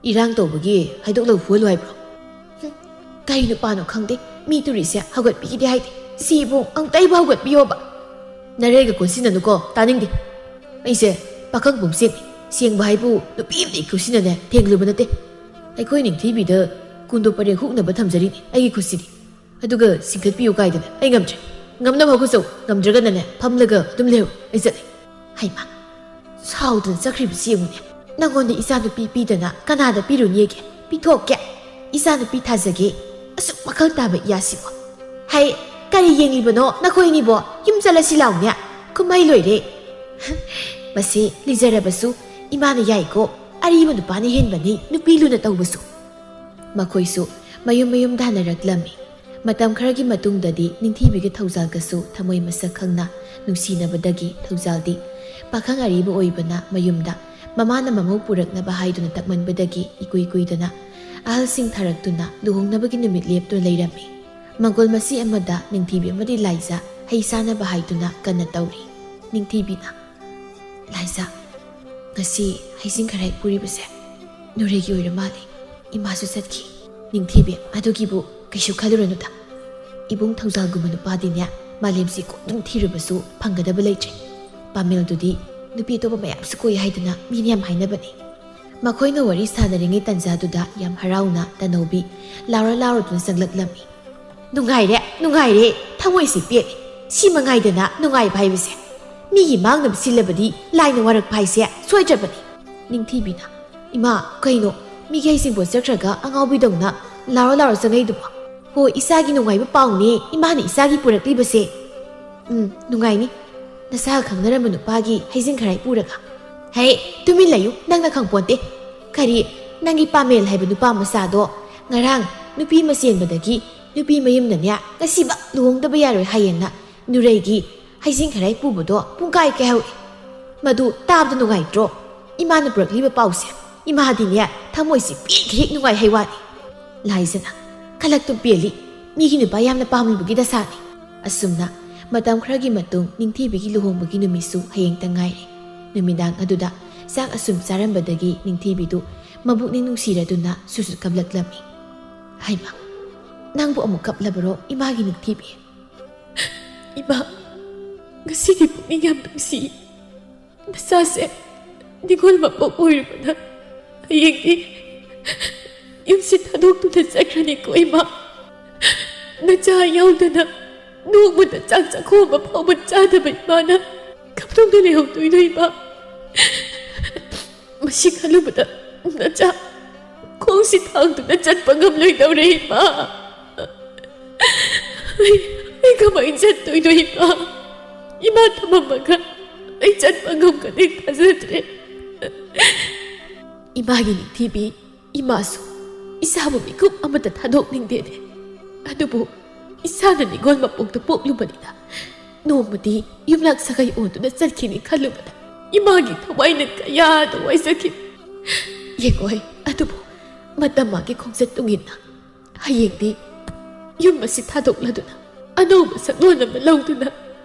ꯏꯔꯥꯡ ꯇꯧꯕꯒꯤ ꯍꯥꯏꯗꯣꯛꯂꯒ ꯐꯨꯍꯜꯂꯨ ꯍꯥꯏꯕ꯭ꯔꯣ? ꯍꯨꯝ, ꯀꯩ ꯅꯨꯄꯥꯅꯣ ꯈꯪꯗꯦ, ꯃꯤ ꯇꯨꯔꯤꯁꯦ ꯍꯧꯒꯠꯄꯤꯒꯦꯗꯤ ꯍꯥꯏꯗꯦ꯫ ꯁꯤ ꯏꯕꯨꯡ, ꯑꯃꯨꯛꯇ ꯑꯩꯕꯨ ꯍꯧꯒꯠꯄꯤꯌꯣꯕ꯫ ꯅꯔꯩꯒ ꯀꯣꯟꯁꯤꯟꯅꯅꯨꯀꯣ, ꯇꯥꯅꯤꯡꯗꯦ꯫ ꯑꯩꯁꯦ ꯄꯥꯈꯪ ꯄꯨꯝꯁꯦꯡꯅꯤ꯫ ꯁꯦꯡꯕ ꯍꯥꯏꯕꯨ ꯅꯨꯄꯤ ꯑꯃꯗ ꯏꯈꯨꯁꯤꯅꯅꯦ ꯊꯦꯡꯂꯨꯕ ꯅꯠꯇꯦ꯫ ꯑꯩꯈꯣꯏ ꯅꯤꯡꯊꯤꯕꯤꯗ ꯀꯨꯟꯗꯣ ꯄꯔꯦꯡ ꯍꯨꯛꯅꯕ ꯊꯝꯖꯔꯤꯅꯤ ꯑꯩꯒꯤ ꯈꯨꯠꯁꯤꯗꯤ꯫ ꯑꯗꯨꯒ ꯁꯤꯡꯀꯠꯄꯤꯌꯨ ꯀꯥꯏꯗꯅ ꯑꯩ ꯉꯝꯗ꯭ꯔꯦ꯫ ꯉꯝꯅꯕ ꯍꯣꯠꯅꯖꯧ, ꯉꯝꯗ꯭ꯔꯒꯅꯅꯦ ꯐꯝꯂꯒ ꯑꯗꯨꯝ ꯂꯩꯍꯧ, ꯑꯩ ꯆꯠꯂꯦ꯫ ꯍꯩꯃꯥ, ꯁꯥꯎꯗꯅ ꯆꯠꯈ꯭ꯔꯤꯕꯁꯤ ꯌꯦꯡꯉꯨꯅꯦ꯫ ꯅꯪꯉꯣꯟꯗ ꯏꯆꯥꯅꯨꯄꯤ ꯄꯤꯗꯅ ꯀꯅꯥꯗ ꯄꯤꯔꯨꯅꯤꯒꯦ? ꯄꯤꯊꯣꯛꯀꯦ꯫ ꯏꯆꯥꯅꯨꯄꯤ ꯊꯥꯖꯒꯦ꯫ ꯑꯁꯨꯛ ꯃꯈꯜ ꯇꯥꯕ ꯏꯌꯥꯁꯤꯕꯣ꯫ ꯍꯩ, ꯀꯔꯤ ꯌꯦꯡꯂꯤꯕꯅꯣ ꯅꯈꯣꯏꯅꯤꯕꯣ? ꯌꯨꯝ ꯆꯠꯂꯁꯤ ꯂꯥꯎꯅꯦ꯫ ꯀꯨꯝꯍꯩ ꯂꯣꯏꯔꯦ꯫ ꯃꯁꯤ ꯂꯤꯖꯔꯕꯁꯨ ꯏꯃꯥꯅ ꯌꯥꯏꯀꯣ꯫ ꯑꯔꯤꯕ ꯅꯨꯄꯥꯅ ꯍꯦꯟꯕꯅꯤ ꯅꯨꯄꯤ ꯂꯨꯅ ꯇꯧꯕꯁꯨ꯫ ꯃꯈꯣꯏꯁꯨ ꯃꯌꯨꯝ ꯃꯌꯨꯝ ꯇꯥꯟꯅꯔꯛꯂꯝꯃꯤ꯫ ꯃꯇꯝ ꯈꯔꯒꯤ ꯃꯇꯨꯡꯗꯗꯤ ꯅꯤꯡꯊꯤꯕꯤꯒ ꯊꯧꯖꯥꯜꯒꯁꯨ ꯊꯃꯣꯏ ꯃꯁꯛ ꯈꯪꯅ ꯅꯨꯡꯁꯤꯅꯕꯗꯒꯤ ꯊꯧꯖꯥꯜꯗꯤ ꯄꯥꯈꯪ ꯑꯔꯤꯕ ꯑꯣꯏꯕꯅ ꯃꯌꯨꯝꯗ ꯃꯃꯥꯅ ꯃꯃꯧ ꯄꯨꯔꯛꯅꯕ ꯍꯥꯏꯗꯨꯅ ꯇꯛꯃꯟꯕꯗꯒꯤ ꯏꯀꯨꯏ ꯀꯨꯏꯗꯅ ꯑꯍꯜꯁꯤꯡ ꯊꯥꯔꯛꯇꯨꯅ ꯂꯨꯍꯣꯡꯅꯕꯒꯤ ꯅꯨꯃꯤꯠ ꯂꯦꯞꯇꯨꯅ ꯂꯩꯔꯝꯃꯤ꯫ ꯃꯪꯒꯣꯜ ꯃꯁꯤ ꯑꯃꯗ ꯅꯤꯡꯊꯤꯕꯤ ꯑꯃꯗꯤ ꯂꯥꯏꯖꯥ ꯍꯩ ꯆꯥꯅꯕ ꯍꯥꯏꯗꯨꯅ ꯀꯟꯅ ꯇꯧꯔꯤ꯫ ꯅꯤꯡꯊꯤꯕꯤꯅ, "ꯂꯥꯏꯖꯥ, ꯉꯁꯤ ꯍꯩꯁꯤꯡ ꯈꯔꯥꯏ ꯄꯨꯔꯤꯕꯁꯦ ꯅꯨꯔꯩꯒꯤ ꯑꯣꯏꯔ ꯃꯥꯜꯂꯦ꯫ ꯏꯃꯥꯁꯨ ꯆꯠꯈꯤ꯫" ꯅꯤꯡꯊꯤꯕꯤ, "ꯑꯗꯨꯒꯤꯕꯨ ꯀꯩꯁꯨ ꯈꯜꯂꯨꯔꯅꯨꯗ꯫ ꯏꯕꯨꯡ ꯊꯧꯖꯥꯜꯒꯨꯝꯕ ꯅꯨꯄꯥꯗꯤꯅꯦ, ꯃꯥꯂꯦꯝꯁꯤ ꯀꯣꯛꯇꯨꯝ ꯊꯤꯔꯨꯕꯁꯨ ꯐꯪꯒꯗꯕ ꯂꯩꯇ꯭ꯔꯦ꯫ ꯄꯥꯃꯦꯜꯗꯨꯗꯤ ꯅꯨꯄꯤ ꯑꯇꯣꯞꯄ ꯃꯌꯥꯝꯁꯨ ꯀꯣꯏ ꯍꯥꯏꯗꯨꯅ ꯃꯤꯅ ꯌꯥꯝ ꯍꯥꯏꯅꯕꯅꯦ꯫" ꯃꯈꯣꯏꯅ ꯋꯥꯔꯤ ꯁꯥꯟꯅꯔꯤꯉꯩ ꯇꯟꯖꯥꯗꯨꯗ ꯌꯥꯝ ꯍꯔꯥꯎꯅ ꯇꯅꯧꯕꯤ ꯂꯥꯎꯔ ꯂꯥꯎꯔꯗꯨꯅ ꯆꯪꯂꯛꯂꯝꯃꯤ꯫ "ꯅꯨꯡꯉꯥꯏꯔꯦ, ꯅꯨꯡꯉꯥꯏꯔꯦ, ꯊꯃꯣꯏꯁꯤ ꯄꯦꯜꯂꯦ꯫ ꯁꯤ ꯃꯉꯥꯏꯗꯅ ꯅꯨꯡꯉꯥꯏꯕ ꯍꯥꯏꯕꯁꯦ꯫ ꯃꯤꯒꯤ ꯃꯥꯡꯅꯕ ꯁꯤꯜꯂꯕꯗꯤ ꯂꯥꯏꯅ ꯋꯥꯔꯛꯄ ꯍꯥꯏꯁꯦ ꯁꯣꯏꯗ꯭ꯔꯕꯅꯤ꯫" ꯅꯤꯡꯊꯤꯕꯤꯅ, "ꯏꯃꯥ, ꯀꯩꯅꯣ ꯃꯤꯒꯤ ꯍꯩꯁꯤꯡꯄꯣꯠ ꯆꯠꯈ꯭ꯔꯒ ꯑꯉꯥꯎꯕꯤꯗꯧꯅ ꯂꯥꯎꯔ ꯂꯥꯎꯔ ꯆꯪꯉꯛꯏꯗꯨꯕꯣ?" "ꯍꯣ, ꯏꯆꯥꯒꯤ ꯅꯨꯡꯉꯥꯏꯕ ꯄꯥꯎꯅꯦ ꯏꯃꯥꯅ ꯏꯆꯥꯒꯤ ꯄꯨꯔꯛꯂꯤꯕꯁꯦ꯫" "ꯎꯝ, ꯅꯨꯡꯉꯥꯏꯅꯤ꯫ ꯅꯁꯥꯒ ꯈꯪꯅꯔꯝꯕ ꯅꯨꯄꯥꯒꯤ ꯍꯩꯖꯤꯡ ꯈꯔꯥꯏ ꯄꯨꯔꯒ꯫" "ꯍꯦ, ꯇꯨꯃꯤꯟ ꯂꯩꯌꯨ, ꯅꯪꯅ ꯈꯪꯄꯣꯟꯇꯦ꯫ ꯀꯔꯤ, ꯅꯪꯒꯤ ꯄꯥꯃꯦꯜ ꯍꯥꯏꯕ ꯅꯨꯄꯥ ꯃꯆꯥꯗꯣ ꯉꯔꯥꯡ ꯅꯨꯄꯤ ꯑꯃ ꯆꯦꯟꯕꯗꯒꯤ ꯅꯨꯄꯤ ꯃꯌꯨꯝꯅꯅꯦ ꯉꯁꯤꯃꯛ ꯂꯨꯍꯣꯡꯗꯕ ꯌꯥꯔꯣꯏ ꯍꯥꯏꯌꯦꯅ ꯅꯨꯔꯩꯒꯤ ꯍꯩꯖꯤꯡ ꯈꯔꯥꯏ ꯄꯨꯕꯗꯣ ꯄꯨꯡ ꯀꯥꯏ ꯀꯥꯏꯍꯧꯏ꯫ ꯃꯗꯨ ꯇꯥꯕꯗ ꯅꯨꯡꯉꯥꯏꯇ꯭ꯔꯣ? ꯏꯃꯥꯅ ꯄꯨꯔꯛꯂꯤꯕ ꯄꯥꯎꯁꯦ꯫ ꯏꯃꯥꯗꯤꯅꯦ, ꯊꯃꯣꯏꯁꯤ ꯄꯦꯛ ꯍꯦꯛ ꯅꯨꯡꯉꯥꯏ ꯍꯩ ꯋꯥꯅꯤ꯫ ꯂꯥꯏꯖꯅ, ꯈꯂꯛꯇꯨ ꯄꯦꯜꯂꯤ꯫ ꯃꯤꯒꯤ ꯅꯨꯄꯥ ꯌꯥꯝꯅ ꯄꯥꯝꯂꯨꯕꯒꯤ ꯗꯁꯥꯅꯤ꯫ ꯑꯁꯨꯝꯅ ꯃꯇꯝ ꯈꯔꯒꯤ ꯃꯇꯨꯡ ꯅꯤꯡꯊꯤꯕꯤꯒꯤ ꯂꯨꯍꯣꯡꯕꯒꯤ ꯅꯨꯃꯤꯠꯁꯨ ꯍꯌꯦꯡꯇ ꯉꯥꯏꯔꯦ꯫ ꯅꯨꯃꯤꯗꯥꯡ ꯑꯗꯨꯗ ꯆꯥꯛ ꯑꯁꯨꯝ ꯆꯥꯔꯝꯕꯗꯒꯤ ꯅꯤꯡꯊꯤꯕꯤꯗꯨ ꯃꯕꯨꯛꯅꯤꯡ ꯅꯨꯡꯁꯤꯔꯗꯨꯅ ꯁꯨꯁꯨ ꯀꯞꯂꯛꯂꯝꯃꯤ꯫ "ꯍꯩꯃꯥ, ꯅꯪꯕꯨ ꯑꯃꯨꯛ ꯀꯞꯂꯕꯔꯣ, ꯏꯃꯥꯒꯤ ꯅꯤꯡꯊꯤꯕꯤ?" "ꯏꯃꯥ, ꯉꯁꯤꯗꯤ ꯄꯨꯛꯅꯤꯡ ꯌꯥꯝ ꯅꯨꯡꯁꯤ꯫ ꯅꯆꯥꯁꯦ ꯅꯤꯉꯣꯜ ꯃꯄꯣꯛ ꯑꯣꯏꯔꯨꯕꯅ ꯍꯌꯦꯡꯗꯤ ꯌꯨꯝꯁꯤ ꯊꯥꯗꯣꯛꯇꯨꯅ ꯆꯠꯈ꯭ꯔꯅꯤꯀꯣ ꯏꯃꯥ꯫ ꯅꯆꯥ ꯌꯥꯎꯗꯅ ꯅꯣꯡꯃꯇ ꯆꯥꯛ ꯆꯥꯛꯈꯣꯝ ꯑꯃ ꯐꯥꯎꯕ ꯆꯥꯗꯕ ꯏꯃꯥꯅ ꯀꯝꯗꯧꯅ ꯂꯩꯍꯧꯗꯣꯏꯅꯣ ꯏꯃꯥ? ꯃꯁꯤ ꯈꯜꯂꯨꯕꯗ ꯅꯆꯥ ꯈꯣꯡꯁꯤ ꯊꯥꯡꯗꯨꯅ ꯆꯠꯄ ꯉꯝꯂꯣꯏꯗꯧꯔꯦ ꯏꯃꯥ꯫ ꯑꯩ, ꯑꯩ ꯀꯃꯥꯏꯅ ꯆꯠꯇꯣꯏꯅꯣ ꯏꯃꯥ? ꯏꯃꯥ ꯊꯝꯃꯝꯃꯒ ꯑꯩ ꯆꯠꯄ ꯉꯝꯒꯅꯤ ꯊꯥꯖꯗ꯭ꯔꯦ꯫ ꯏꯃꯥꯒꯤ ꯅꯤꯡꯊꯤꯕꯤ, ꯏꯃꯥꯁꯨ ꯏꯆꯥꯕꯨ ꯃꯤꯀꯨꯞ ꯑꯃꯠꯇ ꯊꯥꯗꯣꯛꯅꯤꯡꯗꯦꯅꯦ꯫ ꯑꯗꯨꯕꯨ ꯏꯆꯥꯅ ꯅꯤꯉꯣꯜ ꯃꯄꯣꯛꯇ ꯄꯣꯛꯂꯨꯕꯅꯤꯅ ꯅꯣꯡꯃꯗꯤ ꯌꯨꯝꯂꯛ ꯁꯥꯒꯩ ꯑꯣꯟꯗꯨꯅ ꯆꯠꯈꯤꯅꯤ ꯈꯜꯂꯨꯕꯗ ꯏꯃꯥꯒꯤ ꯊꯋꯥꯏꯅ ꯀꯌꯥꯗ ꯋꯥꯏꯖꯈꯤ꯫ ꯌꯦꯡꯉꯣꯏ, ꯑꯗꯨꯕꯨ ꯃꯇꯝ ꯃꯥꯒꯤ ꯈꯣꯡꯆꯠ ꯇꯨꯡꯏꯟꯅ ꯍꯌꯦꯡꯗꯤ ꯌꯨꯝ ꯑꯁꯤ ꯊꯥꯗꯣꯛꯂꯗꯨꯅ ꯑꯅꯧꯕ ꯁꯛꯂꯣꯟ ꯑꯃ ꯂꯧꯗꯨꯅ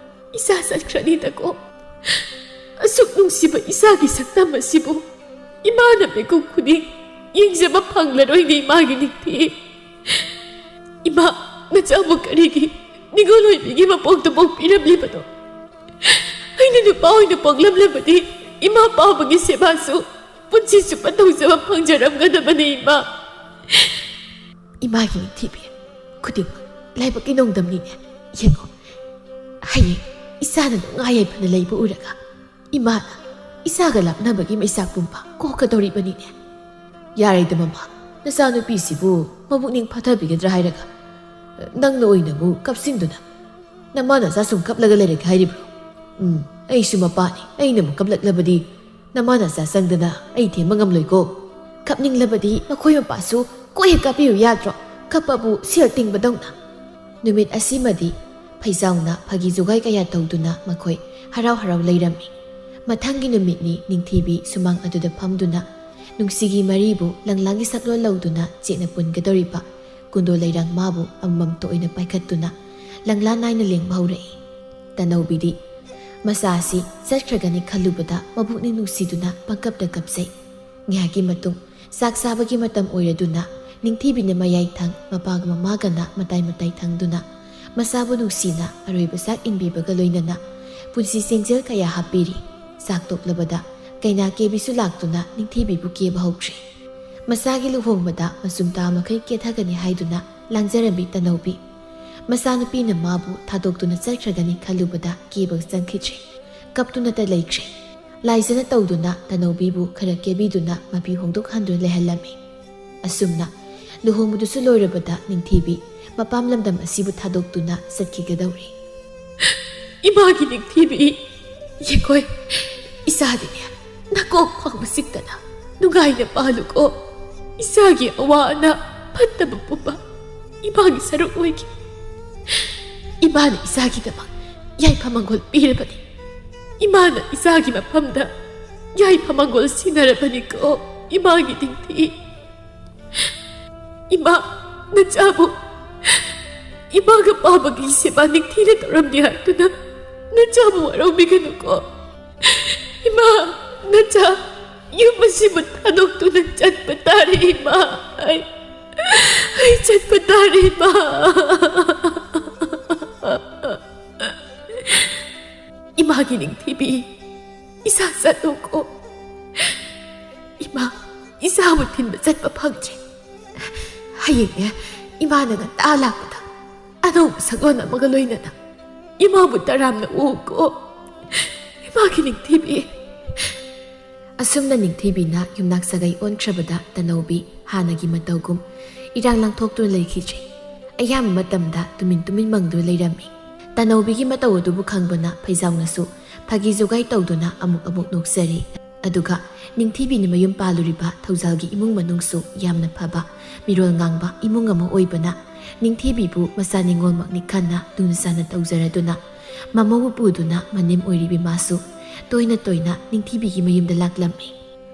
ꯏꯆꯥ ꯆꯠꯈ꯭ꯔꯅꯤꯗꯀꯣ꯫ ꯑꯁꯨꯛ ꯅꯨꯡꯁꯤꯕ ꯏꯆꯥꯒꯤ ꯁꯛꯇꯝ ꯑꯁꯤꯕꯨ ꯏꯃꯥꯅ ꯃꯤꯀꯨꯞ ꯈꯨꯗꯤꯡ ꯌꯦꯡꯖꯕ ꯐꯪꯂꯔꯣꯏꯅꯦ ꯏꯃꯥꯒꯤ ꯅꯤꯡꯊꯤ꯫ ꯏꯃꯥ, ꯅꯆꯥꯕꯨ ꯀꯔꯤꯒꯤ ꯅꯤꯉꯣꯜ ꯑꯣꯏꯕꯤꯒꯤ ꯃꯄꯣꯛꯇ ꯄꯣꯛꯄꯤꯔꯝꯂꯤꯕꯅꯣ? ꯑꯩꯅ ꯅꯨꯄꯥ ꯑꯣꯏꯅ ꯄꯣꯛꯂꯝꯂꯕꯗꯤ ꯏꯃꯥ ꯄꯥꯕꯒꯤ ꯁꯦꯕꯥꯁꯨ ꯄꯨꯟꯁꯤ ꯆꯨꯞꯄ ꯇꯧꯖꯕ ꯐꯪꯖꯔꯝꯒꯗꯕꯅꯤ ꯏꯃꯥ꯫ ꯏꯃꯥꯒꯤ ꯅꯤꯡꯊꯤꯕꯤ, ꯈꯨꯗꯤꯡꯃꯛ ꯂꯥꯏꯕꯛꯀꯤ ꯅꯣꯡꯗꯝꯅꯤꯅꯦ꯫ ꯌꯦꯡꯉꯣ, ꯍꯌꯦꯡ ꯏꯆꯥꯅ ꯅꯨꯡꯉꯥꯏ ꯌꯥꯏꯐꯅ ꯂꯩꯕ ꯎꯔꯒ ꯏꯃꯥꯅ ꯏꯆꯥꯒ ꯂꯥꯞꯅꯕꯒꯤ ꯃꯩꯆꯥꯛ ꯄꯨꯝꯕ ꯀꯣꯛꯀꯗꯧꯔꯤꯕꯅꯤꯅꯦ꯫ ꯌꯥꯔꯦꯗ ꯃꯃꯥ, ꯅꯆꯥꯅꯨꯄꯤꯁꯤꯕꯨ ꯃꯕꯨꯛꯅꯤꯡ ꯐꯊꯕꯤꯒꯗ꯭ꯔꯥ ꯍꯥꯏꯔꯒ ꯅꯪꯅ ꯑꯣꯏꯅꯕꯨ ꯀꯞꯁꯤꯟꯗꯨꯅ ꯅꯃꯥ ꯅꯆꯥ ꯁꯨꯝ ꯀꯞꯂꯒ ꯂꯩꯔꯒꯦ ꯍꯥꯏꯔꯤꯕ꯭ꯔꯣ? ꯎꯝ, ꯑꯩꯁꯨ ꯃꯄꯥꯅꯤ, ꯑꯩꯅ ꯑꯃꯨꯛ ꯀꯞꯂꯛꯂꯕꯗꯤ ꯅꯃꯥ ꯅꯆꯥ ꯆꯪꯗꯅ ꯑꯩ ꯊꯦꯝꯕ ꯉꯝꯂꯣꯏꯀꯣ꯫ ꯀꯞꯅꯤꯡꯂꯕꯗꯤ ꯃꯈꯣꯏ ꯃꯄꯥꯁꯨ ꯀꯣꯛ ꯍꯦꯛ ꯀꯥꯞꯄꯤꯌꯨ ꯌꯥꯗ꯭ꯔꯣ? ꯀꯞꯄꯕꯨ ꯁꯦꯜ ꯇꯤꯡꯕꯗꯧꯅ꯫ ꯅꯨꯃꯤꯠ ꯑꯁꯤꯃꯗꯤ ꯐꯤꯖꯥꯎꯅ ꯐꯥꯒꯤ ꯖꯨꯒꯥꯏ ꯀꯌꯥ ꯇꯧꯗꯨꯅ ꯃꯈꯣꯏ ꯍꯔꯥꯎ ꯍꯔꯥꯎ ꯂꯩꯔꯝꯃꯤ꯫ ꯃꯊꯪꯒꯤ ꯅꯨꯃꯤꯠꯅꯤ ꯅꯤꯡꯊꯤꯕꯤ ꯁꯨꯃꯥꯡ ꯑꯗꯨꯗ ꯐꯝꯗꯨꯅ ꯅꯨꯡꯁꯤꯒꯤ ꯃꯔꯤꯕꯨ ꯂꯪꯂꯥꯒꯤ ꯁꯛꯂꯣꯟ ꯂꯧꯗꯨꯅ ꯆꯦꯠꯅ ꯄꯨꯟꯒꯗꯧꯔꯤꯕ ꯀꯨꯟꯗꯣ ꯂꯩꯔꯥꯡ ꯃꯥꯕꯨ ꯑꯃꯃꯝꯇ ꯑꯣꯏꯅ ꯄꯥꯏꯈꯠꯇꯨꯅ ꯂꯪꯂꯥ ꯅꯥꯏꯅ ꯂꯦꯡꯕ ꯍꯧꯔꯛꯏ꯫ ꯇꯅꯧꯕꯤꯗꯤ ꯃꯆꯥ ꯑꯁꯤ ꯆꯠꯈ꯭ꯔꯒꯅꯤ ꯈꯜꯂꯨꯕꯗ ꯃꯕꯨꯛꯅꯤꯡ ꯅꯨꯡꯁꯤꯗꯨꯅ ꯄꯪꯀꯞꯇ ꯀꯞꯆꯩ꯫ ꯉꯥꯏꯍꯥꯛꯀꯤ ꯃꯇꯨꯡ ꯆꯥꯛ ꯆꯥꯕꯒꯤ ꯃꯇꯝ ꯑꯣꯏꯔꯗꯨꯅ ꯅꯤꯡꯊꯤꯕꯤꯅ ꯃꯌꯥꯏ ꯊꯪ, ꯃꯄꯥꯒ ꯃꯃꯥꯒꯅ ꯃꯇꯥꯏ ꯃꯇꯥꯏ ꯊꯪꯗꯨꯅ ꯃꯆꯥꯕꯨ ꯅꯨꯡꯁꯤꯅ ꯑꯔꯣꯏꯕ ꯆꯥꯛ ꯏꯟꯕꯤꯕꯒ ꯂꯣꯏꯅꯅ ꯄꯨꯟꯁꯤ ꯆꯦꯡꯖꯦꯜ ꯀꯌꯥ ꯍꯥꯞꯄꯤꯔꯤ꯫ ꯆꯥꯛ ꯇꯣꯛꯂꯕꯗ ꯀꯩꯅꯥ ꯀꯦꯕꯤꯁꯨ ꯂꯥꯛꯇꯨꯅ ꯅꯤꯡꯊꯤꯕꯤꯕꯨ ꯀꯦꯕ ꯍꯧꯈ꯭ꯔꯦ꯫ ꯃꯆꯥꯒꯤ ꯂꯨꯍꯣꯡꯕꯗ ꯃꯆꯨꯝ ꯇꯥ ꯃꯈꯩ ꯀꯦꯊꯒꯅꯤ ꯍꯥꯏꯗꯨꯅ ꯂꯥꯡꯖꯔꯝꯃꯤ ꯇꯅꯧꯕꯤ꯫ ꯃꯆꯥꯅꯨꯄꯤꯅ ꯃꯥꯕꯨ ꯊꯥꯗꯣꯛꯇꯨꯅ ꯆꯠꯈ꯭ꯔꯒꯅꯤ ꯈꯜꯂꯨꯕꯗ ꯀꯦꯕꯒ ꯆꯪꯈꯤꯗ꯭ꯔꯦ꯫ ꯀꯞꯇꯨꯅꯇ ꯂꯩꯈ꯭ꯔꯦ꯫ ꯂꯥꯏꯖꯅ ꯇꯧꯗꯨꯅ ꯇꯅꯧꯕꯤꯕꯨ ꯈꯔ ꯀꯦꯕꯤꯗꯨꯅ ꯃꯄꯤ ꯍꯣꯡꯗꯣꯛꯍꯟꯗꯨꯅ ꯂꯩꯍꯜꯂꯝꯃꯤ꯫ ꯑꯁꯨꯝꯅ ꯂꯨꯍꯣꯡꯕꯗꯨꯁꯨ ꯂꯣꯏꯔꯕꯗ ꯅꯤꯡꯊꯤꯕꯤ ꯃꯄꯥꯝ ꯂꯝꯗꯝ ꯑꯁꯤꯕꯨ ꯊꯥꯗꯣꯛꯇꯨꯅ ꯆꯠꯈꯤꯒꯗꯧꯔꯤ꯫ ꯏꯃꯥꯒꯤ ꯅꯤꯡꯊꯤꯕꯤ, ꯌꯦꯡꯈꯣꯏ, ꯏꯆꯥꯗꯤꯅꯦ ꯅꯀꯣꯛ ꯐꯥꯎꯕ ꯆꯤꯛꯇꯅ ꯅꯨꯡꯉꯥꯏꯅ ꯄꯥꯜꯂꯨꯀꯣ꯫ ꯏꯆꯥꯒꯤ ꯑꯋꯥ ꯑꯅꯥ ꯐꯠꯇꯕ ꯄꯨꯝꯕ ꯏꯃꯥꯒꯤ ꯁꯔꯨꯛ ꯑꯣꯏꯈꯤ꯫ ꯏꯃꯥꯅ ꯏꯆꯥꯒꯤꯗꯃꯛ ꯌꯥꯏꯐ ꯃꯪꯒꯣꯜ ꯄꯤꯔꯕꯅꯤ꯫ ꯏꯃꯥꯅ ꯏꯆꯥꯒꯤ ꯃꯐꯝꯗ ꯌꯥꯏꯐ ꯃꯪꯒꯣꯜ ꯁꯤꯟꯅꯔꯕꯅꯤꯀꯣ, ꯏꯃꯥꯒꯤ ꯅꯤꯡꯊꯤ꯫ ꯏꯃꯥ, ꯅꯆꯥꯕꯨ ꯏꯃꯥꯒ ꯄꯥꯕꯒꯤ ꯁꯦꯕꯥ ꯅꯤꯡꯊꯤꯅ ꯇꯧꯔꯝꯗꯦ ꯍꯥꯏꯗꯨꯅ ꯅꯆꯥꯕꯨ ꯋꯥꯔꯧꯕꯤꯒꯅꯨꯀꯣ꯫ ꯏꯃꯥ, ꯅꯆꯥ ꯌꯨꯝ ꯑꯁꯤꯕꯨ ꯊꯥꯗꯣꯛꯇꯨꯅ ꯆꯠꯄ ꯇꯥꯔꯦ, ꯏꯃꯥ꯫ ꯑꯩ, ꯑꯩ ꯆꯠꯄ ꯇꯥꯔꯦ, ꯏꯃꯥ꯫ ꯏꯃꯥꯒꯤ ꯅꯤꯡꯊꯤꯕꯤ, ꯏꯆꯥ ꯆꯠꯂꯣꯀꯣ꯫ ꯏꯃꯥ, ꯏꯆꯥꯕꯨ ꯊꯤꯟꯕ ꯆꯠꯄ ꯐꯪꯗ꯭ꯔꯦ꯫ ꯍꯌꯦꯡꯅꯦ ꯏꯃꯥꯅ ꯉꯟꯇꯥ ꯂꯥꯛꯄꯗ ꯑꯅꯧꯕ ꯁꯛꯂꯣꯟ ꯑꯃꯒ ꯂꯣꯏꯅꯅ ꯏꯃꯥꯕꯨ ꯇꯔꯥꯝꯅ ꯑꯣꯛꯎꯀꯣ꯫ ꯏꯃꯥꯒꯤ ꯅꯤꯡꯊꯤꯕꯤ꯫ ꯑꯁꯨꯝꯅ ꯅꯤꯡꯊꯤꯕꯤꯅ ꯌꯨꯝꯅꯥꯛ ꯁꯥꯒꯩ ꯑꯣꯟꯈ꯭ꯔꯕꯗ ꯇꯅꯧꯕꯤ ꯍꯥꯟꯅꯒꯤ ꯃꯇꯧꯒꯨꯝ ꯏꯔꯥꯡ ꯂꯥꯡꯊꯣꯛꯇꯨꯅ ꯂꯩꯈꯤꯗ꯭ꯔꯦ꯫ ꯑꯌꯥꯝꯕ ꯃꯇꯝꯗ ꯇꯨꯃꯤꯟ ꯇꯨꯃꯤꯟ ꯃꯪꯗꯨꯅ ꯂꯩꯔꯝꯃꯤ꯫ ꯇꯅꯧꯕꯤꯒꯤ ꯃꯇꯧ ꯑꯗꯨꯕꯨ ꯈꯪꯕꯅ ꯐꯩꯖꯥꯎꯅꯁꯨ ꯐꯥꯒꯤ ꯖꯨꯒꯥꯏ ꯇꯧꯗꯨꯅ ꯑꯃꯨꯛ ꯑꯃꯨꯛ ꯅꯣꯛꯆꯔꯤ꯫ ꯑꯗꯨꯒ ꯅꯤꯡꯊꯤꯕꯤꯅ ꯃꯌꯨꯝ ꯄꯥꯜꯂꯨꯔꯤꯕ ꯊꯧꯖꯥꯜꯒꯤ ꯏꯃꯨꯡ ꯃꯅꯨꯡꯁꯨ ꯌꯥꯝꯅ ꯐꯕ, ꯃꯤꯔꯣꯜ ꯉꯥꯡꯕ ꯏꯃꯨꯡ ꯑꯃ ꯑꯣꯏꯕꯅ, ꯅꯤꯡꯊꯤꯕꯤꯕꯨ ꯃꯆꯥ ꯅꯤꯉꯣꯜꯃꯛꯅꯤ ꯈꯟꯅ ꯂꯨꯅ ꯆꯥꯟꯅ ꯇꯧꯖꯔꯗꯨꯅ, ꯃꯃꯧꯕꯨ ꯄꯨꯗꯨꯅ ꯃꯅꯦꯝ ꯑꯣꯏꯔꯤꯕꯤ ꯃꯥꯁꯨ ꯇꯣꯏꯅ ꯇꯣꯏꯅ ꯅꯤꯡꯊꯤꯕꯤꯒꯤ ꯃꯌꯨꯝꯗ ꯂꯥꯛꯂꯝꯃꯤ꯫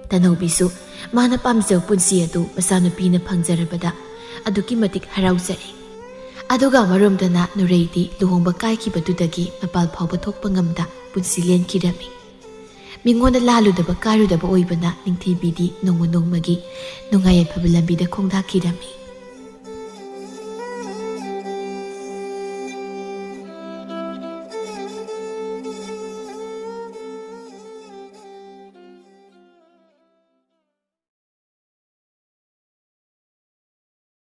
ꯇꯅꯧꯕꯤꯁꯨ ꯃꯥꯅ ꯄꯥꯝꯖꯕ ꯄꯨꯟꯁꯤ ꯑꯗꯨ ꯃꯆꯥꯅꯨꯄꯤꯅ ꯐꯪꯖꯔꯕꯗ ꯑꯗꯨꯛꯀꯤ ꯃꯇꯤꯛ ꯍꯔꯥꯎꯖꯔꯦ꯫ ꯑꯗꯨꯒ ꯑꯃꯔꯣꯝꯗꯅ ꯅꯨꯔꯩꯗꯤ ꯂꯨꯍꯣꯡꯕ ꯀꯥꯏꯈꯤꯕꯗꯨꯗꯒꯤ ꯃꯄꯥꯜ ꯐꯥꯎꯕ ꯊꯣꯛꯄ ꯉꯝꯗ ꯄꯨꯟꯁꯤ ꯂꯦꯟꯈꯤꯔꯝꯃꯤ꯫ ꯃꯤꯉꯣꯟꯗ ꯂꯥꯜꯂꯨꯗꯕ ꯀꯥꯏꯔꯨꯗꯕ ꯑꯣꯏꯕꯅ ꯅꯤꯡꯊꯤꯕꯤꯗꯤ ꯅꯣꯡꯃ ꯅꯣꯡꯃꯒꯤ ꯅꯨꯡꯉꯥꯏ ꯌꯥꯏꯐꯕ ꯂꯝꯕꯤꯗ ꯈꯣꯡꯗꯥꯈꯤꯔꯝꯃꯤ꯫